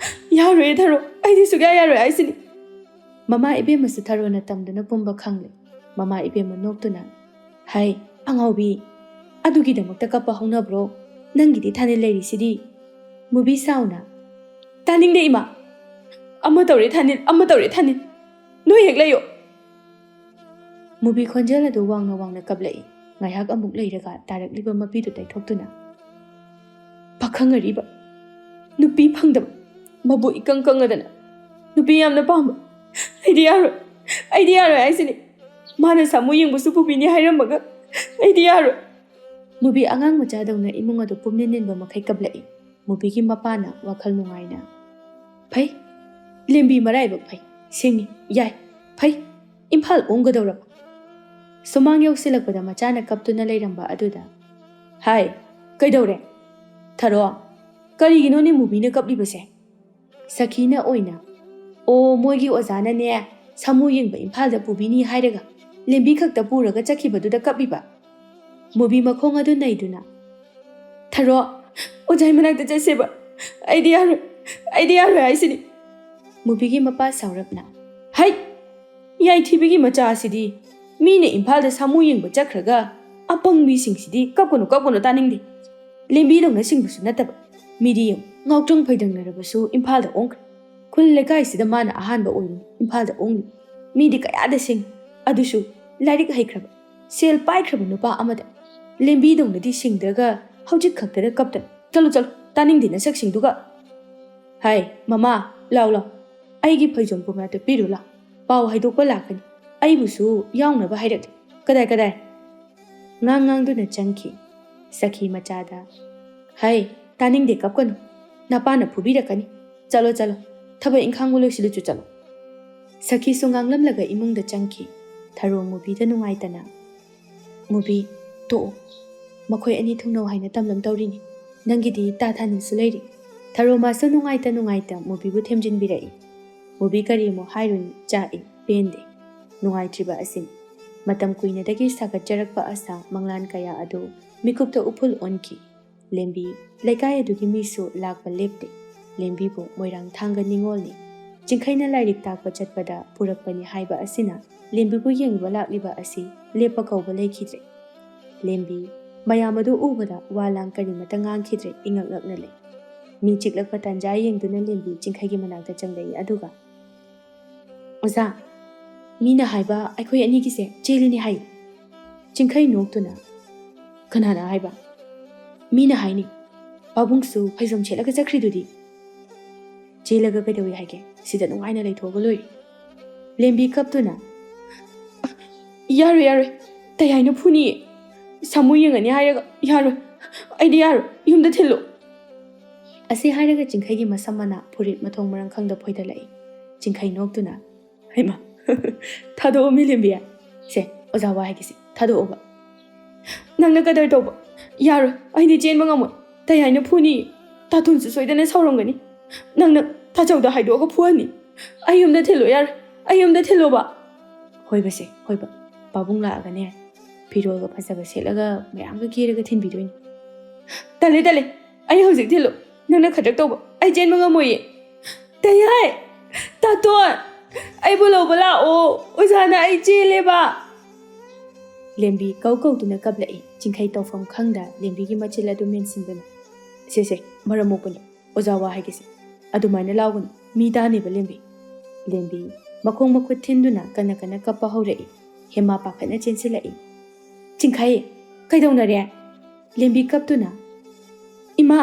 ꯌꯥꯔꯣꯏꯌꯦ ꯊꯔꯣ, ꯑꯩꯗꯤ ꯁꯨꯛꯌꯥ ꯌꯥꯔꯣꯏ ꯍꯥꯏꯁꯤꯅꯤ!" ꯃꯃꯥ ꯏꯕꯦꯝꯃꯁꯨ ꯊꯔꯣꯅ ꯇꯝꯗꯨꯅ ꯄꯨꯝꯕ ꯈꯪꯂꯦ꯫ ꯃꯃꯥ ꯏꯕꯦꯝꯃ ꯅꯣꯛꯇꯨꯅ, "ꯍꯩ, ꯑꯉꯥꯎꯕꯤ, ꯑꯗꯨꯒꯤꯗꯃꯛꯇ ꯀꯞꯄ ꯍꯧꯅꯕ꯭ꯔꯣ? ꯅꯪꯒꯤꯗꯤ ꯊꯥꯅꯤꯜ ꯂꯩꯔꯤꯁꯤꯗꯤ!" ꯃꯨꯕꯤ ꯁꯥꯎꯅ, "ꯇꯥꯅꯤꯡꯗꯦ ꯏꯃꯥ! ꯑꯃ ꯇꯧꯔꯦ ꯊꯥꯅꯤꯜ, ꯑꯃ ꯇꯧꯔꯦ ꯊꯥꯅꯤꯜ! ꯅꯣꯏ ꯍꯦꯛ ꯂꯩꯌꯣ!" ꯃꯨꯕꯤ ꯈꯣꯟꯖꯦꯜ ꯑꯗꯨ ꯋꯥꯡꯅ ꯋꯥꯡꯅ ꯀꯞꯂꯛꯏ꯫ ꯉꯥꯏꯍꯥꯛ ꯑꯃꯨꯛ ꯂꯩꯔꯒ ꯇꯥꯔꯛꯂꯤꯕ ꯃꯄꯤꯗꯨ ꯇꯩꯊꯣꯛꯇꯨꯅ, "ꯄꯥꯈꯪ ꯑꯔꯤꯕ, ꯅꯨꯄꯤ ꯐꯪꯗꯕ, ꯃꯕꯨꯛ ꯏꯀꯪ ꯀꯪꯉꯗꯅ ꯅꯨꯄꯤ ꯌꯥꯝꯅ ꯄꯥꯝꯕ, ꯑꯩꯗꯤ ꯌꯥꯔꯣꯏ, ꯑꯩꯗꯤ ꯌꯥꯔꯣꯏ ꯍꯥꯏꯁꯤꯅꯤ! ꯃꯥꯅ ꯁꯥꯃꯨ ꯌꯦꯡꯕꯁꯨ ꯄꯨꯕꯤꯅꯤ ꯍꯥꯏꯔꯝꯃꯒ ꯑꯩꯗꯤ ꯌꯥꯔꯣꯏ!" ꯃꯨꯕꯤ ꯑꯉꯥꯡ ꯃꯆꯥꯗꯧꯅ ꯏꯃꯨꯡ ꯑꯗꯨ ꯄꯨꯝꯅꯤꯟ ꯅꯤꯟꯕ ꯃꯈꯩ ꯀꯞꯂꯛꯏ꯫ ꯃꯨꯕꯤꯒꯤ ꯃꯄꯥꯅ ꯋꯥꯈꯜ ꯅꯨꯡꯉꯥꯏꯅ, "ꯐꯩ, ꯂꯦꯝꯕꯤ ꯃꯔꯥꯏꯕꯛ ꯐꯩ, ꯁꯤꯡꯉꯤ, ꯌꯥꯏ, ꯐꯩ, ꯏꯝꯐꯥꯜ ꯑꯣꯡꯒꯗꯧꯔꯕ!" ꯁꯨꯃꯥꯡ ꯌꯧꯁꯤꯜꯂꯛꯄꯗ ꯃꯆꯥꯅ ꯀꯞꯇꯨꯅ ꯂꯩꯔꯝꯕ ꯑꯗꯨꯗ, "ꯍꯥꯏ, ꯀꯩꯗꯧꯔꯦ? ꯊꯔꯣ, ꯀꯔꯤꯒꯤꯅꯣꯅꯦ ꯃꯨꯕꯤꯅ ꯀꯞꯂꯤꯕꯁꯦ?" ꯁꯈꯤꯅ ꯑꯣꯏꯅ, "ꯑꯣ, ꯃꯣꯏꯒꯤ ꯑꯣꯖꯥꯅꯅꯦ ꯁꯥꯃꯨ ꯌꯦꯡꯕ ꯏꯝꯐꯥꯜꯗ ꯄꯨꯕꯤꯅꯤ ꯍꯥꯏꯔꯒ ꯂꯦꯝꯕꯤ ꯈꯛꯇ ꯄꯨꯔꯒ ꯆꯠꯈꯤꯕꯗꯨꯗ ꯀꯞꯂꯤꯕ!" ꯃꯨꯕꯤ ꯃꯈꯣꯡ ꯑꯗꯨ ꯅꯩꯗꯨꯅ, "ꯊꯔꯣ, ꯑꯣꯖꯥꯒꯤ ꯃꯅꯥꯛꯇ ꯆꯠꯁꯦꯕ! ꯑꯩꯗꯤ ꯌꯥꯔꯣꯏ, ꯑꯩꯗꯤ ꯌꯥꯔꯣꯏ ꯍꯥꯏꯁꯤꯅꯤ!" ꯃꯨꯕꯤꯒꯤ ꯃꯄꯥ ꯁꯥꯎꯔꯞꯅ, "ꯍꯩ! ꯌꯥꯏꯊꯤꯕꯤꯒꯤ ꯃꯆꯥ ꯑꯁꯤꯗꯤ! ꯃꯤꯅ ꯏꯝꯐꯥꯜꯗ ꯁꯥꯃꯨ ꯌꯦꯡꯕ ꯆꯠꯈ꯭ꯔꯒ ꯑꯄꯪꯕꯤꯁꯤꯡꯁꯤꯗꯤ ꯀꯞꯀꯅꯨ, ꯀꯞꯀꯅꯨ, ꯇꯥꯅꯤꯡꯗꯦ! ꯂꯦꯝꯕꯤꯗꯧꯅ ꯁꯤꯡꯕꯁꯨ ꯅꯠꯇꯕ꯫ ꯃꯤꯗꯤ ꯌꯦꯡꯉꯨ, ꯉꯥꯎꯇ꯭ꯔꯪ ꯐꯩꯗꯪꯅꯔꯕꯁꯨ ꯏꯝꯐꯥꯜꯗ ꯑꯣꯟꯈ꯭ꯔꯦ꯫ ꯈꯨꯜ ꯂꯩꯀꯥꯏꯁꯤꯗ ꯃꯥꯅ ꯑꯍꯥꯟꯕ ꯑꯣꯏꯔꯤꯅꯤ ꯏꯝꯐꯥꯜꯗ ꯑꯣꯟꯂꯤ꯫ ꯃꯤꯗꯤ ꯀꯌꯥꯗ ꯁꯤꯡ, ꯑꯗꯨꯁꯨ ꯂꯥꯏꯔꯤꯛ ꯍꯩꯈ꯭ꯔꯕ, ꯁꯦꯜ ꯄꯥꯏꯈ꯭ꯔꯕ ꯅꯨꯄꯥ ꯑꯃꯗ꯫ ꯂꯦꯝꯕꯤꯗꯧꯅꯗꯤ ꯁꯤꯡꯗ꯭ꯔꯒ ꯍꯧꯖꯤꯛ ꯈꯛꯇꯗ ꯀꯞꯇꯅ꯫ ꯆꯠꯂꯨ, ꯆꯠꯂꯨ, ꯇꯥꯅꯤꯡꯗꯦ ꯅꯁꯛꯁꯤꯡꯗꯨꯒ!" "ꯍꯥꯏ, ꯃꯃꯥ, ꯂꯥꯎ, ꯂꯥꯎ꯫ ꯑꯩꯒꯤ ꯐꯩꯖꯣꯝ ꯄꯨꯝꯌꯥꯠꯇꯨ ꯄꯤꯔꯨ ꯂꯥꯎ꯫ ꯄꯥꯎ ꯍꯥꯏꯗꯣꯛꯄ ꯂꯥꯛꯀꯅꯤ꯫ ꯑꯩꯕꯨꯁꯨ ꯌꯥꯎꯅꯕ ꯍꯥꯏꯔꯛꯂꯤ꯫ ꯀꯗꯥꯏ, ꯀꯗꯥꯏ?" ꯉꯥꯡ ꯉꯥꯡꯗꯨꯅ ꯆꯪꯈꯤ꯫ ꯁꯈꯤ ꯃꯆꯥꯗ, "ꯍꯩ, ꯇꯥꯅꯤꯡꯗꯦ, ꯀꯞꯀꯅꯨ꯫ ꯅꯄꯥꯅ ꯐꯨꯕꯤꯔꯛꯀꯅꯤ꯫ ꯆꯠꯂꯣ, ꯆꯠꯂꯣ꯫ ꯊꯕꯛ ꯏꯪꯈꯥꯡꯕꯨ ꯂꯣꯏꯁꯤꯜꯂꯨꯆꯣ, ꯆꯠꯂꯣ꯫" ꯁꯈꯤꯁꯨ ꯉꯥꯡꯂꯝꯂꯒ ꯏꯃꯨꯡꯗ ꯆꯪꯈꯤ꯫ ꯊꯔꯣ ꯃꯨꯕꯤꯗ ꯅꯨꯡꯉꯥꯏꯇꯅ, "ꯃꯨꯕꯤ, ꯇꯣꯛꯑꯣ꯫ ꯃꯈꯣꯏ ꯑꯅꯤ ꯊꯨꯡꯅꯧ ꯍꯥꯏꯅ ꯇꯝꯂꯝꯗꯧꯔꯤꯅꯤ꯫ ꯅꯪꯒꯤꯗꯤ ꯇꯥ ꯊꯥꯅꯤꯡꯁꯨ ꯂꯩꯔꯤ꯫" ꯊꯔꯣ ꯃꯥꯁꯨ ꯅꯨꯡꯉꯥꯏꯇ ꯅꯨꯡꯉꯥꯏꯇ ꯃꯨꯕꯤꯕꯨ ꯊꯦꯝꯖꯤꯟꯕꯤꯔꯛꯏ꯫ ꯃꯨꯕꯤ ꯀꯔꯤ ꯑꯃꯨꯛ ꯍꯥꯏꯔꯨꯅꯤ, ꯆꯥꯛꯏ, ꯄꯦꯟꯗꯦ꯫ ꯅꯨꯡꯉꯥꯏꯇ꯭ꯔꯤꯕ ꯑꯁꯤꯅꯤ꯫ ꯃꯇꯝ ꯀꯨꯏꯅꯗꯒꯤ ꯁꯥꯒꯠꯆꯔꯛꯄ ꯑꯁꯥ ꯃꯪꯂꯥꯟ ꯀꯌꯥ ꯑꯗꯨ ꯃꯤꯀꯨꯞꯇ ꯎꯐꯨꯜ ꯑꯣꯟꯈꯤ꯫ ꯂꯦꯝꯕꯤ, ꯂꯩꯀꯥꯏ ꯑꯗꯨꯒꯤ ꯃꯤꯁꯨ ꯂꯥꯛꯄ ꯂꯦꯞꯇꯦ꯫ ꯂꯦꯝꯕꯤꯕꯨ ꯃꯣꯏꯔꯥꯡ ꯊꯥꯡꯒ ꯅꯤꯉꯣꯜꯅꯤ꯫ ꯆꯤꯡꯈꯩꯅ ꯂꯥꯏꯔꯤꯛ ꯇꯥꯛꯄ ꯆꯠꯄꯗ ꯄꯨꯔꯛꯄꯅꯤ ꯍꯥꯏꯕ ꯑꯁꯤꯅ ꯂꯦꯝꯕꯤꯕꯨ ꯌꯦꯡꯕ ꯂꯥꯛꯂꯤꯕ ꯑꯁꯤ ꯂꯦꯞꯄ ꯀꯧꯕ ꯂꯩꯈꯤꯗ꯭ꯔꯦ꯫ ꯂꯦꯝꯕꯤ ꯃꯌꯥꯝ ꯑꯗꯨ ꯎꯕꯗ ꯋꯥ ꯂꯥꯡ ꯀꯔꯤꯃꯠꯇ ꯉꯥꯡꯈꯤꯗ꯭ꯔꯦ, ꯏꯉꯛ ꯉꯛꯅ ꯂꯩ꯫ ꯃꯤ ꯆꯤꯛꯂꯛꯄ ꯇꯥꯟꯖꯥ ꯌꯦꯡꯗꯨꯅ ꯂꯦꯝꯕꯤ ꯆꯤꯡꯈꯩꯒꯤ ꯃꯅꯥꯛꯇ ꯆꯪꯂꯛꯏ, ꯑꯗꯨꯒ, "ꯑꯣꯖꯥ, ꯃꯤꯅ ꯍꯥꯏꯕ ꯑꯩꯈꯣꯏ ꯑꯅꯤꯒꯤꯁꯦ ꯆꯦꯜꯂꯤꯅꯤ ꯍꯥꯏ꯫" ꯆꯤꯡꯈꯩ ꯅꯣꯛꯇꯨꯅ, "ꯀꯅꯥꯅ ꯍꯥꯏꯕ?" "ꯃꯤꯅ ꯍꯥꯏꯅꯤ꯫ ꯄꯥꯕꯨꯡꯁꯨ ꯐꯩꯖꯣꯝ ꯁꯦꯠꯂꯒ ꯆꯠꯈ꯭ꯔꯤꯗꯨꯗꯤ꯫" "ꯆꯦꯜꯂꯒ ꯀꯩꯗꯧꯏ ꯍꯥꯏꯒꯦ? ꯁꯤꯗ ꯅꯨꯡꯉꯥꯏꯅ ꯂꯩꯊꯣꯛꯑꯒ ꯂꯣꯏꯔꯦ꯫" ꯂꯦꯝꯕꯤ ꯀꯞꯇꯨꯅ, "ꯌꯥꯔꯣꯏ, ꯌꯥꯔꯣꯏ꯫ ꯇꯌꯥꯏꯅ ꯐꯨꯅꯤꯌꯦ꯫ ꯁꯥꯃꯨ ꯌꯦꯡꯉꯅꯤ ꯍꯥꯏꯔꯒ ꯌꯥꯔꯣꯏ꯫ ꯑꯩꯗꯤ ꯌꯥꯔꯣꯏ꯫ ꯌꯨꯝꯗ ꯊꯤꯜꯂꯨ꯫" ꯑꯁꯤ ꯍꯥꯏꯔꯒ ꯆꯤꯡꯈꯩꯒꯤ ꯃꯁꯝ ꯃꯅꯥ ꯐꯨꯔꯤꯠ ꯃꯊꯣꯡ ꯃꯔꯝ ꯈꯪꯗ ꯐꯣꯏꯗꯠꯂꯛꯏ꯫ ꯆꯤꯡꯈꯩ ꯅꯣꯛꯇꯨꯅ, "ꯍꯩꯃꯥ, ꯊꯥꯗꯣꯛꯑꯣ ꯃꯤꯂꯦꯝꯕꯤ꯫ ꯁꯦ, ꯑꯣꯖꯥ ꯋꯥ ꯍꯥꯏꯒꯦꯁꯦ, ꯊꯥꯗꯣꯛꯑꯣꯕ꯫ ꯅꯪꯅ ꯀꯗꯔ ꯇꯧꯕ ꯌꯥꯔꯣꯏ, ꯑꯩꯗꯤ ꯆꯦꯟꯕ ꯉꯝꯃꯣꯏ꯫ ꯇꯌꯥꯏꯅ ꯐꯨꯅꯤ꯫ ꯇꯥꯇꯣꯟꯁꯨ ꯁꯣꯏꯗꯅ ꯁꯥꯎꯔꯝꯒꯅꯤ꯫ ꯅꯪꯅ ꯇꯥꯆꯧꯗ ꯍꯥꯏꯗꯣꯛꯑꯒ ꯐꯨꯍꯟꯅꯤ꯫ ꯑꯩ ꯌꯨꯝꯗ ꯊꯤꯜꯂꯣ ꯌꯥꯔꯣꯏ, ꯑꯩ ꯌꯨꯝꯗ ꯊꯤꯜꯂꯣꯕ꯫" "ꯍꯣꯏꯕꯁꯦ, ꯍꯣꯏꯕ꯫ ꯄꯥꯕꯨꯡ ꯂꯥꯛꯑꯒꯅꯦ, ꯐꯤꯔꯣꯜꯒ ꯐꯖꯕ ꯁꯦꯠꯂꯒ ꯃꯌꯥꯝꯒ ꯀꯦꯔꯒ ꯊꯤꯟꯕꯤꯗꯣꯏꯅꯤ꯫" "ꯇꯜꯂꯦ, ꯇꯜꯂꯦ, ꯑꯩ ꯍꯧꯖꯤꯛ ꯊꯤꯜꯂꯣ꯫ ꯅꯪꯅ ꯈꯗ꯭ꯔꯛ ꯇꯧꯕ ꯑꯩ ꯆꯦꯟꯕ ꯉꯝꯃꯣꯏꯌꯦ꯫" "ꯇꯌꯥꯏ! ꯇꯥꯇꯣꯟ! ꯑꯩꯕꯨ ꯂꯧꯕ ꯂꯥꯛꯑꯣ꯫ ꯑꯣꯖꯥꯅ ꯑꯩ ꯆꯦꯜꯂꯦꯕ꯫" ꯂꯦꯝꯕꯤ ꯀꯧ ꯀꯧꯗꯨꯅ ꯀꯞꯂꯛꯏ꯫ ꯆꯤꯡꯈꯩ ꯇꯧꯐꯝ ꯈꯪꯗ ꯂꯦꯝꯕꯤꯒꯤ ꯃꯆꯤꯜ ꯑꯗꯨ ꯃꯦꯟꯁꯤꯟꯗꯨꯅ, "ꯁꯦ, ꯁꯦ, ꯃꯔꯝ ꯃꯣꯛꯄꯅꯤ꯫ ꯑꯣꯖꯥ ꯋꯥ ꯍꯥꯏꯒꯦꯁꯦ꯫ ꯑꯗꯨꯃꯥꯏꯅ ꯂꯥꯎꯒꯅꯨ꯫ ꯃꯤ ꯇꯥꯅꯦꯕ ꯂꯦꯝꯕꯤ꯫" ꯂꯦꯝꯕꯤ ꯃꯈꯣꯡ ꯃꯈꯨꯠ ꯊꯤꯟꯗꯨꯅ ꯀꯟꯅ ꯀꯟꯅ ꯀꯞꯄ ꯍꯧꯔꯛꯏ꯫ ꯍꯦꯃꯥ ꯄꯥꯈꯠꯅ ꯆꯦꯟꯁꯤꯜꯂꯛꯏ꯫ "ꯆꯤꯡꯈꯩ, ꯀꯩꯗꯧꯅꯔꯦ?" ꯂꯦꯝꯕꯤ ꯀꯞꯇꯨꯅ, "ꯏꯃꯥ,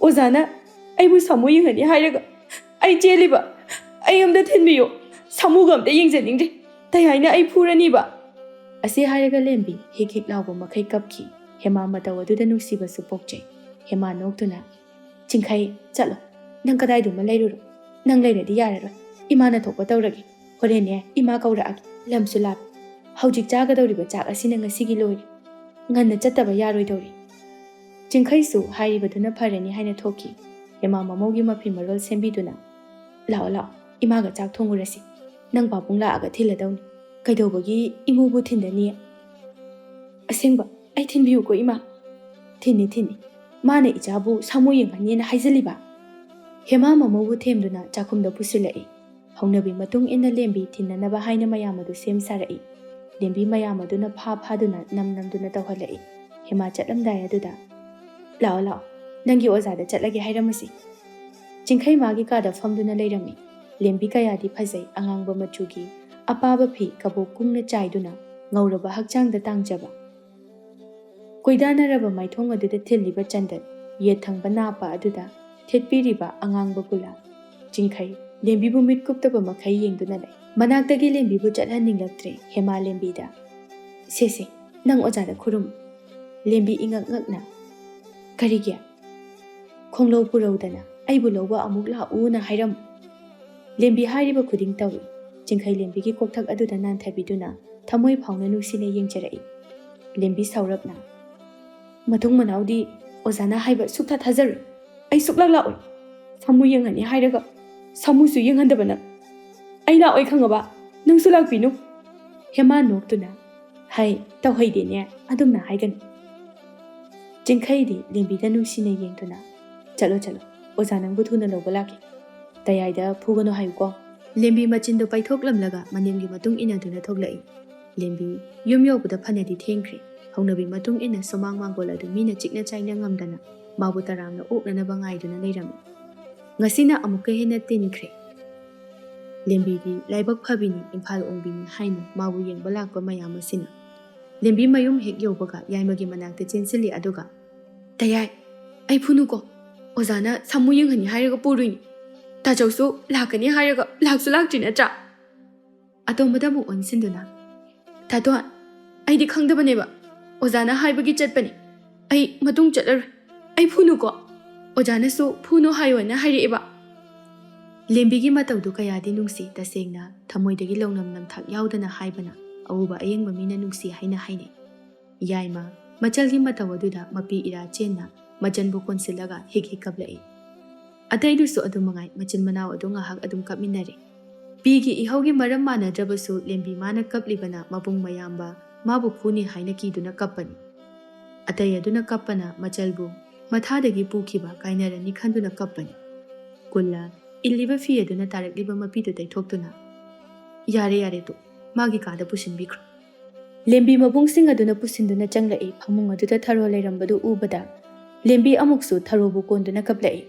ꯑꯣꯖꯥꯅ ꯑꯩꯕꯨ ꯁꯥꯃꯨ ꯌꯦꯡꯍꯟꯅꯤ ꯍꯥꯏꯔꯒ ꯑꯩ ꯆꯦꯜꯂꯤꯕ꯫ ꯑꯩ ꯌꯨꯝꯗ ꯊꯤꯟꯕꯤꯌꯨ꯫ ꯁꯥꯃꯨꯒ ꯑꯝꯇ ꯌꯦꯡꯖꯅꯤꯡꯗ꯭ꯔꯦ꯫ ꯇꯌꯥꯏꯅ ꯑꯩ ꯐꯨꯔꯅꯤꯕ꯫" ꯑꯁꯤ ꯍꯥꯏꯔꯒ ꯂꯦꯝꯕꯤ ꯍꯤꯛ ꯍꯤꯛ ꯂꯥꯎꯕ ꯃꯈꯩ ꯀꯞꯈꯤ꯫ ꯍꯦꯃꯥ ꯃꯇꯧ ꯑꯗꯨꯗ ꯅꯨꯡꯁꯤꯕꯁꯨ ꯄꯣꯛꯆꯩ꯫ ꯍꯦꯃꯥ ꯅꯣꯛꯇꯨꯅ, "ꯆꯤꯡꯈꯩ, ꯆꯠꯂꯣ꯫ ꯅꯪ ꯀꯗꯥꯏꯗꯅꯣꯃ ꯂꯩꯔꯨꯔꯣ꯫ ꯅꯪ ꯂꯩꯔꯗꯤ ꯌꯥꯔꯔꯣꯏ꯫ ꯏꯃꯥꯅ ꯊꯣꯛꯄ ꯇꯧꯔꯒꯦ꯫ ꯍꯣꯔꯦꯟꯅꯦ ꯏꯃꯥ ꯀꯧꯔꯛꯑꯒꯦ꯫ ꯂꯝꯁꯨ ꯂꯥꯞꯄꯤ꯫ ꯍꯧꯖꯤꯛ ꯆꯥꯒꯗꯧꯔꯤꯕ ꯆꯥꯛ ꯑꯁꯤꯅ ꯉꯁꯤꯒꯤ ꯂꯣꯏꯔꯦ꯫ ꯉꯟꯅ ꯆꯠꯇꯕ ꯌꯥꯔꯣꯏꯗꯧꯔꯤ꯫ ꯆꯤꯡꯈꯩꯁꯨ ꯍꯥꯏꯔꯤꯕꯗꯨꯅ ꯐꯔꯅꯤ ꯍꯥꯏꯅ ꯊꯣꯛꯈꯤ꯫ ꯍꯦꯃꯥ ꯃꯃꯧꯒꯤ ꯃꯐꯤ ꯃꯔꯣꯜ ꯁꯦꯝꯕꯤꯗꯨꯅ, "ꯂꯥꯛꯑꯣ, ꯂꯥꯛꯑꯣ, ꯏꯃꯥꯒ ꯆꯥꯛ ꯊꯣꯡꯉꯨꯔꯁꯤ꯫ ꯅꯪ ꯄꯥꯕꯨꯡ ꯂꯥꯛꯑꯒ ꯊꯤꯜꯂꯗꯧꯅꯤ꯫ ꯀꯩꯗꯧꯕꯒꯤ ꯏꯃꯧꯕꯨ ꯊꯤꯟꯗꯅꯤ?" "ꯑꯁꯦꯡꯕ, ꯑꯩ ꯊꯤꯟꯕꯤꯌꯨꯀꯣ, ꯏꯃꯥ?" "ꯊꯤꯟꯅꯤ, ꯊꯤꯟꯅꯤ꯫ ꯃꯥꯅ ꯏꯆꯥꯕꯨ ꯁꯥꯃꯨ ꯌꯦꯡꯍꯟꯅꯤꯅ ꯍꯥꯏꯖꯜꯂꯤꯕ?" ꯍꯦꯃꯥ ꯃꯃꯧꯕꯨ ꯊꯦꯝꯗꯨꯅ ꯆꯥꯛꯈꯨꯝꯗ ꯄꯨꯁꯤꯜꯂꯛꯏ꯫ ꯍꯧꯅꯕꯤ ꯃꯇꯨꯡ ꯏꯟꯅ ꯂꯦꯝꯕꯤ ꯊꯤꯟꯅꯅꯕ ꯍꯥꯏꯅ ꯃꯌꯥꯝ ꯑꯗꯨ ꯁꯦꯝ ꯁꯥꯔꯛꯏ꯫ ꯂꯦꯝꯕꯤ ꯃꯌꯥꯝ ꯑꯗꯨꯅ ꯐꯥ ꯐꯥꯗꯨꯅ ꯅꯝ ꯅꯝꯗꯨꯅ ꯇꯧꯍꯜꯂꯛꯏ꯫ ꯍꯦꯃꯥ ꯆꯠꯂꯝꯗꯥꯏ ꯑꯗꯨꯗ, "ꯂꯥꯛꯑꯣ, ꯂꯥꯛꯑꯣ, ꯅꯪꯒꯤ ꯑꯣꯖꯥꯗ ꯆꯠꯂꯒꯦ ꯍꯥꯏꯔꯝꯃꯁꯤ꯫" ꯆꯤꯡꯈꯩ ꯃꯥꯒꯤ ꯀꯥꯗ ꯐꯝꯗꯨꯅ ꯂꯩꯔꯝꯃꯤ꯫ ꯂꯦꯝꯕꯤ ꯀꯌꯥꯗꯤ ꯐꯖꯩ, ꯑꯉꯥꯡꯕ ꯃꯆꯨꯒꯤ ꯑꯄꯥꯕ ꯐꯤ ꯀꯕꯣꯛ ꯀꯨꯡꯅ ꯆꯥꯏꯗꯨꯅ ꯉꯧꯔꯕ ꯍꯛꯆꯥꯡꯗ ꯇꯥꯡꯖꯕ꯫ ꯀꯣꯏꯗꯥꯅꯔꯕ ꯃꯥꯏꯊꯣꯡ ꯑꯗꯨꯗ ꯊꯤꯜꯂꯤꯕ ꯆꯟꯗꯟ, ꯌꯦꯠ ꯊꯪꯕ ꯅꯥꯄ ꯑꯗꯨꯗ ꯊꯦꯠꯄꯤꯔꯤꯕ ꯑꯉꯥꯡꯕ ꯒꯨꯂꯥꯞ꯫ ꯆꯤꯡꯈꯩ ꯂꯦꯝꯕꯤꯕꯨ ꯃꯤꯠ ꯀꯨꯞꯇꯕ ꯃꯈꯩ ꯌꯦꯡꯗꯨꯅ ꯂꯩ꯫ ꯃꯅꯥꯛꯇꯒꯤ ꯂꯦꯝꯕꯤꯕꯨ ꯆꯠꯍꯟꯅꯤꯡꯂꯛꯇ꯭ꯔꯦ ꯍꯦꯃꯥ ꯂꯦꯝꯕꯤꯗ꯫ "ꯁꯦ, ꯁꯦ, ꯅꯪ ꯑꯣꯖꯥꯗ ꯈꯨꯔꯨꯝ꯫" ꯂꯦꯝꯕꯤ ꯏꯉꯛ ꯉꯛꯅ, "ꯀꯔꯤꯒꯤ? ꯈꯣꯡꯂꯧ ꯄꯨꯔꯧꯗꯅ ꯑꯩꯕꯨ ꯂꯧꯕ ꯑꯃꯨꯛ ꯂꯥꯛꯎꯅ ꯍꯥꯏꯔꯝꯃꯨ꯫" ꯂꯦꯝꯕꯤ ꯍꯥꯏꯔꯤꯕ ꯈꯨꯗꯤꯡ ꯇꯧꯏ꯫ ꯆꯤꯡꯈꯩ ꯂꯦꯝꯕꯤꯒꯤ ꯀꯣꯛꯊꯛ ꯑꯗꯨꯗ ꯅꯥꯟꯊꯕꯤꯗꯨꯅ ꯊꯃꯣꯏ ꯐꯥꯎꯅ ꯅꯨꯡꯁꯤꯅ ꯌꯦꯡꯖꯔꯛꯏ꯫ ꯂꯦꯝꯕꯤ ꯁꯥꯎꯔꯞꯅ, "ꯃꯇꯨꯡ ꯃꯅꯥꯎꯗꯤ ꯑꯣꯖꯥꯅ ꯍꯥꯏꯕ ꯁꯨꯛꯊꯥ ꯊꯥꯖꯔꯣꯏ꯫ ꯑꯩ ꯁꯨꯛꯂꯥꯛ ꯂꯥꯛꯑꯣꯏ꯫ ꯁꯥꯃꯨ ꯌꯦꯡꯍꯟꯅꯤ ꯍꯥꯏꯔꯒ ꯁꯥꯃꯨꯁꯨ ꯌꯦꯡꯍꯟꯗꯕ ꯅꯪ꯫ ꯑꯩ ꯂꯥꯛꯑꯣꯏ ꯈꯪꯉꯕ? ꯅꯪꯁꯨ ꯂꯥꯛꯄꯤꯅꯨ꯫" ꯍꯦꯃꯥ ꯅꯣꯛꯇꯨꯅ, "ꯍꯩ, ꯇꯧꯍꯩꯗꯦꯅꯦ, ꯑꯗꯨꯝꯅ ꯍꯥꯏꯒꯅꯨ꯫" ꯆꯤꯡꯈꯩꯗꯤ ꯂꯦꯝꯕꯤꯗ ꯅꯨꯡꯁꯤꯅ ꯌꯦꯡꯗꯨꯅ, "ꯆꯠꯂꯣ, ꯆꯠꯂꯣ, ꯑꯣꯖꯥ ꯅꯪꯕꯨ ꯊꯨꯅ ꯂꯧꯕ ꯂꯥꯛꯀꯦ꯫ ꯇꯌꯥꯏꯗ ꯐꯨꯒꯅꯨ ꯍꯥꯏꯌꯨꯀꯣ꯫" ꯂꯦꯝꯕꯤ ꯃꯆꯤꯟꯗꯣ ꯄꯩꯊꯣꯛꯂꯝꯂꯒ ꯃꯅꯦꯝꯒꯤ ꯃꯇꯨꯡ ꯏꯟꯅꯗꯨꯅ ꯊꯣꯛꯂꯛꯏ꯫ ꯂꯦꯝꯕꯤ ꯌꯨꯝ ꯌꯧꯕꯗ ꯐꯅꯗꯤ ꯊꯦꯡꯈ꯭ꯔꯦ꯫ ꯍꯧꯅꯕꯤ ꯃꯇꯨꯡ ꯏꯟꯅ ꯁꯨꯃꯥꯡ ꯃꯥꯡꯒꯣꯜ ꯑꯗꯨ ꯃꯤꯅ ꯆꯤꯛꯅ ꯆꯥꯏꯅ ꯉꯝꯗꯅ ꯃꯥꯕꯨ ꯇꯔꯥꯝꯅ ꯑꯣꯛꯅꯅꯕ ꯉꯥꯏꯗꯨꯅ ꯂꯩꯔꯝꯃꯤ꯫ ꯉꯁꯤꯅ ꯑꯃꯨꯛꯀ ꯍꯦꯟꯅ ꯇꯤꯟꯈ꯭ꯔꯦ꯫ ꯂꯦꯝꯕꯤꯗꯤ ꯂꯥꯏꯕꯛ ꯐꯕꯤꯅꯤ, ꯏꯝꯐꯥꯜ ꯑꯣꯡꯕꯤꯅꯤ ꯍꯥꯏꯅ ꯃꯥꯕꯨ ꯌꯦꯡꯕ ꯂꯥꯛꯄ ꯃꯌꯥꯝ ꯑꯁꯤꯅ꯫ ꯂꯦꯝꯕꯤ ꯃꯌꯨꯝ ꯍꯦꯛ ꯌꯧꯕꯒ ꯌꯥꯏꯃꯒꯤ ꯃꯅꯥꯛꯇ ꯆꯦꯟꯁꯤꯜꯂꯤ, ꯑꯗꯨꯒ, "ꯇꯌꯥꯏ, ꯑꯩ ꯐꯨꯅꯨꯀꯣ꯫ ꯑꯣꯖꯥꯅ ꯁꯥꯃꯨ ꯌꯦꯡꯍꯟꯅꯤ ꯍꯥꯏꯔꯒ ꯄꯨꯔꯨꯏꯅꯤ꯫ ꯇꯥꯆꯧꯁꯨ ꯂꯥꯛꯀꯅꯤ ꯍꯥꯏꯔꯒ ꯂꯥꯛꯁꯨ ꯂꯥꯛꯇ꯭ꯔꯤ ꯅꯠꯇ꯭ꯔꯥ?" ꯑꯇꯣꯝꯕꯗ ꯑꯃꯨꯛ ꯑꯣꯟꯁꯤꯟꯗꯨꯅ, "ꯇꯥꯇꯣꯟ, ꯑꯩꯗꯤ ꯈꯪꯗꯕꯅꯦꯕ꯫ ꯑꯣꯖꯥꯅ ꯍꯥꯏꯕꯒꯤ ꯆꯠꯄꯅꯤ꯫ ꯑꯩ ꯃꯇꯨꯡ ꯆꯠꯂꯔꯣꯏ꯫ ꯑꯩ ꯐꯨꯅꯨꯀꯣ꯫ ꯑꯣꯖꯥꯅꯁꯨ ꯐꯨꯅꯨ ꯍꯥꯏꯌꯣꯅ ꯍꯥꯏꯔꯛꯑꯦꯕ꯫" ꯂꯦꯝꯕꯤꯒꯤ ꯃꯇꯧꯗꯨ ꯀꯌꯥꯗꯤ ꯅꯨꯡꯁꯤ, ꯇꯁꯦꯡꯅ ꯊꯃꯣꯏꯗꯒꯤ ꯂꯧꯅꯝ ꯅꯝꯊꯥꯛ ꯌꯥꯎꯗꯅ ꯍꯥꯏꯕꯅ ꯑꯎꯕ ꯑꯌꯦꯡꯕ ꯃꯤꯅ ꯅꯨꯡꯁꯤ ꯍꯥꯏꯅ ꯍꯥꯏꯅꯩ꯫ ꯌꯥꯏꯃ, ꯃꯆꯜꯒꯤ ꯃꯇꯧ ꯑꯗꯨꯗ ꯃꯄꯤ ꯏꯔꯥ ꯆꯦꯟꯅ ꯃꯆꯟꯕꯨ ꯀꯣꯟꯁꯤꯜꯂꯒ ꯍꯤꯛ ꯍꯤꯛ ꯀꯞꯂꯛꯏ꯫ ꯑꯇꯩꯗꯨꯁꯨ ꯑꯗꯨ ꯃꯉꯥꯏ, ꯃꯆꯤꯟ ꯃꯅꯥꯎ ꯑꯗꯨ ꯉꯥꯏꯍꯥꯛ ꯑꯗꯨꯝ ꯀꯞꯃꯤꯟꯅꯔꯦ꯫ ꯄꯤꯒꯤ ꯏꯍꯧꯒꯤ ꯃꯔꯝ ꯃꯥꯟꯅꯗ꯭ꯔꯕꯁꯨ ꯂꯦꯝꯕꯤ ꯃꯥꯅ ꯀꯞꯂꯤꯕꯅ ꯃꯕꯨꯡ ꯃꯌꯥꯝꯕ ꯃꯥꯕꯨ ꯐꯨꯅꯤ ꯍꯥꯏꯅ ꯀꯤꯗꯨꯅ ꯀꯞꯄꯅꯤ꯫ ꯑꯇꯩ ꯑꯗꯨꯅ ꯀꯞꯄꯅ ꯃꯆꯜꯕꯨ ꯃꯊꯥꯗꯒꯤ ꯄꯨꯈꯤꯕ ꯀꯥꯏꯅꯔꯅꯤ ꯈꯟꯗꯨꯅ ꯀꯞꯄꯅꯤ꯫ ꯀꯨꯜꯂ ꯏꯜꯂꯤꯕ ꯐꯤ ꯑꯗꯨꯅ ꯇꯥꯔꯛꯂꯤꯕ ꯃꯄꯤꯗꯨ ꯇꯩꯊꯣꯛꯇꯨꯅ, "ꯌꯥꯔꯦ, ꯌꯥꯔꯦ, ꯇꯣ, ꯃꯥꯒꯤ ꯀꯥꯗ ꯄꯨꯁꯤꯟꯕꯤꯈ꯭ꯔꯣ"꯫ ꯂꯦꯝꯕꯤ ꯃꯕꯨꯡꯁꯤꯡ ꯑꯗꯨꯅ ꯄꯨꯁꯤꯟꯗꯨꯅ ꯆꯪꯂꯛꯏ꯫ ꯐꯃꯨꯡ ꯑꯗꯨꯗ ꯊꯔꯣ ꯂꯩꯔꯝꯕꯗꯨ ꯎꯕꯗ ꯂꯦꯝꯕꯤ ꯑꯃꯨꯛꯁꯨ ꯊꯔꯣꯕꯨ ꯀꯣꯟꯗꯨꯅ ꯀꯞꯂꯛꯏ꯫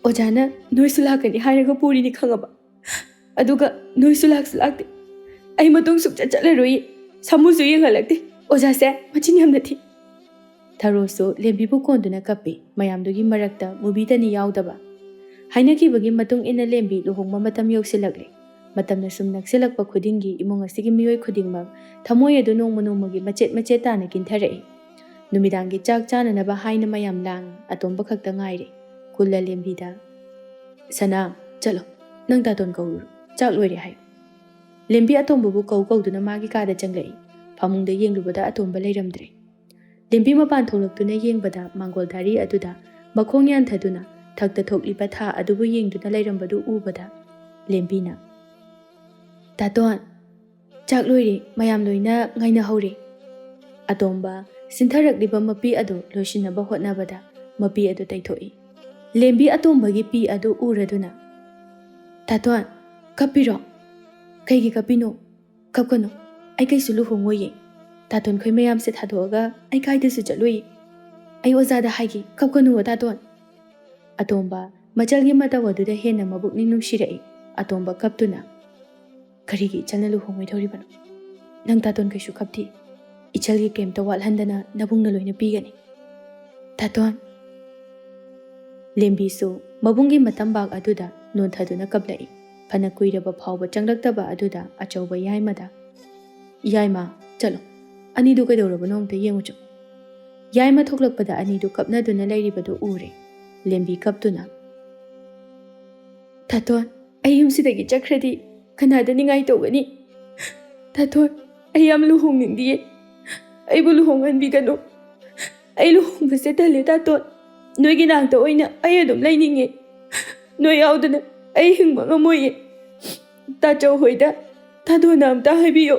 "ꯑꯣꯖꯥꯅ ꯅꯣꯏꯁꯨ ꯂꯥꯛꯀꯅꯤ ꯍꯥꯏꯔꯒ ꯄꯨꯔꯤꯅꯤ ꯈꯪꯉꯕ? ꯑꯗꯨꯒ ꯅꯣꯏꯁꯨ ꯂꯥꯛꯁꯨ ꯂꯥꯛꯇꯦ꯫ ꯑꯩ ꯃꯇꯨꯡ ꯁꯨꯛꯆꯠ ꯆꯠꯂꯔꯣꯏ꯫ ꯁꯥꯃꯨꯁꯨ ꯌꯦꯡꯍꯜꯂꯛꯇꯦ꯫ ꯑꯣꯖꯥꯁꯦ ꯃꯆꯤꯟ ꯌꯥꯝꯅ ꯊꯤ"꯫ ꯊꯔꯣꯁꯨ ꯂꯦꯝꯕꯤꯕꯨ ꯀꯣꯟꯗꯨꯅ ꯀꯞꯄꯤ꯫ ꯃꯌꯥꯝꯗꯨꯒꯤ ꯃꯔꯛꯇ ꯃꯨꯕꯤꯗꯅꯤ ꯌꯥꯎꯗꯕ꯫ ꯍꯥꯏꯅꯈꯤꯕꯒꯤ ꯃꯇꯨꯡ ꯏꯟꯅ ꯂꯦꯝꯕꯤ ꯂꯨꯍꯣꯡꯕ ꯃꯇꯝ ꯌꯧꯁꯤꯜꯂꯛꯂꯦ꯫ ꯃꯇꯝꯅ ꯁꯨꯝ ꯅꯛꯁꯤꯜꯂꯛꯄ ꯈꯨꯗꯤꯡꯒꯤ ꯏꯃꯨꯡ ꯑꯁꯤꯒꯤ ꯃꯤꯑꯣꯏ ꯈꯨꯗꯤꯡꯃꯛ ꯊꯃꯣꯏ ꯑꯗꯨ ꯅꯣꯡꯃ ꯅꯣꯡꯃꯒꯤ ꯃꯆꯦꯠ ꯃꯆꯦꯠ ꯇꯥꯅ ꯀꯤꯟꯊꯔꯛꯏ꯫ ꯅꯨꯃꯤꯗꯥꯡꯒꯤ ꯆꯥꯛ ꯆꯥꯅꯅꯕ ꯍꯥꯏꯅ ꯃꯌꯥꯝ ꯂꯥꯡꯏ꯫ ꯑꯇꯣꯝꯕ ꯈꯛꯇ ꯉꯥꯏꯔꯦ꯫ ꯀꯨꯜꯂ ꯂꯦꯝꯕꯤꯗ, "ꯁꯅꯥ, ꯆꯠꯂꯣ, ꯅꯪ ꯇꯥꯇꯣꯟ ꯀꯧꯔꯨꯔꯣ, ꯆꯥꯛ ꯂꯣꯏꯔꯦ" ꯍꯥꯏꯌꯨ꯫ ꯂꯦꯝꯕꯤ ꯑꯇꯣꯝꯕꯕꯨ ꯀꯧ ꯀꯧꯗꯨꯅ ꯃꯥꯒꯤ ꯀꯥꯗ ꯆꯪꯂꯛꯏ꯫ ꯐꯃꯨꯡꯗ ꯌꯦꯡꯂꯨꯕꯗ ꯑꯇꯣꯝꯕ ꯂꯩꯔꯝꯗ꯭ꯔꯦ꯫ ꯂꯦꯝꯕꯤ ꯃꯄꯥꯟ ꯊꯣꯛꯂꯛꯇꯨꯅ ꯌꯦꯡꯕꯗ ꯃꯥꯡꯒꯣꯜ ꯗꯥꯔꯤ ꯑꯗꯨꯗ ꯃꯈꯣꯡ ꯌꯥꯟꯊꯗꯨꯅ ꯊꯛꯇ ꯊꯣꯛꯂꯤꯕ ꯊꯥ ꯑꯗꯨꯕꯨ ꯌꯦꯡꯗꯨꯅ ꯂꯩꯔꯝꯕꯗꯨ ꯎꯕꯗ ꯂꯦꯝꯕꯤꯅ, "ꯇꯥꯇꯣꯟ, ꯆꯥꯛ ꯂꯣꯏꯔꯦ, ꯃꯌꯥꯝ ꯂꯣꯏꯅ ꯉꯥꯏꯅꯍꯧꯔꯦ"꯫ ꯑꯇꯣꯝꯕ ꯁꯤꯟꯊꯔꯛꯂꯤꯕ ꯃꯄꯤ ꯑꯗꯨ ꯂꯣꯏꯁꯤꯟꯅꯕ ꯍꯣꯠꯅꯕꯗ ꯃꯄꯤ ꯑꯗꯨ ꯇꯩꯊꯣꯛꯏ꯫ ꯂꯦꯝꯕꯤ ꯑꯇꯣꯝꯕꯒꯤ ꯄꯤ ꯑꯗꯨ ꯎꯔꯗꯨꯅ, "ꯇꯥꯇꯣꯟ, ꯀꯞꯄꯤꯔꯣ? ꯀꯩꯒꯤ ꯀꯞꯄꯤꯅꯣ? ꯀꯞꯀꯅꯨ꯫ ꯑꯩ ꯀꯩꯁꯨ ꯂꯨꯍꯣꯡꯉꯣꯏꯌꯦ꯫ ꯇꯥꯇꯣꯟ ꯈꯣꯏ ꯃꯌꯥꯝꯁꯦ ꯊꯥꯗꯣꯛꯑꯒ ꯑꯩ ꯀꯥꯏꯗꯁꯨ ꯆꯠꯂꯣꯏꯌꯦ꯫ ꯑꯩ ꯑꯣꯖꯥꯗ ꯍꯥꯏꯒꯦ, ꯀꯞꯀꯅꯨ ꯇꯥꯇꯣꯟ"꯫ ꯑꯇꯣꯝꯕ ꯃꯆꯜꯒꯤ ꯃꯇꯧ ꯑꯗꯨꯗ ꯍꯦꯟꯅ ꯃꯕꯨꯛꯅꯤꯡ ꯅꯨꯡꯁꯤꯔꯛꯏ꯫ ꯑꯇꯣꯝꯕ ꯀꯞꯇꯨꯅ, "ꯀꯔꯤꯒꯤ ꯏꯆꯜꯅ ꯂꯨꯍꯣꯡꯉꯣꯏꯗꯧꯔꯤꯕꯅꯣ? ꯅꯪ ꯇꯥꯇꯣꯟ ꯀꯩꯁꯨ ꯀꯞꯇꯦ꯫ ꯏꯆꯜꯒꯤ ꯀꯩꯝꯇ ꯋꯥꯠꯍꯟꯗꯅ ꯅꯕꯨꯡꯅ ꯂꯣꯏꯅ ꯄꯤꯒꯅꯤ꯫ ꯇꯥꯇꯣꯟ"꯫ ꯂꯦꯝꯕꯤꯁꯨ ꯃꯕꯨꯡꯒꯤ ꯃꯇꯝꯕꯥꯛ ꯑꯗꯨꯗ ꯅꯣꯟꯊꯗꯨꯅ ꯀꯞꯂꯛꯏ꯫ ꯐꯅ ꯀꯨꯏꯔꯕ ꯐꯥꯎꯕ ꯆꯪꯂꯛꯇꯕ ꯑꯗꯨꯗ ꯑꯆꯧꯕ ꯌꯥꯏꯃꯗ, "ꯌꯥꯏꯃ, ꯆꯠꯂꯣ꯫ ꯑꯅꯤꯗꯨ ꯀꯩꯗꯧꯔꯕꯅꯣ ꯑꯝꯇ ꯌꯦꯡꯉꯨꯆꯣ"꯫ ꯌꯥꯏꯃ ꯊꯣꯛꯂꯛꯄꯗ ꯑꯅꯤꯗꯨ ꯀꯞꯅꯗꯨꯅ ꯂꯩꯔꯤꯕꯗꯨ ꯎꯔꯦ꯫ ꯂꯦꯝꯕꯤ ꯀꯞꯇꯨꯅ, "ꯇꯥꯇꯣꯟ, ꯑꯩ ꯌꯨꯝꯁꯤꯗꯒꯤ ꯆꯠꯈ꯭ꯔꯗꯤ ꯀꯅꯥꯗ ꯅꯤꯡꯉꯥꯏ ꯇꯧꯒꯅꯤ? ꯇꯥꯇꯣꯟ, ꯑꯩ ꯌꯥꯝ ꯂꯨꯍꯣꯡꯅꯤꯡꯗꯤꯌꯦ꯫ ꯑꯩꯕꯨ ꯂꯨꯍꯣꯡꯍꯟꯕꯤꯒꯅꯨ꯫ ꯑꯩ ꯂꯨꯍꯣꯡꯕꯁꯦ ꯇꯜꯂꯦ, ꯇꯥꯇꯣꯟ꯫ ꯅꯣꯏꯒꯤ ꯅꯥꯛꯇ ꯑꯣꯏꯅ ꯑꯩ ꯑꯗꯨꯝ ꯂꯩꯅꯤꯡꯉꯦ꯫ ꯅꯣꯏ ꯌꯥꯎꯗꯅ ꯑꯩ ꯍꯤꯡꯕ ꯉꯝꯃꯣꯏꯌꯦ꯫ ꯇꯥꯆꯧ ꯍꯣꯏꯗ ꯇꯥꯇꯣꯟꯅ ꯑꯝꯇ ꯍꯥꯏꯕꯤꯌꯣ꯫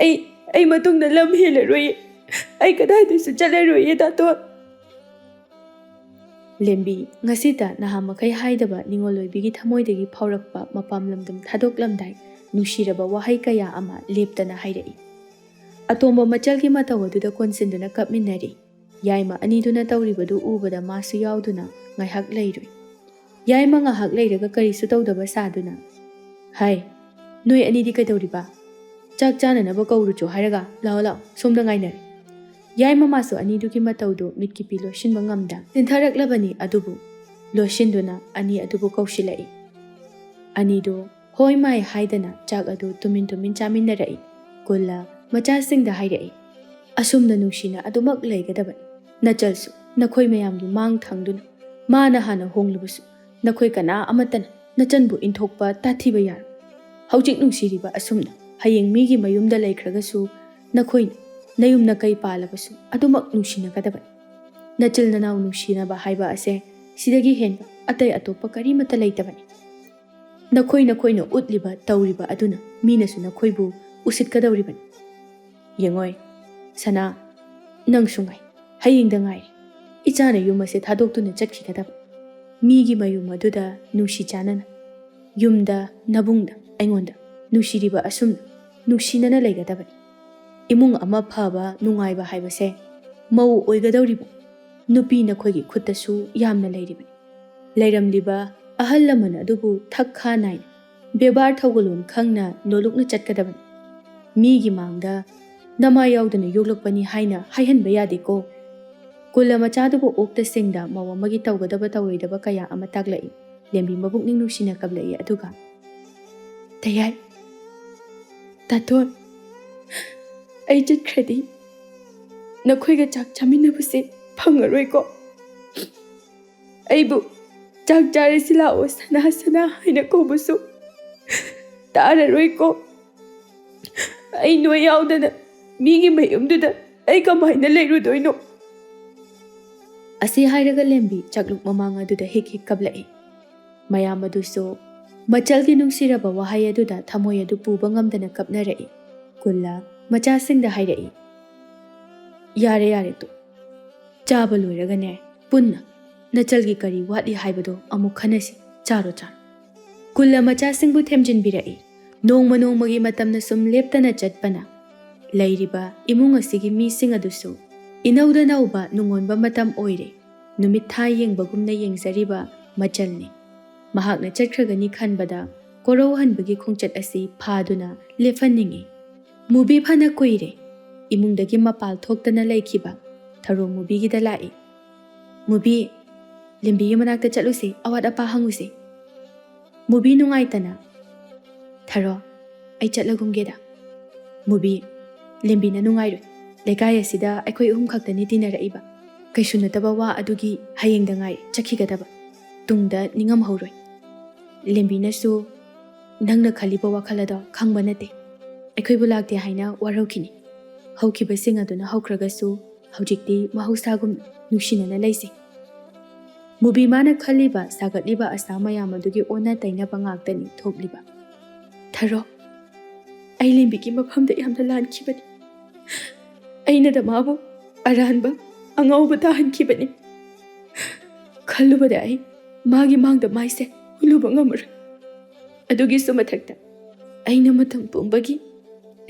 ꯑꯩ, ꯑꯩ ꯃꯇꯨꯡꯗ ꯂꯝ ꯍꯦꯜꯂꯔꯣꯏꯌꯦ꯫ ꯑꯩ ꯀꯗꯥꯏꯗꯁꯨ ꯆꯠꯂꯔꯣꯏꯌꯦ, ꯇꯥꯇꯣꯟ꯫" ꯂꯦꯝꯕꯤ, ꯉꯁꯤꯇ ꯅꯍꯥꯃꯈꯩ ꯍꯥꯏꯗꯕ ꯅꯤꯉꯣꯜ ꯑꯣꯏꯕꯤꯒꯤ ꯊꯃꯣꯏꯗꯒꯤ ꯐꯥꯎꯔꯛꯄ ꯃꯄꯥꯝ ꯂꯝꯗꯝ ꯊꯥꯗꯣꯛꯂꯝꯗꯥꯏ ꯅꯨꯡꯁꯤꯔꯕ ꯋꯥꯍꯩ ꯀꯌꯥ ꯑꯃ ꯂꯦꯞꯇꯅ ꯍꯥꯏꯔꯛꯏ꯫ ꯑꯇꯣꯝꯕ ꯃꯆꯜꯒꯤ ꯃꯇꯧ ꯑꯗꯨꯗ ꯀꯣꯟꯁꯤꯟꯗꯨꯅ ꯀꯞꯃꯤꯟꯅꯔꯤ꯫ ꯌꯥꯏꯃ ꯑꯅꯤꯗꯨꯅ ꯇꯧꯔꯤꯕꯗꯨ ꯎꯕꯗ ꯃꯥꯁꯨ ꯌꯥꯎꯗꯨꯅ ꯉꯥꯏꯍꯥꯛ ꯂꯩꯔꯨꯏ꯫ ꯌꯥꯏꯃ ꯉꯥꯏꯍꯥꯛ ꯂꯩꯔꯒ ꯀꯔꯤꯁꯨ ꯇꯧꯗꯕ ꯁꯥꯗꯨꯅ, "ꯍꯥꯏ, ꯅꯣꯏ ꯑꯅꯤꯗꯤ ꯀꯩꯗꯧꯔꯤꯕ? ꯆꯥꯛ ꯆꯥꯅꯅꯕ ꯀꯧꯔꯨꯆꯣ ꯍꯥꯏꯔꯒ ꯂꯥꯛꯑꯣ, ꯂꯥꯛꯑꯣ, ꯁꯣꯝꯗ ꯉꯥꯏꯅꯔꯦ꯫" ꯌꯥꯏꯃ ꯃꯥꯁꯨ ꯑꯅꯤꯗꯨꯒꯤ ꯃꯇꯧꯗꯨ ꯃꯤꯠꯀꯤ ꯄꯤ ꯂꯣꯠꯁꯤꯟꯕ ꯉꯝꯗ ꯆꯦꯟꯊꯔꯛꯂꯕꯅꯤ꯫ ꯑꯗꯨꯕꯨ ꯂꯣꯠꯁꯤꯟꯗꯨꯅ ꯑꯅꯤ ꯑꯗꯨꯕꯨ ꯀꯧꯁꯤꯜꯂꯛꯏ꯫ ꯑꯅꯤꯗꯨ ꯍꯣꯏ ꯃꯥꯏ ꯍꯥꯏꯗꯅ ꯆꯥꯛ ꯑꯗꯨ ꯇꯨꯃꯤꯟ ꯇꯨꯃꯤꯟ ꯆꯥꯃꯤꯟꯅꯔꯛꯏ꯫ ꯀꯨꯜꯂ ꯃꯆꯥꯁꯤꯡꯗ ꯍꯥꯏꯔꯛꯏ, "ꯑꯁꯨꯝꯅ ꯅꯨꯡꯁꯤꯅ ꯑꯗꯨꯃꯛ ꯂꯩꯒꯗꯕꯅꯤ꯫ ꯅꯆꯜꯁꯨ ꯅꯈꯣꯏ ꯃꯌꯥꯝꯒꯤ ꯃꯥꯡ ꯊꯪꯗꯨꯅ ꯃꯥꯅ ꯍꯥꯟꯅ ꯍꯣꯡꯂꯕꯁꯨ ꯅꯈꯣꯏ ꯀꯅꯥ ꯑꯃꯠꯇꯅ ꯅꯆꯟꯕꯨ ꯏꯟꯊꯣꯛꯄ ꯇꯥꯊꯤꯕ ꯌꯥꯔꯣꯏ꯫ ꯍꯧꯖꯤꯛ ꯅꯨꯡꯁꯤꯔꯤꯕ ꯑꯁꯨꯝꯅ ꯍꯌꯦꯡ ꯃꯤꯒꯤ ꯃꯌꯨꯝꯗ ꯂꯩꯈ꯭ꯔꯒꯁꯨ ꯅꯈꯣꯏꯅ ꯅꯌꯨꯝ ꯅꯀꯩ ꯄꯥꯜꯂꯕꯁꯨ ꯑꯗꯨꯃꯛ ꯅꯨꯡꯁꯤꯅꯒꯗꯕꯅꯤ꯫ ꯅꯆꯤꯜ ꯅꯅꯥꯎ ꯅꯨꯡꯁꯤꯅꯕ ꯍꯥꯏꯕ ꯑꯁꯦ ꯁꯤꯗꯒꯤ ꯍꯦꯟꯕ ꯑꯇꯩ ꯑꯇꯣꯞꯄ ꯀꯔꯤꯃꯠꯇ ꯂꯩꯇꯕꯅꯤ꯫ ꯅꯈꯣꯏ ꯅꯈꯣꯏꯅ ꯎꯠꯂꯤꯕ ꯇꯧꯔꯤꯕ ꯑꯗꯨꯅ ꯃꯤꯅꯁꯨ ꯅꯈꯣꯏꯕꯨ ꯎꯁꯤꯠꯀꯗꯧꯔꯤꯕꯅꯤ꯫ ꯌꯦꯡꯉꯣꯏ, ꯁꯅꯥ, ꯅꯪꯁꯨ ꯉꯥꯏ, ꯍꯌꯦꯡꯗ ꯉꯥꯏꯔꯦ꯫ ꯏꯆꯥꯅ ꯌꯨꯝ ꯑꯁꯦ ꯊꯥꯗꯣꯛꯇꯨꯅ ꯆꯠꯈꯤꯒꯗꯕ꯫ ꯃꯤꯒꯤ ꯃꯌꯨꯝ ꯑꯗꯨꯗ ꯅꯨꯡꯁꯤ ꯆꯥꯅꯅ, ꯌꯨꯝꯗ, ꯅꯕꯨꯡꯗ, ꯑꯩꯉꯣꯟꯗ ꯅꯨꯡꯁꯤꯔꯤꯕ ꯑꯁꯨꯝꯅ ꯅꯨꯡꯁꯤꯅꯅ ꯂꯩꯒꯗꯕꯅꯤ꯫ ꯏꯃꯨꯡ ꯑꯃ ꯐꯕ, ꯅꯨꯡꯉꯥꯏꯕ ꯍꯥꯏꯕꯁꯦ ꯃꯧ ꯑꯣꯏꯒꯗꯧꯔꯤꯕ ꯅꯨꯄꯤ ꯅꯈꯣꯏꯒꯤ ꯈꯨꯠꯇꯁꯨ ꯌꯥꯝꯅ ꯂꯩꯔꯤꯕꯅꯤ꯫ ꯂꯩꯔꯝꯂꯤꯕ ꯑꯍꯜ ꯂꯃꯟ ꯑꯗꯨꯕꯨ ꯊꯛ ꯈꯥ ꯅꯥꯏꯅ, ꯕꯦꯕꯥꯔ ꯊꯧꯒꯜꯂꯣꯟ ꯈꯪꯅ ꯅꯣꯂꯨꯛꯅ ꯆꯠꯀꯗꯕꯅꯤ꯫ ꯃꯤꯒꯤ ꯃꯥꯡꯗ ꯅꯃꯥ ꯌꯥꯎꯗꯅ ꯌꯣꯛꯂꯛꯄꯅꯤ ꯍꯥꯏꯅ ꯍꯥꯏꯍꯟꯕ ꯌꯥꯗꯦꯀꯣ꯫" ꯀꯨꯜꯂ ꯃꯆꯥꯗꯨꯕꯨ ꯑꯣꯛꯇ ꯁꯦꯡꯗ ꯃꯧ ꯑꯃꯒꯤ ꯇꯧꯒꯗꯕ ꯇꯧꯔꯣꯏꯗꯕ ꯀꯌꯥ ꯑꯃ ꯇꯥꯛꯂꯛꯏ꯫ ꯂꯦꯝꯕꯤ ꯃꯕꯨꯛꯅꯤꯡ ꯅꯨꯡꯁꯤꯅ ꯀꯞꯂꯛꯏ꯫ ꯑꯗꯨꯒ, "ꯇꯌꯥꯏ, ꯇꯥꯇꯣꯟ, ꯑꯩ ꯆꯠꯈ꯭ꯔꯗꯤ ꯅꯈꯣꯏꯒ ꯆꯥꯛ ꯆꯥꯃꯤꯟꯅꯕꯁꯦ ꯐꯪꯉꯔꯣꯏꯀꯣ꯫ ꯑꯩꯕꯨ "ꯆꯥꯛ ꯆꯥꯔꯁꯤ ꯂꯥꯛꯑꯣ ꯁꯅꯥ ꯁꯅꯥ" ꯍꯥꯏꯅ ꯀꯧꯕꯁꯨ ꯇꯥꯔꯔꯣꯏꯀꯣ꯫ ꯑꯩ ꯅꯣꯏ ꯌꯥꯎꯗꯅ ꯃꯤꯒꯤ ꯃꯌꯨꯝꯗꯨꯗ ꯑꯩ ꯀꯃꯥꯏꯅ ꯂꯩꯔꯨꯗꯣꯏꯅꯣ? ꯑꯁꯤ ꯍꯥꯏꯔꯒ ꯂꯦꯝꯕꯤ ꯆꯥꯛꯂꯨꯛ ꯃꯃꯥꯡ ꯑꯗꯨꯗ ꯍꯤꯛ ꯍꯤꯛ ꯀꯞꯂꯛꯏ꯫ ꯃꯌꯥꯝ ꯑꯗꯨꯁꯨ ꯃꯆꯜꯒꯤ ꯅꯨꯡꯁꯤꯔꯕ ꯋꯥꯍꯩ ꯑꯗꯨꯗ ꯊꯃꯣꯏ ꯑꯗꯨ ꯄꯨꯕ ꯉꯝꯗꯅ ꯀꯞꯅꯔꯛꯏ꯫ ꯀꯨꯜꯂ ꯃꯆꯥꯁꯤꯡꯗ ꯍꯥꯏꯔꯛꯏ, "ꯌꯥꯔꯦ, ꯌꯥꯔꯦ, ꯇꯣ꯫ ꯆꯥꯕ ꯂꯣꯏꯔꯒꯅꯦ, ꯄꯨꯟꯅ ꯅꯆꯜꯒꯤ ꯀꯔꯤ ꯋꯥꯠꯂꯤ ꯍꯥꯏꯕꯗꯣ ꯑꯃꯨꯛ ꯈꯟꯅꯁꯤ꯫ ꯆꯥꯔꯣ, ꯆꯥꯔꯣ꯫" ꯀꯨꯜꯂ ꯃꯆꯥꯁꯤꯡꯕꯨ ꯊꯦꯝꯖꯤꯟꯕꯤꯔꯛꯏ꯫ ꯅꯣꯡꯃ ꯅꯣꯡꯃꯒꯤ ꯃꯇꯝꯅ ꯁꯨꯝ ꯂꯦꯞꯇꯅ ꯆꯠꯄꯅ ꯂꯩꯔꯤꯕ ꯏꯃꯨꯡ ꯑꯁꯤꯒꯤ ꯃꯤꯁꯤꯡ ꯑꯗꯨꯁꯨ ꯏꯅꯧꯗ ꯅꯧꯕ ꯅꯨꯡꯉꯣꯟꯕ ꯃꯇꯝ ꯑꯣꯏꯔꯦ꯫ ꯅꯨꯃꯤꯠ ꯊꯥ ꯌꯦꯡꯕꯒꯨꯝꯅ ꯌꯦꯡꯖꯔꯤꯕ ꯃꯆꯜꯅꯤ꯫ ꯃꯍꯥꯛꯅ ꯆꯠꯈ꯭ꯔꯒꯅꯤ ꯈꯟꯕꯗ ꯀꯣꯔꯧꯍꯟꯕꯒꯤ ꯈꯣꯡꯆꯠ ꯑꯁꯤ ꯐꯥꯗꯨꯅ ꯂꯦꯞꯍꯟꯅꯤꯡꯏ꯫ ꯃꯨꯕꯤ ꯐꯅ ꯀꯨꯏꯔꯦ ꯏꯃꯨꯡꯗꯒꯤ ꯃꯄꯥꯜ ꯊꯣꯛꯇꯅ ꯂꯩꯈꯤꯕ꯫ ꯊꯔꯣ ꯃꯨꯕꯤꯒꯤꯗ ꯂꯥꯛꯏ꯫ "ꯃꯨꯕꯤ, ꯂꯦꯝꯕꯤꯒꯤ ꯃꯅꯥꯛꯇ ꯆꯠꯂꯨꯁꯤ, ꯑꯋꯥꯠ ꯑꯄꯥ ꯍꯪꯉꯨꯁꯤ꯫" ꯃꯨꯕꯤ ꯅꯨꯡꯉꯥꯏꯇꯅ, "ꯊꯔꯣ, ꯑꯩ ꯆꯠꯂꯒꯨꯝꯒꯦꯗ꯫" ꯃꯨꯕꯤ, "ꯂꯦꯝꯕꯤꯅ ꯅꯨꯡꯉꯥꯏꯔꯣꯏ꯫ ꯂꯩꯀꯥꯏ ꯑꯁꯤꯗ ꯑꯩꯈꯣꯏ ꯑꯍꯨꯝ ꯈꯛꯇꯅꯤ ꯇꯤꯟꯅꯔꯛꯏꯕ꯫ ꯀꯩꯁꯨ ꯅꯠꯇꯕ ꯋꯥ ꯑꯗꯨꯒꯤ ꯍꯌꯦꯡꯗ ꯉꯥꯏ ꯆꯠꯈꯤꯒꯗꯕ꯫ ꯇꯨꯡꯗ ꯅꯤꯡꯉꯝꯍꯧꯔꯣꯏ꯫ ꯂꯦꯝꯕꯤꯅꯁꯨ ꯅꯪꯅ ꯈꯜꯂꯤꯕ ꯋꯥꯈꯜ ꯑꯗꯣ ꯈꯪꯕ ꯅꯠꯇꯦ꯫ ꯑꯩꯈꯣꯏꯕꯨ ꯂꯥꯛꯇꯦ ꯍꯥꯏꯅ ꯋꯥꯔꯧꯈꯤꯅꯤ꯫ ꯍꯧꯈꯤꯕꯁꯤꯡ ꯑꯗꯨꯅ ꯍꯧꯈ꯭ꯔꯒꯁꯨ ꯍꯧꯖꯤꯛꯇꯤ ꯃꯍꯧꯁꯥꯒꯨꯝ ꯅꯨꯡꯁꯤꯅꯅ ꯂꯩꯁꯤ꯫" ꯃꯨꯕꯤ ꯃꯥꯅ ꯈꯜꯂꯤꯕ, ꯁꯥꯒꯠꯂꯤꯕ ꯑꯁꯥ ꯃꯌꯥꯝ ꯑꯗꯨꯒꯤ ꯑꯣꯟꯅ ꯇꯩꯅꯕ ꯉꯥꯛꯇꯅꯤ ꯊꯣꯛꯂꯤꯕ꯫ "ꯊꯔꯣ, ꯑꯩ ꯂꯦꯝꯕꯤꯒꯤ ꯃꯐꯝꯗ ꯌꯥꯝꯅ ꯂꯥꯟꯈꯤꯕꯅꯤ꯫ ꯑꯩꯅꯗ ꯃꯥꯕꯨ ꯑꯔꯥꯟꯕ, ꯑꯉꯥꯎꯕ ꯇꯥꯍꯟꯈꯤꯕꯅꯤ꯫ ꯈꯜꯂꯨꯕꯗ ꯑꯩ ꯃꯥꯒꯤ ꯃꯥꯡꯗ ꯃꯥꯏꯁꯦ ꯎꯠꯂꯨꯕ ꯉꯝꯃꯔꯣꯏ꯫ ꯑꯗꯨꯒꯤꯁꯨ ꯃꯊꯛꯇ ꯑꯩꯅ ꯃꯇꯝ ꯄꯨꯝꯕꯒꯤ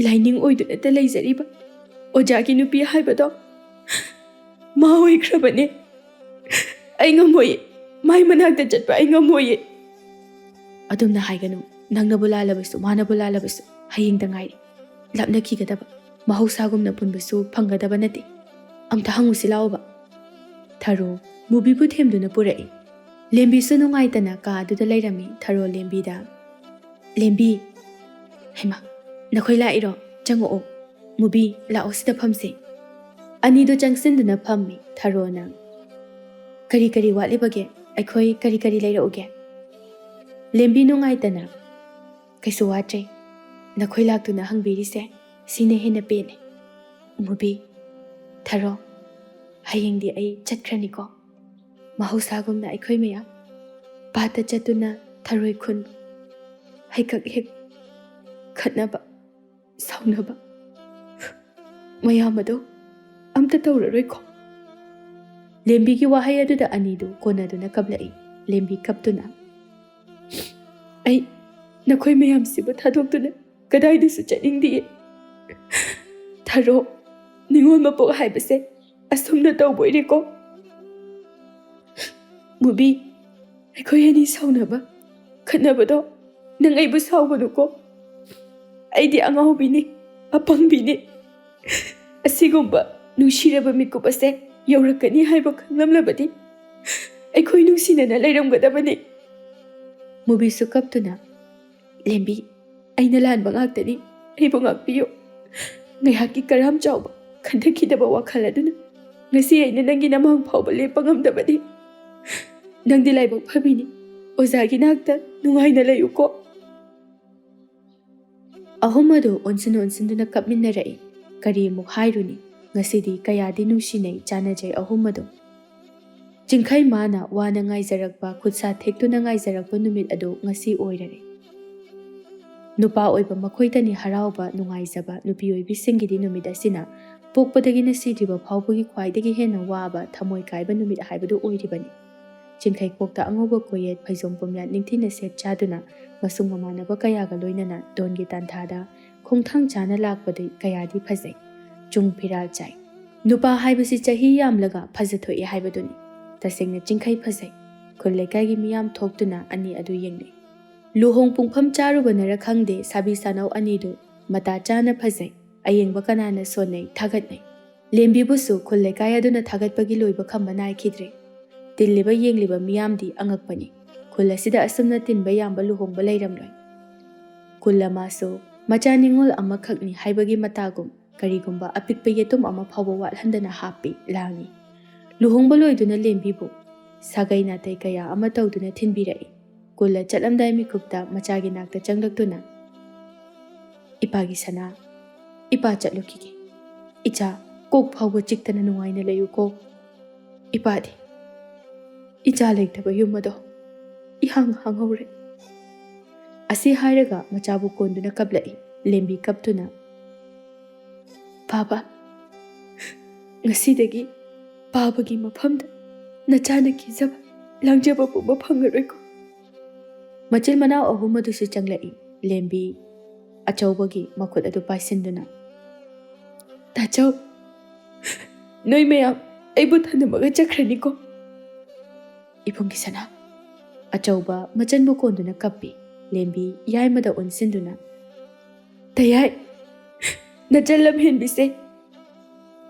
ꯂꯥꯏꯅꯤꯡ ꯑꯣꯏꯗꯨꯅꯇ ꯂꯩꯖꯔꯤꯕ ꯑꯣꯖꯥꯒꯤ ꯅꯨꯄꯤ ꯍꯥꯏꯕꯗꯣ ꯃꯥ ꯑꯣꯏꯈ꯭ꯔꯕꯅꯦ꯫ ꯑꯩ ꯉꯝꯃꯣꯏꯌꯦ, ꯃꯥꯏ ꯃꯅꯥꯛꯇ ꯆꯠꯄ ꯑꯩ ꯉꯝꯃꯣꯏꯌꯦ꯫" "ꯑꯗꯨꯝꯅ ꯍꯥꯏꯒꯅꯨ꯫ ꯅꯪꯅꯕꯨ ꯂꯥꯜꯂꯕꯁꯨ, ꯃꯥꯅꯕꯨ ꯂꯥꯜꯂꯕꯁꯨ, ꯍꯌꯦꯡꯗ ꯉꯥꯏꯔꯦ꯫ ꯂꯥꯞꯅꯈꯤꯒꯗꯕ, ꯃꯍꯧꯁꯥꯒꯨꯝꯅ ꯄꯨꯟꯕꯁꯨ ꯐꯪꯒꯗꯕ ꯅꯠꯇꯦ꯫ ꯑꯝꯇ ꯍꯪꯉꯨꯁꯤ ꯂꯥꯛꯑꯣꯕ꯫" ꯊꯔꯣ ꯃꯨꯕꯤꯕꯨ ꯊꯦꯝꯗꯨꯅ ꯄꯨꯔꯛꯏ꯫ ꯂꯦꯝꯕꯤꯁꯨ ꯅꯨꯡꯉꯥꯏꯇꯅ ꯀꯥ ꯑꯗꯨꯗ ꯂꯩꯔꯝꯃꯤ꯫ ꯊꯔꯣ ꯂꯦꯝꯕꯤꯗ, "ꯂꯦꯝꯕꯤ, ꯍꯩꯃꯥ, ꯅꯈꯣꯏ ꯂꯥꯛꯏꯔꯣ? ꯆꯪꯉꯛꯑꯣ꯫ ꯃꯨꯕꯤ, ꯂꯥꯛꯑꯣ, ꯁꯤꯗ ꯐꯝꯁꯦ꯫" ꯑꯅꯤꯗꯨ ꯆꯪꯁꯤꯟꯗꯨꯅ ꯐꯝꯃꯤ꯫ ꯊꯔꯣꯅ, "ꯀꯔꯤ ꯀꯔꯤ ꯋꯥꯠꯂꯤꯕꯒꯦ? ꯑꯩꯈꯣꯏ ꯀꯔꯤ ꯀꯔꯤ ꯂꯩꯔꯛꯎꯒꯦ? ꯂꯦꯝꯕꯤ ꯅꯨꯡꯉꯥꯏꯇꯅ, "ꯀꯩꯁꯨ ꯋꯥꯠꯇ꯭ꯔꯦ, ꯅꯈꯣꯏ ꯂꯥꯛꯇꯨꯅ ꯍꯪꯕꯤꯔꯤꯁꯦ ꯁꯤꯅ ꯍꯦꯟꯅ ꯄꯦꯜꯂꯦ꯫ ꯃꯨꯕꯤ, ꯊꯔꯣ, ꯍꯌꯦꯡꯗꯤ ꯑꯩ ꯆꯠꯈ꯭ꯔꯅꯤꯀꯣ꯫ ꯃꯍꯧꯁꯥꯒꯨꯝꯅ ꯑꯩꯈꯣꯏ ꯃꯌꯥꯝ ꯄꯥꯠꯇ ꯆꯠꯇꯨꯅ ꯊꯔꯣꯏ ꯈꯨꯟꯕ, ꯍꯩꯀꯛ ꯍꯦꯛ, ꯈꯠꯅꯕ, ꯁꯥꯎꯅꯕ ꯃꯌꯥꯝ ꯑꯗꯣ ꯑꯝꯇ ꯇꯧꯔꯔꯣꯏꯀꯣ?" ꯂꯦꯝꯕꯤꯒꯤ ꯋꯥꯍꯩ ꯑꯗꯨꯗ ꯑꯅꯤꯗꯨ ꯀꯣꯟꯅꯗꯨꯅ ꯀꯞꯂꯛꯏ꯫ ꯂꯦꯝꯕꯤ ꯀꯞꯇꯨꯅ, "ꯑꯩ ꯅꯈꯣꯏ ꯃꯌꯥꯝꯁꯤꯕꯨ ꯊꯥꯗꯣꯛꯇꯨꯅ ꯀꯗꯥꯏꯗꯁꯨ ꯆꯠꯅꯤꯡꯗꯤꯌꯦ꯫ ꯊꯔꯣ, ꯅꯤꯉꯣꯜ ꯃꯄꯣꯛ ꯍꯥꯏꯕꯁꯦ ꯑꯁꯨꯝꯅ ꯇꯧꯕꯣꯏꯔꯦꯀꯣ꯫ ꯃꯨꯕꯤ, ꯑꯩꯈꯣꯏ ꯑꯅꯤ ꯁꯥꯎꯅꯕ, ꯈꯠꯅꯕꯗꯣ ꯅꯪ ꯑꯩꯕꯨ ꯁꯥꯎꯒꯅꯨꯀꯣ꯫ ꯑꯩꯗꯤ ꯑꯉꯥꯎꯕꯤꯅꯤ, ꯑꯄꯪꯕꯤꯅꯤ꯫ ꯑꯁꯤꯒꯨꯝꯕ ꯅꯨꯡꯁꯤꯔꯕ ꯃꯤꯀꯨꯞ ꯑꯁꯦ ꯌꯧꯔꯛꯀꯅꯤ ꯍꯥꯏꯕ ꯈꯪꯂꯝꯂꯕꯗꯤ ꯑꯩꯈꯣꯏ ꯅꯨꯡꯁꯤꯅꯅ ꯂꯩꯔꯝꯒꯗꯕꯅꯤ꯫" ꯃꯨꯕꯤꯁꯨ ꯀꯞꯇꯨꯅ, "ꯂꯦꯝꯕꯤ, ꯑꯩꯅ ꯂꯥꯟꯕ ꯉꯥꯛꯇꯅꯤ, ꯑꯩꯕꯨ ꯉꯥꯛꯄꯤꯌꯨ꯫ ꯉꯥꯏꯍꯥꯛꯀꯤ ꯀꯔꯥꯝ ꯆꯥꯎꯕ ꯈꯟꯊꯈꯤꯗꯕ ꯋꯥꯈꯜ ꯑꯗꯨꯅ ꯉꯁꯤ ꯑꯩꯅ ꯅꯪꯒꯤ ꯅꯃꯥꯡ ꯐꯥꯎꯕ ꯂꯦꯞꯄ ꯉꯝꯗꯕꯅꯤ꯫ ꯅꯪꯗꯤ ꯂꯥꯏꯕꯛ ꯐꯕꯤꯅꯤ, ꯑꯣꯖꯥꯒꯤ ꯅꯥꯛꯇ ꯅꯨꯡꯉꯥꯏꯅ ꯂꯩꯌꯨꯀꯣ꯫" ꯑꯍꯨꯝ ꯑꯗꯨ ꯑꯣꯟꯁꯤꯟ ꯑꯣꯟꯁꯤꯟꯗꯨꯅ ꯀꯞꯃꯤꯟꯅꯔꯛꯏ꯫ ꯀꯔꯤ ꯑꯃꯨꯛ ꯍꯥꯏꯔꯨꯅꯤ? ꯉꯁꯤꯗꯤ ꯀꯌꯥꯗꯤ ꯅꯨꯡꯁꯤꯅꯩ, ꯆꯥꯟꯅꯖꯩ ꯑꯍꯨꯝ ꯑꯗꯨ꯫ ꯆꯤꯡꯈꯩ ꯃꯥꯅ ꯋꯥꯅ ꯉꯥꯏꯖꯔꯛꯄ, ꯈꯨꯠꯁꯥ ꯊꯦꯛꯇꯨꯅ ꯉꯥꯏꯖꯔꯛꯄ ꯅꯨꯃꯤꯠ ꯑꯗꯨ ꯉꯁꯤ ꯑꯣꯏꯔꯔꯦ꯫ ꯅꯨꯄꯥ ꯑꯣꯏꯕ ꯃꯈꯣꯏꯇꯅꯤ ꯍꯔꯥꯎꯕ, ꯅꯨꯡꯉꯥꯏꯖꯕ꯫ ꯅꯨꯄꯤ ꯑꯣꯏꯕꯤꯁꯤꯡꯒꯤꯗꯤ ꯅꯨꯃꯤꯠ ꯑꯁꯤꯅ ꯄꯣꯛꯄꯗꯒꯤꯅ ꯁꯤꯗ꯭ꯔꯤꯕ ꯐꯥꯎꯕꯒꯤ ꯈ꯭ꯋꯥꯏꯗꯒꯤ ꯍꯦꯟꯅ ꯋꯥꯕ, ꯊꯃꯣꯏ ꯀꯥꯏꯕ ꯅꯨꯃꯤꯠ ꯍꯥꯏꯕꯗꯨ ꯑꯣꯏꯔꯤꯕꯅꯤ꯫ ꯆꯤꯡꯈꯩ ꯀꯣꯛꯇ ꯑꯉꯧꯕ ꯀꯣꯌꯦꯠ, ꯐꯩꯖꯣꯝ ꯄꯨꯝꯌꯥꯠ ꯅꯤꯡꯊꯤꯅ ꯁꯦꯠ ꯆꯥꯗꯨꯅ, ꯃꯁꯨꯡ ꯃꯃꯥꯟꯅꯕ ꯀꯌꯥꯒ ꯂꯣꯏꯅꯅ ꯗꯣꯟꯒꯤ ꯇꯥꯟꯊꯥꯗ ꯈꯣꯡꯊꯥꯡ ꯆꯥꯅ ꯂꯥꯛꯄꯗꯤ ꯀꯌꯥꯗꯤ ꯐꯖꯩ꯫ ꯆꯨꯡ ꯐꯤꯔꯥꯜ ꯆꯥꯏ꯫ ꯅꯨꯄꯥ ꯍꯥꯏꯕꯁꯤ ꯆꯍꯤ ꯌꯥꯝꯂꯒ ꯐꯖꯊꯣꯛꯏ ꯍꯥꯏꯕꯗꯨꯅꯤ꯫ ꯇꯁꯦꯡꯅ ꯆꯤꯡꯈꯩ ꯐꯖꯩ꯫ ꯈꯨꯜ ꯂꯩꯀꯥꯏꯒꯤ ꯃꯤꯌꯥꯝ ꯊꯣꯛꯇꯨꯅ ꯑꯅꯤ ꯑꯗꯨ ꯌꯦꯡꯅꯩ꯫ ꯂꯨꯍꯣꯡ ꯄꯨꯡꯐꯝ ꯆꯥꯔꯨꯕꯅꯔ ꯈꯪꯗꯦ, ꯁꯥꯕꯤ ꯁꯥꯅꯧ ꯑꯅꯤꯗꯨ ꯃꯇꯥ ꯆꯥꯅ ꯐꯖꯩ꯫ ꯑꯌꯦꯡꯕ ꯀꯅꯥꯅ ꯁꯣꯟꯅꯩ, ꯊꯥꯒꯠꯅꯩ꯫ ꯂꯦꯝꯕꯤꯕꯨꯁꯨ ꯈꯨꯜ ꯂꯩꯀꯥꯏ ꯑꯗꯨꯅ ꯊꯥꯒꯠꯄꯒꯤ ꯂꯣꯏꯕ ꯈꯝꯕ ꯅꯥꯏꯈꯤꯗ꯭ꯔꯦ꯫ ꯇꯤꯜꯂꯤꯕ ꯌꯦꯡꯂꯤꯕ ꯃꯤꯌꯥꯝꯗꯤ ꯑꯉꯛꯄꯅꯤ꯫ ꯈꯨꯜ ꯑꯁꯤꯗ ꯑꯁꯨꯝꯅ ꯇꯤꯟꯕ ꯌꯥꯝꯕ ꯂꯨꯍꯣꯡꯕ ꯂꯩꯔꯝꯂꯣꯏ꯫ ꯈꯨꯜ ꯑꯃꯁꯨ ꯃꯆꯥ ꯅꯤꯉꯣꯜ ꯑꯃꯈꯛꯅꯤ ꯍꯥꯏꯕꯒꯤ ꯃꯇꯥꯒꯨꯝ ꯀꯔꯤꯒꯨꯝꯕ ꯑꯄꯤꯛꯄ ꯌꯦꯇꯨꯝ ꯑꯃ ꯐꯥꯎꯕ ꯋꯥꯠꯍꯟꯗꯅ ꯍꯥꯞꯄꯤ, ꯂꯥꯡꯉꯤ꯫ ꯂꯨꯍꯣꯡꯕ ꯂꯣꯏꯗꯨꯅ ꯂꯦꯝꯕꯤꯕꯨ ꯁꯥꯒꯩ ꯅꯥꯇꯩ ꯀꯌꯥ ꯑꯃ ꯇꯧꯗꯨꯅ ꯊꯤꯟꯕꯤꯔꯛꯏ꯫ ꯀꯨꯜꯂ ꯆꯠꯂꯝꯗꯥꯏ ꯃꯤꯀꯨꯞꯇ ꯃꯆꯥꯒꯤ ꯅꯥꯛꯇ ꯆꯪꯂꯛꯇꯨꯅ, "ꯏꯄꯥꯒꯤ ꯁꯅꯥ, ꯏꯄꯥ ꯆꯠꯂꯨꯈꯤꯒꯦ꯫ ꯏꯆꯥ ꯀꯣꯛ ꯐꯥꯎꯕ ꯆꯤꯛꯇꯅ ꯅꯨꯡꯉꯥꯏꯅ ꯂꯩꯌꯨꯀꯣ꯫ ꯏꯄꯥꯗꯤ ꯏꯆꯥ ꯂꯩꯇꯕ ꯌꯨꯝ ꯑꯗꯣ ꯏꯍꯥꯡ ꯍꯥꯡꯍꯧꯔꯦ"꯫ ꯑꯁꯤ ꯍꯥꯏꯔꯒ ꯃꯆꯥꯕꯨ ꯀꯣꯟꯗꯨꯅ ꯀꯞꯂꯛꯏ꯫ ꯂꯦꯝꯕꯤ ꯀꯞꯇꯨꯅ, "ꯄꯥꯕ, ꯉꯁꯤꯗꯒꯤ ꯄꯥꯕꯒꯤ ꯃꯐꯝꯗ ꯅꯆꯥꯅ ꯀꯤꯖꯕ ꯂꯥꯡꯖꯕ ꯄꯨꯝꯕ ꯐꯪꯉꯔꯣꯏꯀꯣ"꯫ ꯃꯆꯤꯟ ꯃꯅꯥꯎ ꯑꯍꯨꯝ ꯑꯗꯨꯁꯨ ꯆꯪꯂꯛꯏ꯫ ꯂꯦꯝꯕꯤ ꯑꯆꯧꯕꯒꯤ ꯃꯈꯨꯠ ꯑꯗꯨ ꯄꯥꯏꯁꯤꯟꯗꯨꯅ, "ꯇꯥꯆꯧ, ꯅꯣꯏ ꯃꯌꯥꯝ ꯑꯩꯕꯨ ꯊꯅꯝꯃꯒ ꯆꯠꯈ꯭ꯔꯅꯤꯀꯣ"꯫ ꯏꯕꯨꯡꯒꯤ ꯁꯅꯥ꯫ ꯑꯆꯧꯕ ꯃꯆꯟꯕꯨ ꯀꯣꯟꯗꯨꯅ ꯀꯞꯄꯤ꯫ ꯂꯦꯝꯕꯤ ꯌꯥꯏꯃꯗ ꯑꯣꯟꯁꯤꯟꯗꯨꯅ, "ꯇꯌꯥꯏ, ꯅꯆꯜ ꯂꯝꯍꯦꯟꯕꯤꯁꯦ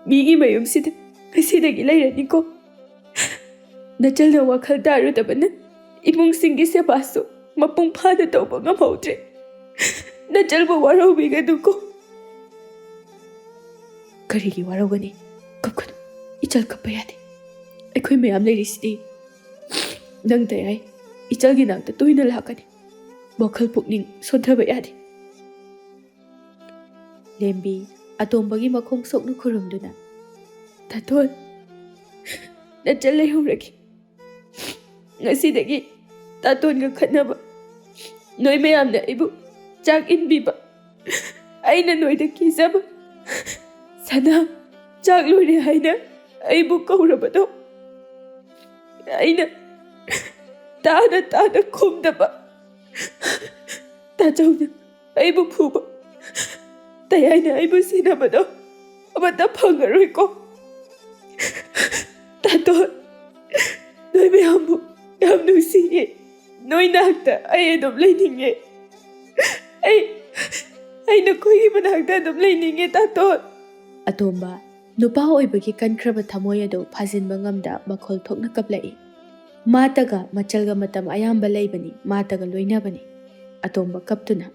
ꯃꯤꯒꯤ ꯃꯌꯨꯝꯁꯤꯗ ꯉꯁꯤꯗꯒꯤ ꯂꯩꯔꯅꯤꯀꯣ꯫ ꯅꯆꯜꯅ ꯋꯥꯈꯜ ꯇꯥꯔꯨꯗꯕꯅ ꯏꯃꯨꯡꯁꯤꯡꯒꯤ ꯁꯦꯕꯥꯁꯨ ꯃꯄꯨꯡ ꯐꯥꯅ ꯇꯧꯕ ꯉꯝꯍꯧꯗ꯭ꯔꯦ꯫ ꯅꯆꯜꯕꯨ ꯋꯥꯔꯧꯕꯤꯒꯅꯨꯀꯣ"꯫ "ꯀꯔꯤꯒꯤ ꯋꯥꯔꯧꯒꯅꯤ? ꯀꯞꯀꯅꯨ꯫ ꯏꯆꯜ ꯀꯞꯄ ꯌꯥꯗꯦ꯫ ꯑꯩꯈꯣꯏ ꯃꯌꯥꯝ ꯂꯩꯔꯤꯁꯤꯗꯤ꯫ ꯅꯪ ꯇꯌꯥꯏ, ꯏꯆꯜꯒꯤ ꯅꯥꯛꯇ ꯇꯣꯏꯅ ꯂꯥꯛꯀꯅꯤ꯫ ꯋꯥꯈꯜ ꯄꯨꯛꯅꯤꯡ ꯁꯣꯟꯊꯕ ꯌꯥꯗꯦ"꯫ ꯂꯦꯝꯕꯤ ꯑꯇꯣꯝꯕꯒꯤ ꯃꯈꯣꯡ ꯁꯣꯛꯅ ꯈꯨꯔꯨꯝꯗꯨꯅ, "ꯇꯥꯇꯣꯟ, ꯅꯆꯜ ꯂꯩꯍꯧꯔꯒꯦ꯫ ꯉꯁꯤꯗꯒꯤ ꯇꯥꯇꯣꯟꯒ ꯈꯠꯅꯕ, ꯅꯣꯏ ꯃꯌꯥꯝꯅ ꯑꯩꯕꯨ ꯆꯥꯛ ꯏꯟꯕꯤꯕ, ꯑꯩꯅ ꯅꯣꯏꯗ ꯀꯤꯖꯕ, ꯁꯅꯥ, ꯆꯥꯛ ꯂꯣꯏꯔꯦ ꯍꯥꯏꯅ ꯑꯩꯕꯨ ꯀꯧꯔꯕꯗꯣ ꯑꯩꯅ ꯇꯥꯅ ꯇꯥꯅ ꯈꯨꯝꯗꯕ, ꯇꯥꯆꯧꯅ ꯑꯩꯕꯨ ꯐꯨꯕ, ꯇꯌꯥꯏꯅ ꯑꯩꯕꯨ ꯁꯤꯟꯅꯕꯗꯣ ꯑꯃꯠꯇ ꯐꯪꯉꯔꯣꯏꯀꯣ꯫ ꯇꯥꯇꯣꯟ, ꯅꯣꯏ ꯃꯌꯥꯝꯕꯨ ꯌꯥꯝ ꯅꯨꯡꯁꯤꯌꯦ꯫ ꯅꯣꯏ ꯅꯥꯛꯇ ꯑꯩ ꯑꯗꯨꯝ ꯂꯩꯅꯤꯡꯉꯦ꯫ ꯑꯩ, ꯑꯩ ꯅꯈꯣꯏꯒꯤ ꯃꯅꯥꯛꯇ ꯑꯗꯨꯝ ꯂꯩꯅꯤꯡꯉꯦ, ꯇꯥꯇꯣꯟ"꯫ ꯑꯇꯣꯝꯕ, ꯅꯨꯄꯥ ꯑꯣꯏꯕꯒꯤ ꯀꯟꯈ꯭ꯔꯕ ꯊꯃꯣꯏ ꯑꯗꯨ ꯐꯥꯖꯤꯟꯕ ꯉꯝꯗ ꯃꯈꯣꯜ ꯊꯣꯛꯅ ꯀꯞꯂꯛꯏ꯫ ꯃꯥꯇꯒ ꯃꯆꯜꯒ ꯃꯇꯝ ꯑꯌꯥꯝꯕ ꯂꯩꯕꯅꯤ, ꯃꯥꯇꯒ ꯂꯣꯏꯅꯕꯅꯤ꯫ ꯑꯇꯣꯝꯕ ꯀꯞꯇꯨꯅ,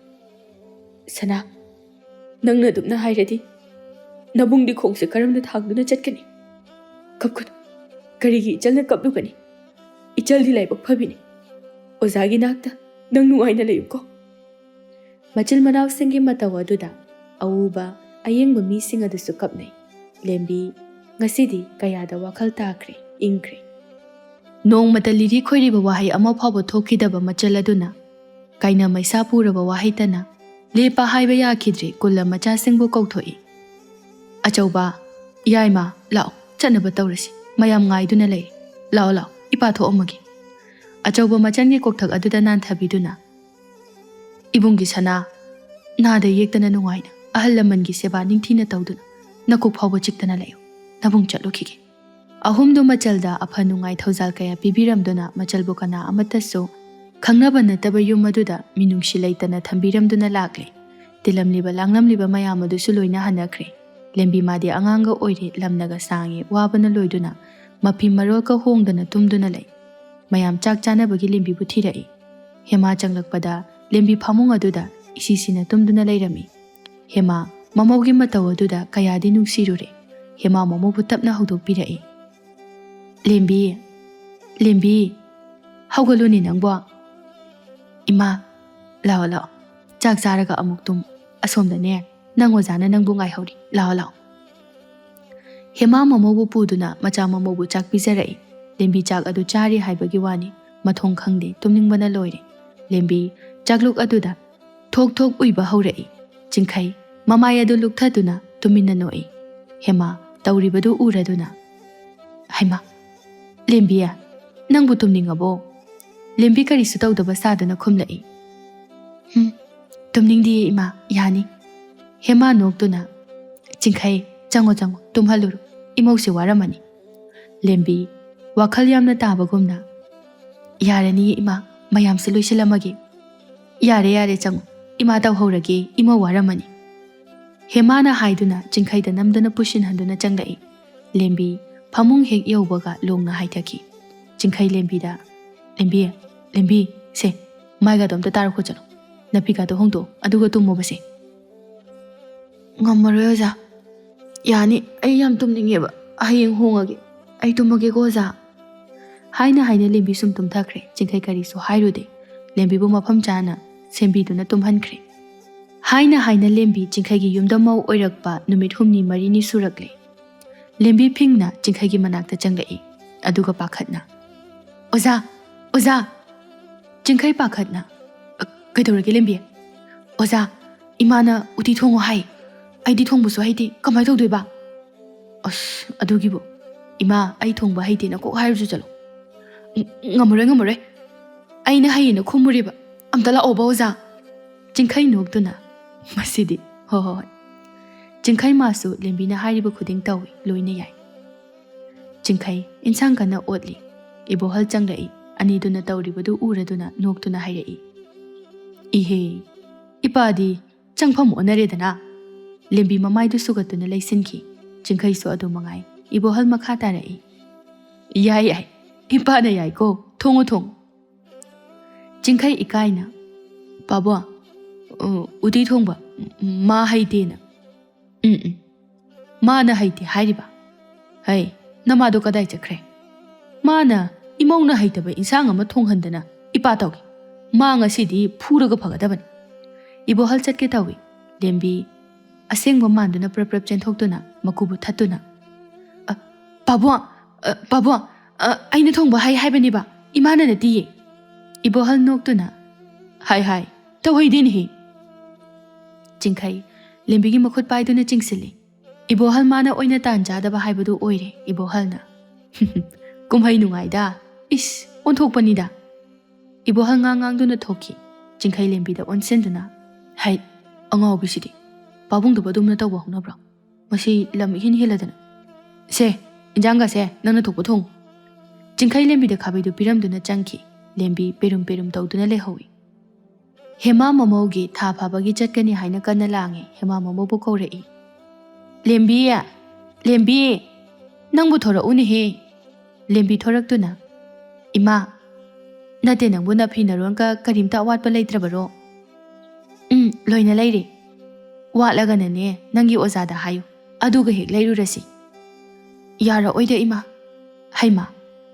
"ꯁꯅꯥ, ꯅꯪꯅ ꯑꯗꯨꯝꯅ ꯍꯥꯏꯔꯗꯤ ꯅꯕꯨꯡꯗꯤ ꯈꯣꯡꯁꯦ ꯀꯔꯝꯅ ꯊꯥꯡꯗꯨꯅ ꯆꯠꯀꯅꯤ? ꯀꯞꯀꯅꯨ꯫ ꯀꯔꯤꯒꯤ ꯏꯆꯜꯅ ꯀꯞꯂꯨꯒꯅꯤ? ꯏꯆꯜꯗꯤ ꯂꯥꯏꯕꯛ ꯐꯕꯤꯅꯤ꯫ ꯑꯣꯖꯥꯒꯤ ꯅꯥꯛꯇ ꯅꯪ ꯅꯨꯡꯉꯥꯏꯅ ꯂꯩꯌꯨꯀꯣ꯫ ꯃꯆꯤꯜ ꯃꯅꯥꯎꯁꯤꯡꯒꯤ ꯃꯇꯧ ꯑꯗꯨꯗ ꯑꯎꯕ ꯑꯌꯦꯡꯕ ꯃꯤꯁꯤꯡ ꯑꯗꯨꯁꯨ ꯀꯞꯅꯩ꯫ ꯂꯦꯝꯕꯤ ꯉꯁꯤꯗꯤ ꯀꯌꯥꯗ ꯋꯥꯈꯜ ꯇꯥꯈ꯭ꯔꯦ, ꯏꯪꯈ꯭ꯔꯦ꯫ ꯅꯣꯡꯃꯇ ꯂꯤꯔꯤ ꯈꯣꯏꯔꯤꯕ ꯋꯥꯍꯩ ꯑꯃ ꯐꯥꯎꯕ ꯊꯣꯛꯈꯤꯗꯕ ꯃꯆꯜ ꯑꯗꯨꯅ ꯀꯥꯏꯅ ꯃꯩꯁꯥ ꯄꯨꯔꯕ ꯋꯥꯍꯩꯇꯅ ꯂꯦꯞꯄ ꯍꯥꯏꯕ ꯌꯥꯈꯤꯗ꯭ꯔꯦ꯫ ꯀꯨꯜꯂ ꯃꯆꯥꯁꯤꯡꯕꯨ ꯀꯧꯊꯣꯛꯏ꯫ "ꯑꯆꯧꯕ, ꯌꯥꯏꯃ, ꯂꯥꯛꯑꯣ, ꯆꯠꯅꯕ ꯇꯧꯔꯁꯤ꯫ ꯃꯌꯥꯝ ꯉꯥꯏꯗꯨꯅ ꯂꯩꯔꯦ꯫ ꯂꯥꯛꯑꯣ, ꯂꯥꯛꯑꯣ, ꯏꯄꯥ ꯊꯣꯛꯑꯝꯃꯒꯦ꯫" ꯑꯆꯧꯕ ꯃꯆꯟꯒꯤ ꯀꯣꯛꯊꯛ ꯑꯗꯨꯗ ꯅꯥꯟꯊꯕꯤꯗꯨꯅ, "ꯏꯕꯨꯡꯒꯤ ꯁꯅꯥ, ꯅꯥꯗ ꯌꯦꯛꯇꯅ ꯅꯨꯡꯉꯥꯏꯅ ꯑꯍꯜ ꯂꯃꯟꯒꯤ ꯁꯦꯕꯥ ꯅꯤꯡꯊꯤꯅ ꯇꯧꯗꯨꯅ ꯅꯀꯣꯛ ꯐꯥꯎꯕ ꯆꯤꯛꯇꯅ ꯂꯩꯌꯨ꯫ ꯅꯕꯨꯡ ꯆꯠꯂꯨꯈꯤꯒꯦ꯫" ꯑꯍꯨꯝꯗꯨ ꯃꯆꯜꯗ ꯑꯐ ꯅꯨꯡꯉꯥꯏ ꯊꯧꯖꯥꯜ ꯀꯌꯥ ꯄꯤꯕꯤꯔꯝꯗꯨꯅ, ꯃꯆꯜꯕꯨ ꯀꯅꯥ ꯑꯃꯠꯇꯁꯨ ꯈꯪꯅꯕ ꯅꯠꯇꯕ ꯌꯨꯝ ꯑꯗꯨꯗ ꯃꯤꯅꯨꯡꯁꯤ ꯂꯩꯇꯅ ꯊꯝꯕꯤꯔꯝꯗꯨꯅ ꯂꯥꯛꯂꯦ꯫ ꯇꯤꯜꯂꯝꯂꯤꯕ ꯂꯥꯡꯂꯝꯂꯤꯕ ꯃꯌꯥꯝ ꯑꯗꯨꯁꯨ ꯂꯣꯏꯅ ꯍꯟꯅꯈ꯭ꯔꯦ꯫ ꯂꯦꯝꯕꯤ ꯃꯥꯗꯤ ꯑꯉꯥꯡꯒ ꯑꯣꯏꯔꯦ, ꯂꯝꯅꯒ ꯁꯥꯡꯉꯦ, ꯋꯥꯕꯅ ꯂꯣꯏꯗꯨꯅ ꯃꯐꯤ ꯃꯔꯣꯜꯒ ꯍꯣꯡꯗꯅ ꯇꯨꯝꯗꯨꯅ ꯂꯩ꯫ ꯃꯌꯥꯝ ꯆꯥꯛ ꯆꯥꯅꯕꯒꯤ ꯂꯦꯝꯕꯤꯕꯨ ꯊꯤꯔꯛꯏ꯫ ꯍꯦꯃꯥ ꯆꯪꯂꯛꯄꯗ ꯂꯦꯝꯕꯤ ꯐꯃꯨꯡ ꯑꯗꯨꯗ ꯏꯁꯤꯁꯤꯅ ꯇꯨꯝꯗꯨꯅ ꯂꯩꯔꯝꯃꯤ꯫ ꯍꯦꯃꯥ ꯃꯃꯧꯒꯤ ꯃꯇꯧ ꯑꯗꯨꯗ ꯀꯌꯥꯗꯤ ꯅꯨꯡꯁꯤꯔꯨꯔꯦ꯫ ꯍꯦꯃꯥ ꯃꯃꯧꯕꯨ ꯇꯞꯅ ꯍꯧꯗꯣꯛꯄꯤꯔꯛꯏ꯫ "ꯂꯦꯝꯕꯤ, ꯂꯦꯝꯕꯤ, ꯍꯧꯒꯠꯂꯨꯅꯦ ꯅꯪꯕꯣ꯫ ꯏꯃꯥ, ꯂꯥꯛꯑꯣ, ꯂꯥꯛꯑꯣ, ꯆꯥꯛ ꯆꯥꯔꯒ ꯑꯃꯨꯛ ꯇꯨꯝ꯫ ꯑꯁꯣꯝꯗꯅꯦ, ꯅꯪ ꯑꯣꯖꯥꯅ ꯅꯪꯕꯨ ꯉꯥꯏꯍꯧꯔꯤ꯫ ꯂꯥꯛꯑꯣ, ꯂꯥꯛꯑꯣ꯫" ꯍꯦꯃꯥ ꯃꯃꯧꯕꯨ ꯄꯨꯗꯨꯅ ꯃꯆꯥ ꯃꯃꯧꯕꯨ ꯆꯥꯛ ꯄꯤꯖꯔꯛꯏ꯫ ꯂꯦꯝꯕꯤ ꯆꯥꯛ ꯑꯗꯨ ꯆꯥꯔꯤ ꯍꯥꯏꯕꯒꯤ ꯋꯥꯅꯤ, ꯃꯊꯣꯡ ꯈꯪꯗꯦ, ꯇꯨꯝꯅꯤꯡꯕꯅ ꯂꯣꯏꯔꯦ꯫ ꯂꯦꯝꯕꯤ ꯆꯥꯛꯂꯨꯛ ꯑꯗꯨꯗ ꯊꯣꯛ ꯊꯣꯛ ꯎꯏꯕ ꯍꯧꯔꯛꯏ꯫ ꯆꯤꯡꯈꯩ ꯃꯃꯥꯏ ꯑꯗꯨ ꯂꯨꯛꯊꯗꯨꯅ ꯇꯨꯃꯤꯟꯅ ꯅꯣꯛꯏ꯫ ꯍꯦꯃꯥ ꯇꯧꯔꯤꯕꯗꯨ ꯎꯔꯗꯨꯅ, "ꯍꯩꯃꯥ, ꯂꯦꯝꯕꯤ, ꯅꯪꯕꯨ ꯇꯨꯝꯅꯤꯡꯉꯕꯣ?" ꯂꯦꯝꯕꯤ ꯀꯔꯤꯁꯨ ꯇꯧꯗꯕ ꯁꯥꯗꯨꯅ ꯈꯨꯝꯂꯛꯏ꯫ "ꯍꯨꯝ, ꯇꯨꯝꯅꯤꯡꯗꯤꯌꯦ ꯏꯃꯥ, ꯌꯥꯅꯤ꯫" ꯍꯦꯃꯥ ꯅꯣꯛꯇꯨꯅ, "ꯆꯤꯡꯈꯩ, ꯆꯪꯉꯣ, ꯆꯪꯉꯣ, ꯇꯨꯝꯍꯜꯂꯨꯔꯣ, ꯏꯃꯧꯁꯦ ꯋꯥꯔꯝꯃꯅꯤ꯫" ꯂꯦꯝꯕꯤ ꯋꯥꯈꯜ ꯌꯥꯝꯅ ꯇꯥꯕꯒꯨꯝꯅ, "ꯌꯥꯔꯅꯤꯌꯦ ꯏꯃꯥ, ꯃꯌꯥꯝꯁꯦ ꯂꯣꯏꯁꯤꯜꯂꯝꯃꯒꯦ꯫" "ꯌꯥꯔꯦ, ꯌꯥꯔꯦ, ꯆꯪꯉꯣ, ꯏꯃꯥ ꯇꯧꯍꯧꯔꯒꯦ, ꯏꯃꯧ ꯋꯥꯔꯝꯃꯅꯤ꯫" ꯍꯦꯃꯥꯅ ꯍꯥꯏꯗꯨꯅ ꯆꯤꯡꯈꯩꯗ ꯅꯝꯗꯨꯅ ꯄꯨꯁꯤꯟꯍꯟꯗꯨꯅ ꯆꯪꯂꯛꯏ꯫ ꯂꯦꯝꯕꯤ ꯐꯃꯨꯡ ꯍꯦꯛ ꯌꯧꯕꯒ ꯂꯣꯡꯅ ꯍꯥꯏꯊꯈꯤ꯫ ꯆꯤꯡꯈꯩ ꯂꯦꯝꯕꯤꯗ, "ꯂꯦꯝꯕꯤ, ꯂꯦꯝꯕꯤ, ꯁꯦ, ꯃꯥꯏꯒꯗꯣ ꯑꯝꯇ ꯇꯥꯔꯛꯈꯣ ꯆꯠꯂꯣ꯫ ꯅꯥꯄꯤꯀꯥꯗꯣ ꯍꯣꯡꯗꯣꯛꯑꯣ, ꯑꯗꯨꯒ ꯇꯨꯝꯃꯣꯕꯁꯦ꯫" "ꯉꯝꯃꯔꯣꯏ ꯑꯣꯖꯥ꯫ ꯌꯥꯅꯤ, ꯑꯩ ꯌꯥꯝ ꯇꯨꯝꯅꯤꯡꯉꯦꯕ꯫ ꯍꯌꯦꯡ ꯍꯣꯡꯉꯒꯦ꯫ ꯑꯩ ꯇꯨꯝꯃꯒꯦꯀꯣ ꯑꯣꯖꯥ꯫" ꯍꯥꯏꯅ ꯍꯥꯏꯅ ꯂꯦꯝꯕꯤ ꯁꯨꯝ ꯇꯨꯝꯊꯈ꯭ꯔꯦ꯫ ꯆꯤꯡꯈꯩ ꯀꯔꯤꯁꯨ ꯍꯥꯏꯔꯨꯗꯦ꯫ ꯂꯦꯝꯕꯤꯕꯨ ꯃꯐꯝ ꯆꯥꯅ ꯁꯦꯝꯕꯤꯗꯨꯅ ꯇꯨꯝꯍꯟꯈ꯭ꯔꯦ꯫ ꯍꯥꯏꯅ ꯍꯥꯏꯅ ꯂꯦꯝꯕꯤ ꯆꯤꯡꯈꯩꯒꯤ ꯌꯨꯝꯗ ꯃꯧ ꯑꯣꯏꯔꯛꯄ ꯅꯨꯃꯤꯠ ꯍꯨꯝꯅꯤ ꯃꯔꯤꯅꯤ ꯁꯨꯔꯛꯂꯦ꯫ ꯂꯦꯝꯕꯤ ꯐꯤꯡꯅ ꯆꯤꯡꯈꯩꯒꯤ ꯃꯅꯥꯛꯇ ꯆꯪꯂꯛꯏ꯫ ꯑꯗꯨꯒ ꯄꯥꯈꯠꯅ, "ꯑꯣꯖꯥ! ꯑꯣꯖꯥ!" ꯆꯤꯡꯈꯩ ꯄꯥꯈꯠꯅ, "ꯑ, ꯀꯩꯗꯧꯔꯒꯦ ꯂꯦꯝꯕꯤ?" "ꯑꯣꯖꯥ, ꯏꯃꯥꯅ ꯎꯇꯤ ꯊꯣꯡꯉꯣ ꯍꯥꯏ꯫ ꯑꯩꯗꯤ ꯊꯣꯡꯕꯁꯨ ꯍꯩꯇꯦ, ꯀꯃꯥꯏ ꯇꯧꯗꯣꯏꯕ?" "ꯑꯁ, ꯑꯗꯨꯒꯤꯕꯨ, ꯏꯃꯥ, ꯑꯩ ꯊꯣꯡꯕ ꯍꯩꯇꯦꯅ ꯀꯣꯛ ꯍꯥꯏꯔꯨꯁꯨ ꯆꯠꯂꯣ꯫ ꯉ-, ꯉꯝꯃꯔꯣꯏ, ꯉꯝꯃꯔꯣꯏ꯫ ꯑꯩꯅ ꯍꯩꯌꯦꯅ ꯈꯨꯝꯃꯨꯔꯤꯕ꯫ ꯑꯝꯇ ꯂꯥꯛꯑꯣꯕ, ꯑꯣꯖꯥ꯫" ꯆꯤꯡꯈꯩ ꯅꯣꯛꯇꯨꯅ, "ꯃꯁꯤꯗꯤ, ꯍꯣ, ꯍꯣ, ꯍꯣꯏ꯫" ꯆꯤꯡꯈꯩ ꯃꯥꯁꯨ ꯂꯦꯝꯕꯤꯅ ꯍꯥꯏꯔꯤꯕ ꯈꯨꯗꯤꯡ ꯇꯧꯏ, ꯂꯣꯏꯅ ꯌꯥꯏ꯫ ꯆꯤꯡꯈꯩ ꯏꯟꯁꯥꯡ ꯀꯟꯅ ꯑꯣꯠꯂꯤ꯫ ꯏꯕꯣꯍꯜ ꯆꯪꯂꯛꯏ꯫ ꯑꯅꯤꯗꯨꯅ ꯇꯧꯔꯤꯕꯗꯨ ꯎꯔꯗꯨꯅ ꯅꯣꯛꯇꯨꯅ ꯍꯥꯏꯔꯛꯏ, "ꯏꯍꯦ, ꯏꯄꯥꯗꯤ ꯆꯪꯐꯝ ꯑꯣꯟꯅꯔꯦꯗꯅ꯫" ꯂꯦꯝꯕꯤ ꯃꯃꯥꯏꯗꯨ ꯁꯨꯒꯠꯇꯨꯅ ꯂꯩꯁꯤꯟꯈꯤ꯫ ꯆꯤꯡꯈꯩꯁꯨ ꯑꯗꯨ ꯃꯉꯥꯏ꯫ ꯏꯕꯣꯍꯜ ꯃꯈꯥ ꯇꯥꯔꯛꯏ, "ꯌꯥꯏ, ꯌꯥꯏ, ꯏꯄꯥꯅ ꯌꯥꯏꯀꯣ, ꯊꯣꯡꯉꯨ, ꯊꯣꯡꯉꯨ꯫" ꯆꯤꯡꯈꯩ ꯏꯀꯥꯏꯅ, "ꯄꯥꯕꯣ, ꯑ, ꯎꯇꯤ ꯊꯣꯡꯕ ꯃꯥ ꯍꯩꯇꯦꯅ꯫" "ꯎꯝ, ꯎꯝ, ꯃꯥꯅ ꯍꯩꯇꯦ ꯍꯥꯏꯔꯤꯕ? ꯍꯩ, ꯅꯃꯥꯗꯣ ꯀꯗꯥꯏ ꯆꯠꯈ꯭ꯔꯦ? ꯃꯥꯅ ꯏꯃꯧꯅ ꯍꯩꯇꯕ ꯏꯟꯁꯥꯡ ꯑꯃ ꯊꯣꯡꯍꯟꯗꯅ ꯏꯄꯥ ꯇꯧꯏ꯫ ꯃꯥ ꯉꯁꯤꯗꯤ ꯐꯨꯔꯒ ꯐꯒꯗꯕꯅꯤ꯫" ꯏꯕꯣꯍꯜ ꯆꯠꯀꯦ ꯇꯧꯏ꯫ ꯂꯦꯝꯕꯤ ꯑꯁꯦꯡꯕ ꯃꯥꯟꯗꯨꯅ ꯄ꯭ꯔꯞ ꯄ꯭ꯔꯞ ꯆꯦꯟꯊꯣꯛꯇꯨꯅ ꯃꯀꯨꯕꯨ ꯊꯠꯇꯨꯅ, "ꯑ, ꯄꯥꯕꯣ, ꯑ, ꯄꯥꯕꯣ, ꯑ, ꯑꯩꯅ ꯊꯣꯡꯕ ꯍꯩ ꯍꯥꯏꯕꯅꯦꯕ, ꯏꯃꯥꯅ ꯅꯠꯇꯤꯌꯦ꯫" ꯏꯕꯣꯍꯜ ꯅꯣꯛꯇꯨꯅ, "ꯍꯥꯏ, ꯍꯥꯏ, ꯇꯧꯍꯩꯗꯦꯅꯦꯍꯦ꯫" ꯆꯤꯡꯈꯩ ꯂꯦꯝꯕꯤꯒꯤ ꯃꯈꯨꯠ ꯄꯥꯏꯗꯨꯅ ꯆꯤꯡꯁꯤꯜꯂꯤ꯫ ꯏꯕꯣꯍꯜ ꯃꯥꯅ ꯑꯣꯏꯅ ꯇꯥꯟ ꯆꯥꯗꯕ ꯍꯥꯏꯕꯗꯨ ꯑꯣꯏꯔꯦ꯫ ꯏꯕꯣꯍꯜꯅ, "ꯀꯨꯝꯍꯩ ꯅꯨꯡꯉꯥꯏꯗ, ꯏꯁ, ꯑꯣꯟꯊꯣꯛꯄꯅꯤꯗ꯫" ꯏꯕꯣꯍꯜ ꯉꯥꯡ ꯉꯥꯡꯗꯨꯅ ꯊꯣꯛꯈꯤ꯫ ꯆꯤꯡꯈꯩ ꯂꯦꯝꯕꯤꯗ ꯑꯣꯟꯁꯤꯟꯗꯨꯅ, "ꯍꯩ, ꯑꯉꯥꯎꯕꯤꯁꯤꯗꯤ, ꯄꯥꯕꯨꯡꯗꯨꯕꯨ ꯑꯗꯨꯝꯅ ꯇꯧꯕ ꯍꯧꯅꯕ꯭ꯔꯣ? ꯃꯁꯤ ꯂꯝ ꯏꯍꯦꯟ ꯍꯦꯜꯂꯗꯅ꯫ ꯁꯦ, ꯏꯟꯖꯥꯡꯒꯁꯦ ꯅꯪꯅ ꯊꯣꯛꯄ ꯊꯣꯡꯉꯨ꯫" ꯆꯤꯡꯈꯩ ꯂꯦꯝꯕꯤꯗ ꯈꯥꯕꯩꯗꯨ ꯄꯤꯔꯝꯗꯨꯅ ꯆꯪꯈꯤ꯫ ꯂꯦꯝꯕꯤ ꯄꯦꯔꯨꯝ ꯄꯦꯔꯨꯝ ꯇꯧꯗꯨꯅ ꯂꯩꯍꯧꯏ꯫ ꯍꯦꯃꯥ ꯃꯃꯧꯒꯤ ꯊꯥ ꯐꯥꯕꯒꯤ ꯆꯠꯀꯅꯤ ꯍꯥꯏꯅ ꯀꯟꯅ ꯂꯥꯡꯉꯤ꯫ ꯍꯦꯃꯥ ꯃꯃꯧꯕꯨ ꯀꯧꯔꯛꯏ꯫ "ꯂꯦꯝꯕꯤ! ꯂꯦꯝꯕꯤ! ꯅꯪꯕꯨ ꯊꯣꯔꯛꯎꯅꯦꯍꯦ!" ꯂꯦꯝꯕꯤ ꯊꯣꯔꯛꯇꯨꯅ, "ꯏꯃꯥ, ꯅꯠꯇꯦ, ꯅꯪꯕꯨ ꯅꯐꯤ ꯅꯔꯣꯟꯒ ꯀꯔꯤꯝꯇ ꯑꯋꯥꯠꯄ ꯂꯩꯇ꯭ꯔꯕꯔꯣ?" "ꯎꯝ, ꯂꯣꯏꯅ ꯂꯩꯔꯦ꯫ ꯋꯥꯠꯂꯒꯅꯅꯦ, ꯅꯪꯒꯤ ꯑꯣꯖꯥꯗ ꯍꯥꯏꯌꯨ, ꯑꯗꯨꯒ ꯍꯦꯛ ꯂꯩꯔꯨꯔꯁꯤ꯫" "ꯌꯥꯔꯛꯑꯣꯏꯗ, ꯏꯃꯥ꯫" "ꯍꯩꯃꯥ,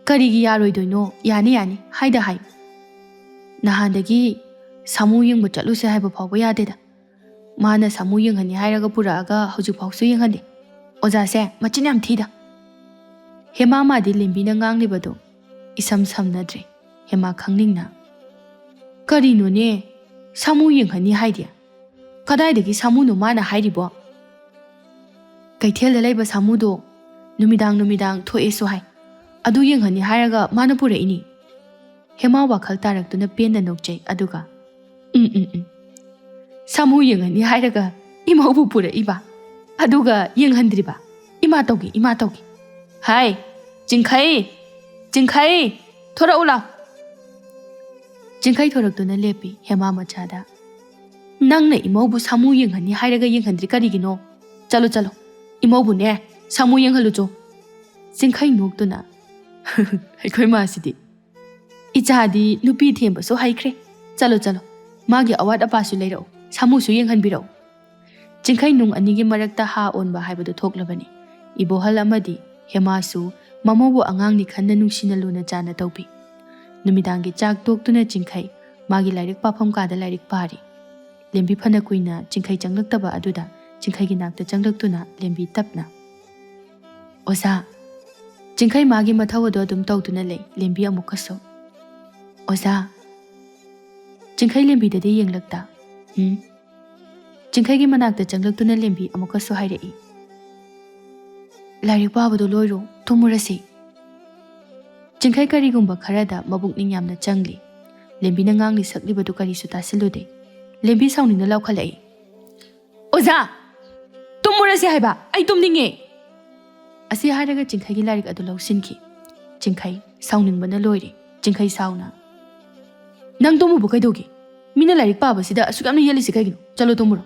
"ꯀꯔꯤꯒꯤ ꯌꯥꯔꯣꯏꯗꯣꯏꯅꯣ? ꯌꯥꯅꯤ, ꯌꯥꯅꯤ, ꯍꯥꯏꯗ ꯍꯥꯏ꯫ ꯅꯍꯥꯟꯗꯒꯤ ꯁꯥꯃꯨ ꯌꯦꯡꯕ ꯆꯠꯂꯨꯁꯦ ꯍꯥꯏꯕ ꯐꯥꯎꯕ ꯌꯥꯗꯦꯗ꯫ ꯃꯥꯅ ꯁꯥꯃꯨ ꯌꯦꯡꯍꯟꯅꯤ ꯍꯥꯏꯔꯒ ꯄꯨꯔꯛꯑꯒ ꯍꯧꯖꯤꯛꯐꯥꯎꯁꯨ ꯌꯦꯡꯍꯟꯗꯦ꯫ ꯑꯣꯖꯥꯁꯦ ꯃꯆꯤꯟ ꯌꯥꯝ ꯊꯤꯗ꯫" ꯍꯦꯃꯥ ꯃꯥꯗꯤ ꯂꯦꯝꯕꯤꯅ ꯉꯥꯡꯂꯤꯕꯗꯨ ꯏꯁꯝ ꯁꯝꯅꯗ꯭ꯔꯦ꯫ ꯍꯦꯃꯥ ꯈꯪꯅꯤꯡꯅ, "ꯀꯔꯤꯅꯣꯅꯦ? ꯁꯥꯃꯨ ꯌꯦꯡꯍꯟꯅꯤ ꯍꯥꯏꯗꯤ? ꯀꯗꯥꯏꯗꯒꯤ ꯁꯥꯃꯨꯅꯣ ꯃꯥꯅ ꯍꯥꯏꯔꯤꯕꯣ?" "ꯀꯩꯊꯦꯜꯗ ꯂꯩꯕ ꯁꯥꯃꯨꯗꯣ ꯅꯨꯃꯤꯗꯥꯡ ꯅꯨꯃꯤꯗꯥꯡ ꯊꯣꯛꯑꯦꯁꯨ ꯍꯥꯏ꯫ ꯑꯗꯨ ꯌꯦꯡꯍꯟꯅꯤ ꯍꯥꯏꯔꯒ ꯃꯥꯅ ꯄꯨꯔꯛꯏꯅꯤ꯫" ꯍꯦꯃꯥ ꯋꯥꯈꯜ ꯇꯥꯔꯛꯇꯨꯅ ꯄꯦꯟꯅ ꯅꯣꯛꯆꯩ, ꯑꯗꯨꯒ, "ꯎꯝ, ꯎꯝ, ꯎꯝ꯫ ꯁꯥꯃꯨ ꯌꯦꯡꯍꯟꯅꯤ ꯍꯥꯏꯔꯒ ꯏꯃꯧꯕꯨ ꯄꯨꯔꯛꯏꯕ, ꯑꯗꯨꯒ ꯌꯦꯡꯍꯟꯗ꯭ꯔꯤꯕ꯫ ꯏꯃꯥ ꯇꯧꯒꯦ, ꯏꯃꯥ ꯇꯧꯒꯦ꯫ ꯍꯥꯏ, ꯆꯤꯡꯈꯩ, ꯆꯤꯡꯈꯩ, ꯊꯣꯔꯛꯎ ꯂꯥꯎ꯫" ꯆꯤꯡꯈꯩ ꯊꯣꯔꯛꯇꯨꯅ ꯂꯦꯞꯄꯤ ꯍꯦꯃꯥ ꯃꯆꯥꯗ꯫ "ꯅꯪꯅ ꯏꯃꯧꯕꯨ ꯁꯥꯃꯨ ꯌꯦꯡꯍꯟꯅꯤ ꯍꯥꯏꯔꯒ ꯌꯦꯡꯍꯟꯗ꯭ꯔꯤ ꯀꯔꯤꯒꯤꯅꯣ? ꯆꯠꯂꯣ, ꯆꯠꯂꯣ, ꯏꯃꯧꯕꯨꯅꯦ ꯁꯥꯃꯨ ꯌꯦꯡꯍꯜꯂꯨꯆꯣ꯫" ꯆꯤꯡꯈꯩ ꯅꯣꯛꯇꯨꯅ, "ꯑꯩꯈꯣꯏ ꯃꯥꯁꯤꯗꯤ꯫ ꯏꯆꯥꯗꯤ ꯅꯨꯄꯤ ꯊꯦꯝꯕꯁꯨ ꯍꯩꯈ꯭ꯔꯦ꯫ ꯆꯠꯂꯣ, ꯆꯠꯂꯣ, ꯃꯥꯒꯤ ꯑꯋꯥꯠ ꯑꯄꯥꯁꯨ ꯂꯩꯔꯛꯎ, ꯁꯥꯃꯨꯁꯨ ꯌꯦꯡꯍꯟꯕꯤꯔꯛꯎ꯫" ꯆꯤꯡꯈꯩ ꯅꯨꯡ ꯑꯅꯤꯒꯤ ꯃꯔꯛꯇ ꯍꯥ ꯑꯣꯟꯕ ꯍꯥꯏꯕꯗꯨ ꯊꯣꯛꯂꯕꯅꯤ꯫ ꯏꯕꯣꯍꯜ ꯑꯃꯗꯤ ꯍꯦꯃꯥꯁꯨ ꯃꯃꯧꯕꯨ ꯑꯉꯥꯡꯅꯤ ꯈꯟꯅ ꯅꯨꯡꯁꯤꯅ ꯂꯨꯅ ꯆꯥꯟꯅ ꯇꯧꯕꯤ꯫ ꯅꯨꯃꯤꯗꯥꯡꯒꯤ ꯆꯥꯛ ꯇꯣꯛꯇꯨꯅ ꯆꯤꯡꯈꯩ ꯃꯥꯒꯤ ꯂꯥꯏꯔꯤꯛ ꯄꯥꯐꯝ ꯀꯥꯗ ꯂꯥꯏꯔꯤꯛ ꯄꯥꯔꯤ꯫ ꯂꯦꯝꯕꯤ ꯐꯅ ꯀꯨꯏꯅ ꯆꯤꯡꯈꯩ ꯆꯪꯂꯛꯇꯕ ꯑꯗꯨꯗ ꯆꯤꯡꯈꯩꯒꯤ ꯅꯥꯛꯇ ꯆꯪꯂꯛꯇꯨꯅ ꯂꯦꯝꯕꯤ ꯇꯞꯅ, "ꯑꯣꯖꯥ꯫" ꯆꯤꯡꯈꯩ ꯃꯥꯒꯤ ꯃꯊꯧ ꯑꯗꯨ ꯑꯗꯨꯝ ꯇꯧꯗꯨꯅ ꯂꯩ꯫ ꯂꯦꯝꯕꯤ ꯑꯃꯨꯛꯀꯁꯨ, "ꯑꯣꯖꯥ꯫" ꯆꯤꯡꯈꯩ ꯂꯦꯝꯕꯤꯗꯗꯤ ꯌꯦꯡꯂꯛꯇ, "ꯎꯝ?" ꯆꯤꯡꯈꯩꯒꯤ ꯃꯅꯥꯛꯇ ꯆꯪꯂꯛꯇꯨꯅ ꯂꯦꯝꯕꯤ ꯑꯃꯨꯛꯀꯁꯨ ꯍꯥꯏꯔꯛꯏ, "ꯂꯥꯏꯔꯤꯛ ꯄꯥꯕꯗꯣ ꯂꯣꯏꯔꯣ, ꯇꯨꯝꯃꯨꯔꯁꯤ꯫" ꯆꯤꯡꯈꯩ ꯀꯔꯤꯒꯨꯝꯕ ꯈꯔꯗ ꯃꯕꯨꯛꯅꯤꯡ ꯌꯥꯝꯅ ꯆꯪꯂꯤ꯫ ꯂꯦꯝꯕꯤꯅ ꯉꯥꯡꯂꯤ ꯁꯛꯂꯤꯕꯗꯨ ꯀꯔꯤꯁꯨ ꯇꯥꯁꯤꯜꯂꯨꯗꯦ꯫ ꯂꯦꯝꯕꯤ ꯁꯥꯎꯅꯤꯡꯅ ꯂꯥꯎꯈꯠꯂꯛꯏ, "ꯑꯣꯖꯥ! ꯇꯨꯝꯃꯨꯔꯁꯤ ꯍꯥꯏꯕ! ꯑꯩ ꯇꯨꯝꯅꯤꯡꯉꯦ!" ꯑꯁꯤ ꯍꯥꯏꯔꯒ ꯆꯤꯡꯈꯩꯒꯤ ꯂꯥꯏꯔꯤꯛ ꯑꯗꯨ ꯂꯧꯁꯤꯟꯈꯤ꯫ ꯆꯤꯡꯈꯩ ꯁꯥꯎꯅꯤꯡꯕꯅ ꯂꯣꯏꯔꯦ꯫ ꯆꯤꯡꯈꯩ ꯁꯥꯎꯅ, "ꯅꯪ ꯇꯨꯝꯃꯨꯕ ꯀꯩꯗꯧꯒꯦ? ꯃꯤꯅ ꯂꯥꯏꯔꯤꯛ ꯄꯥꯕꯁꯤꯗ ꯑꯁꯨꯛ ꯌꯥꯝꯅ ꯌꯦꯠꯂꯤꯁꯤ ꯀꯩꯒꯤꯅꯣ? ꯆꯠꯂꯣ ꯇꯨꯝꯃꯨꯔꯣ꯫"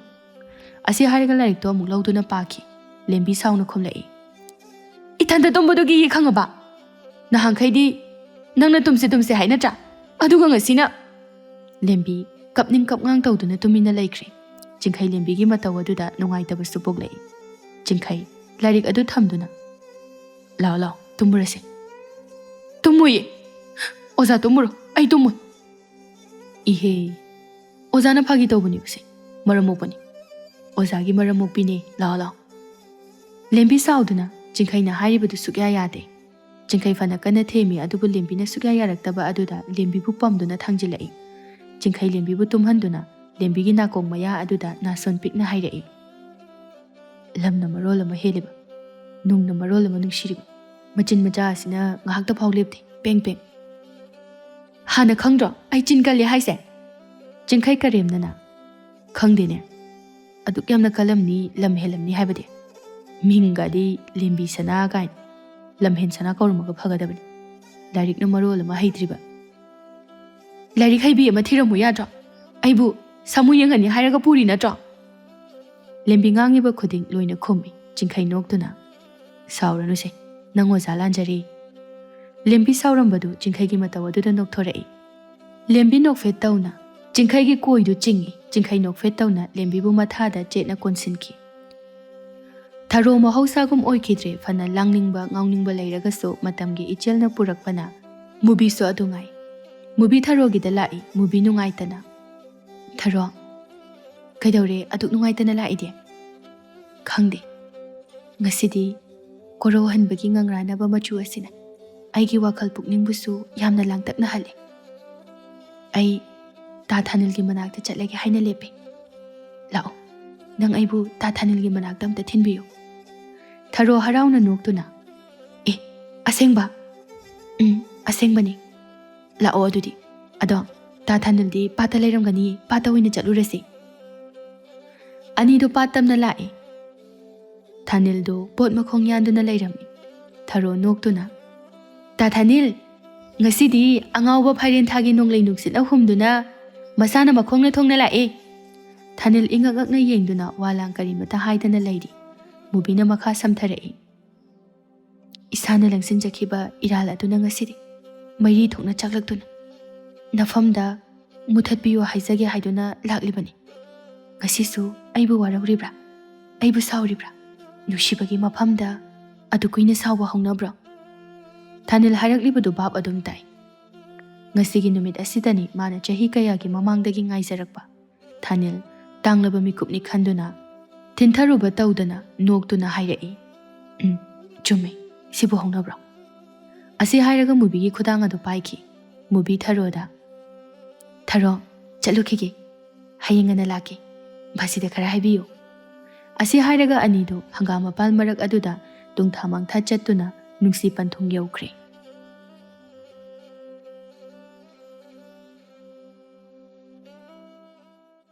ꯑꯁꯤ ꯍꯥꯏꯔꯒ ꯂꯥꯏꯔꯤꯛꯇꯣ ꯑꯃꯨꯛ ꯂꯧꯗꯨꯅ ꯄꯥꯈꯤ꯫ ꯂꯦꯝꯕꯤ ꯁꯥꯎꯅ ꯈꯨꯝꯂꯛꯏ, "ꯏꯊꯟꯇ ꯇꯨꯝꯕꯗꯨꯒꯤ ꯈꯪꯉꯕ? ꯅꯍꯥꯟꯈꯩꯗꯤ ꯅꯪꯅ ꯇꯨꯝꯁꯦ ꯇꯨꯝꯁꯦ ꯍꯥꯏ ꯅꯠꯇ꯭ꯔꯥ? ꯑꯗꯨꯒ ꯉꯁꯤꯅ?" ꯂꯦꯝꯕꯤ ꯀꯞꯅꯤꯡ ꯀꯞꯉꯥꯡ ꯇꯧꯗꯨꯅ ꯇꯨꯃꯤꯟꯅ ꯂꯩꯈ꯭ꯔꯦ꯫ ꯆꯤꯡꯈꯩ ꯂꯦꯝꯕꯤꯒꯤ ꯃꯇꯧ ꯑꯗꯨꯗ ꯅꯨꯡꯉꯥꯏꯇꯕꯁꯨ ꯄꯣꯛꯂꯛꯏ꯫ ꯆꯤꯡꯈꯩ ꯂꯥꯏꯔꯤꯛ ꯑꯗꯨ ꯊꯝꯗꯨꯅ, "ꯂꯥꯛꯑꯣ, ꯂꯥꯛꯑꯣ, ꯇꯨꯝꯃꯨꯔꯁꯦ꯫" "ꯇꯨꯝꯃꯣꯏꯌꯦ꯫ ꯑꯣꯖꯥ ꯇꯨꯝꯃꯨꯔꯣ, ꯑꯩ ꯇꯨꯝꯃꯣꯏ꯫" "ꯏꯍꯦ, ꯑꯣꯖꯥꯅ ꯐꯥꯒꯤ ꯇꯧꯕꯅꯤ ꯎꯁꯦ, ꯃꯔꯝ ꯃꯣꯛꯄꯅꯤ꯫ ꯑꯣꯖꯥꯒꯤ ꯃꯔꯝ ꯃꯣꯛꯄꯤꯅꯦ, ꯂꯥꯛꯑꯣ ꯂꯥꯛꯑꯣ꯫" ꯂꯦꯝꯕꯤ ꯁꯥꯎꯗꯨꯅ ꯆꯤꯡꯈꯩꯅ ꯍꯥꯏꯔꯤꯕꯗꯨ ꯁꯨꯛꯌꯥ ꯌꯥꯗꯦ꯫ ꯆꯤꯡꯈꯩ ꯐꯅ ꯀꯟꯅ ꯊꯦꯝꯃꯤ, ꯑꯗꯨꯕꯨ ꯂꯦꯝꯕꯤꯅ ꯁꯨꯛꯌꯥ ꯌꯥꯔꯛꯇꯕ ꯑꯗꯨꯗ ꯂꯦꯝꯕꯤꯕꯨ ꯄꯝꯗꯨꯅ ꯊꯥꯡꯖꯤꯜꯂꯛꯏ꯫ ꯆꯤꯡꯈꯩ ꯂꯦꯝꯕꯤꯕꯨ ꯇꯨꯝꯍꯟꯗꯨꯅ ꯂꯦꯝꯕꯤꯒꯤ ꯅꯥꯀꯣꯡ ꯃꯌꯥ ꯑꯗꯨꯗ ꯅꯥꯁꯣꯟ ꯄꯤꯛꯅ ꯍꯥꯏꯔꯛꯏ꯫ "ꯂꯝꯅ ꯃꯔꯣꯜ ꯑꯃ ꯍꯦꯜꯂꯤꯕ, ꯅꯨꯡꯅ ꯃꯔꯣꯜ ꯑꯃ ꯅꯨꯡꯁꯤꯔꯤꯕ, ꯃꯆꯤꯟ ꯃꯆꯥ ꯑꯁꯤꯅ ꯉꯥꯏꯍꯥꯛꯇ ꯐꯥꯎ ꯂꯦꯞꯇꯦ, ꯄꯦꯡ ꯄꯦꯡ꯫" "ꯍꯥꯟꯅ ꯈꯪꯗ꯭ꯔꯣ ꯑꯩ ꯆꯤꯟ ꯀꯜꯂꯤ ꯍꯥꯏꯁꯦ?" ꯆꯤꯡꯈꯩ ꯀꯔꯦꯝꯅꯅ, "ꯈꯪꯗꯦꯅꯦ, ꯑꯗꯨꯛ ꯌꯥꯝꯅ ꯀꯜꯂꯝꯅꯤ, ꯂꯝ ꯍꯦꯜꯂꯝꯅꯤ ꯍꯥꯏꯕꯗꯤ꯫ ꯃꯤꯡꯒꯗꯤ ꯂꯦꯝꯕꯤ ꯁꯅꯥ ꯀꯥꯏꯅ꯫ ꯂꯝꯍꯦꯟ ꯁꯅꯥ ꯀꯧꯔꯝꯃꯒ ꯐꯒꯗꯕꯅꯤ꯫ ꯂꯥꯏꯔꯤꯛꯅ ꯃꯔꯣꯜ ꯑꯃ ꯍꯩꯇ꯭ꯔꯤꯕ꯫ ꯂꯥꯏꯔꯤꯛ ꯍꯩꯕꯤ ꯑꯃ ꯊꯤꯔꯝꯃꯨ ꯌꯥꯗ꯭ꯔꯣ? ꯑꯩꯕꯨ ꯁꯥꯃꯨ ꯌꯦꯡꯍꯟꯅꯤ ꯍꯥꯏꯔꯒ ꯄꯨꯔꯤ ꯅꯠꯇ꯭ꯔꯣ?" ꯂꯦꯝꯕꯤ ꯉꯥꯡꯉꯤꯕ ꯈꯨꯗꯤꯡ ꯂꯣꯏꯅ ꯈꯨꯝꯃꯤ꯫ ꯆꯤꯡꯈꯩ ꯅꯣꯛꯇꯨꯅ, "ꯁꯥꯎꯔꯅꯨꯁꯦ, ꯅꯪ ꯑꯣꯖꯥ ꯂꯥꯟꯖꯔꯦ꯫" ꯂꯦꯝꯕꯤ ꯁꯥꯎꯔꯝꯕꯗꯨ ꯆꯤꯡꯈꯩꯒꯤ ꯃꯇꯧ ꯑꯗꯨꯗ ꯅꯣꯛꯊꯣꯔꯛꯏ꯫ ꯂꯦꯝꯕꯤ ꯅꯣꯛꯐꯦꯠ ꯇꯧꯅ ꯆꯤꯡꯈꯩꯒꯤ ꯀꯣꯏꯗꯨ ꯆꯤꯡꯏ꯫ ꯆꯤꯡꯈꯩ ꯅꯣꯛꯐꯦꯠ ꯇꯧꯅ ꯂꯦꯝꯕꯤꯕꯨ ꯃꯊꯥꯗ ꯆꯦꯠꯅ ꯀꯣꯟꯁꯤꯟꯈꯤ꯫ ꯊꯔꯣ ꯃꯍꯧꯁꯥꯒꯨꯝ ꯑꯣꯏꯈꯤꯗ꯭ꯔꯦ꯫ ꯐꯅ ꯂꯥꯡꯅꯤꯡꯕ ꯉꯥꯎꯅꯤꯡꯕ ꯂꯩꯔꯒꯁꯨ ꯃꯇꯝꯒꯤ ꯏꯆꯦꯜꯅ ꯄꯨꯔꯛꯄꯅ ꯃꯨꯕꯤꯁꯨ ꯑꯗꯨ ꯉꯥꯏ꯫ ꯃꯨꯕꯤ ꯊꯔꯣꯒꯤꯗ ꯂꯥꯛꯏ꯫ ꯃꯨꯕꯤ ꯅꯨꯡꯉꯥꯏꯇꯅ, "ꯊꯔꯣ, ꯀꯩꯗꯧꯔꯦ ꯑꯗꯨꯛ ꯅꯨꯡꯉꯥꯏꯇꯅ ꯂꯥꯛꯏꯗꯤ?" "ꯈꯪꯗꯦ, ꯉꯁꯤꯗꯤ ꯀꯣꯔꯧꯍꯟꯕꯒꯤ ꯉꯪꯔꯥꯅꯕ ꯃꯆꯨ ꯑꯁꯤꯅ ꯑꯩꯒꯤ ꯋꯥꯈꯜ ꯄꯨꯛꯅꯤꯡꯕꯨꯁꯨ ꯌꯥꯝꯅ ꯂꯥꯡꯇꯛꯅꯍꯜꯂꯦ꯫ ꯑꯩ ꯇꯥ ꯊꯥꯅꯤꯜꯒꯤ ꯃꯅꯥꯛꯇ ꯆꯠꯂꯒꯦ ꯍꯥꯏꯅ ꯂꯦꯞꯄꯦ꯫ ꯂꯥꯛꯑꯣ, ꯅꯪ ꯑꯩꯕꯨ ꯇꯥ ꯊꯥꯅꯤꯜꯒꯤ ꯃꯅꯥꯛꯇ ꯑꯝꯇ ꯊꯤꯟꯕꯤꯌꯨ꯫" ꯊꯔꯣ ꯍꯔꯥꯎꯅ ꯅꯣꯛꯇꯨꯅ, "ꯑꯦ, ꯑꯁꯦꯡꯕ?" "ꯎꯝ, ꯑꯁꯦꯡꯕꯅꯤ꯫" "ꯂꯥꯛꯑꯣ ꯑꯗꯨꯗꯤ꯫ ꯑꯗꯣ ꯇꯥ ꯊꯥꯅꯤꯜꯗꯤ ꯄꯥꯠꯇ ꯂꯩꯔꯝꯒꯅꯤꯌꯦ, ꯄꯥꯠꯇ ꯑꯣꯏꯅ ꯆꯠꯂꯨꯔꯁꯤ꯫" ꯑꯅꯤꯗꯨ ꯄꯥꯠ ꯇꯝꯅ ꯂꯥꯛꯏ꯫ ꯊꯥꯅꯤꯜꯗꯨ ꯄꯣꯠ ꯃꯈꯣꯡ ꯌꯥꯟꯗꯨꯅ ꯂꯩꯔꯝꯃꯤ꯫ ꯊꯔꯣ ꯅꯣꯛꯇꯨꯅ, "ꯇꯥ ꯊꯥꯅꯤꯜ, ꯉꯁꯤꯗꯤ ꯑꯉꯥꯎꯕ ꯐꯥꯏꯔꯦꯟ ꯊꯥꯒꯤ ꯅꯣꯡꯂꯩ ꯅꯨꯡꯁꯤꯠꯅ ꯍꯨꯝꯗꯨꯅ ꯃꯁꯥꯅ ꯃꯈꯣꯡꯅ ꯊꯣꯡꯅ ꯂꯥꯛꯑꯦ꯫" ꯊꯥꯅꯤꯜ ꯏꯉꯛ ꯉꯛꯅ ꯌꯦꯡꯗꯨꯅ ꯋꯥ ꯂꯥꯡ ꯀꯔꯤꯃꯇ ꯍꯥꯏꯗꯅ ꯂꯩꯔꯤ꯫ ꯃꯨꯕꯤꯅ ꯃꯈꯥ ꯁꯝꯊꯔꯛꯏ꯫ "ꯏꯁꯥꯅ ꯂꯪꯁꯤꯟꯖꯈꯤꯕ ꯏꯔꯥꯜ ꯑꯗꯨꯅ ꯉꯁꯤꯗꯤ ꯃꯩꯔꯤ ꯊꯣꯛꯅ ꯆꯥꯛꯂꯛꯇꯨꯅ ꯅꯐꯝꯗ ꯃꯨꯊꯠꯄꯤꯌꯨ ꯍꯥꯏꯖꯒꯦ ꯍꯥꯏꯗꯨꯅ ꯂꯥꯛꯂꯤꯕꯅꯤ꯫ ꯉꯁꯤꯁꯨ ꯑꯩꯕꯨ ꯋꯥꯔꯧꯔꯤꯕ꯭ꯔꯥ? ꯑꯩꯕꯨ ꯁꯥꯎꯔꯤꯕ꯭ꯔꯥ? ꯅꯨꯡꯁꯤꯕꯒꯤ ꯃꯐꯝꯗ ꯑꯗꯨ ꯀꯨꯏꯅ ꯁꯥꯎꯕ ꯍꯧꯅꯕ꯭ꯔꯣ?" ꯊꯥꯅꯤꯜ ꯍꯥꯏꯔꯛꯂꯤꯕꯗꯨ ꯚꯥꯞ ꯑꯗꯨꯝ ꯇꯥꯏ꯫ ꯉꯁꯤꯒꯤ ꯅꯨꯃꯤꯠ ꯑꯁꯤꯗꯅꯤ ꯃꯥꯅ ꯆꯍꯤ ꯀꯌꯥꯒꯤ ꯃꯃꯥꯡꯗꯒꯤ ꯉꯥꯏꯖꯔꯛꯄ꯫ ꯊꯥꯅꯤꯜ ꯇꯥꯡꯂꯕ ꯃꯤꯀꯨꯞꯅꯤ ꯈꯟꯗꯨꯅ ꯊꯤꯟꯊꯔꯨꯕ ꯇꯧꯗꯅ ꯅꯣꯛꯇꯨꯅ ꯍꯥꯏꯔꯛꯏ, "ꯎꯝ, ꯆꯨꯝꯃꯤ, ꯁꯤꯕꯨ ꯍꯧꯅꯕ꯭ꯔꯣ?" ꯑꯁꯤ ꯍꯥꯏꯔꯒ ꯃꯨꯕꯤꯒꯤ ꯈꯨꯗꯥꯡ ꯑꯗꯨ ꯄꯥꯏꯈꯤ꯫ ꯃꯨꯕꯤ ꯊꯔꯣꯗ, "ꯊꯔꯣ, ꯆꯠꯂꯨꯈꯤꯒꯦ, ꯍꯌꯦꯡ ꯉꯟꯅ ꯂꯥꯛꯀꯦ, ꯚꯥꯁꯤꯗ ꯈꯔ ꯍꯥꯏꯕꯤꯌꯨ"꯫ ꯑꯁꯤ ꯍꯥꯏꯔꯒ ꯑꯅꯤꯗꯨ ꯍꯪꯒꯥꯝ ꯃꯄꯥꯜ ꯃꯔꯛ ꯑꯗꯨꯗ ꯇꯨꯡꯊꯥ ꯃꯥꯡꯊꯥ ꯆꯠꯇꯨꯅ ꯅꯨꯡꯁꯤ ꯄꯟꯊꯨꯡ ꯌꯧꯈ꯭ꯔꯦ꯫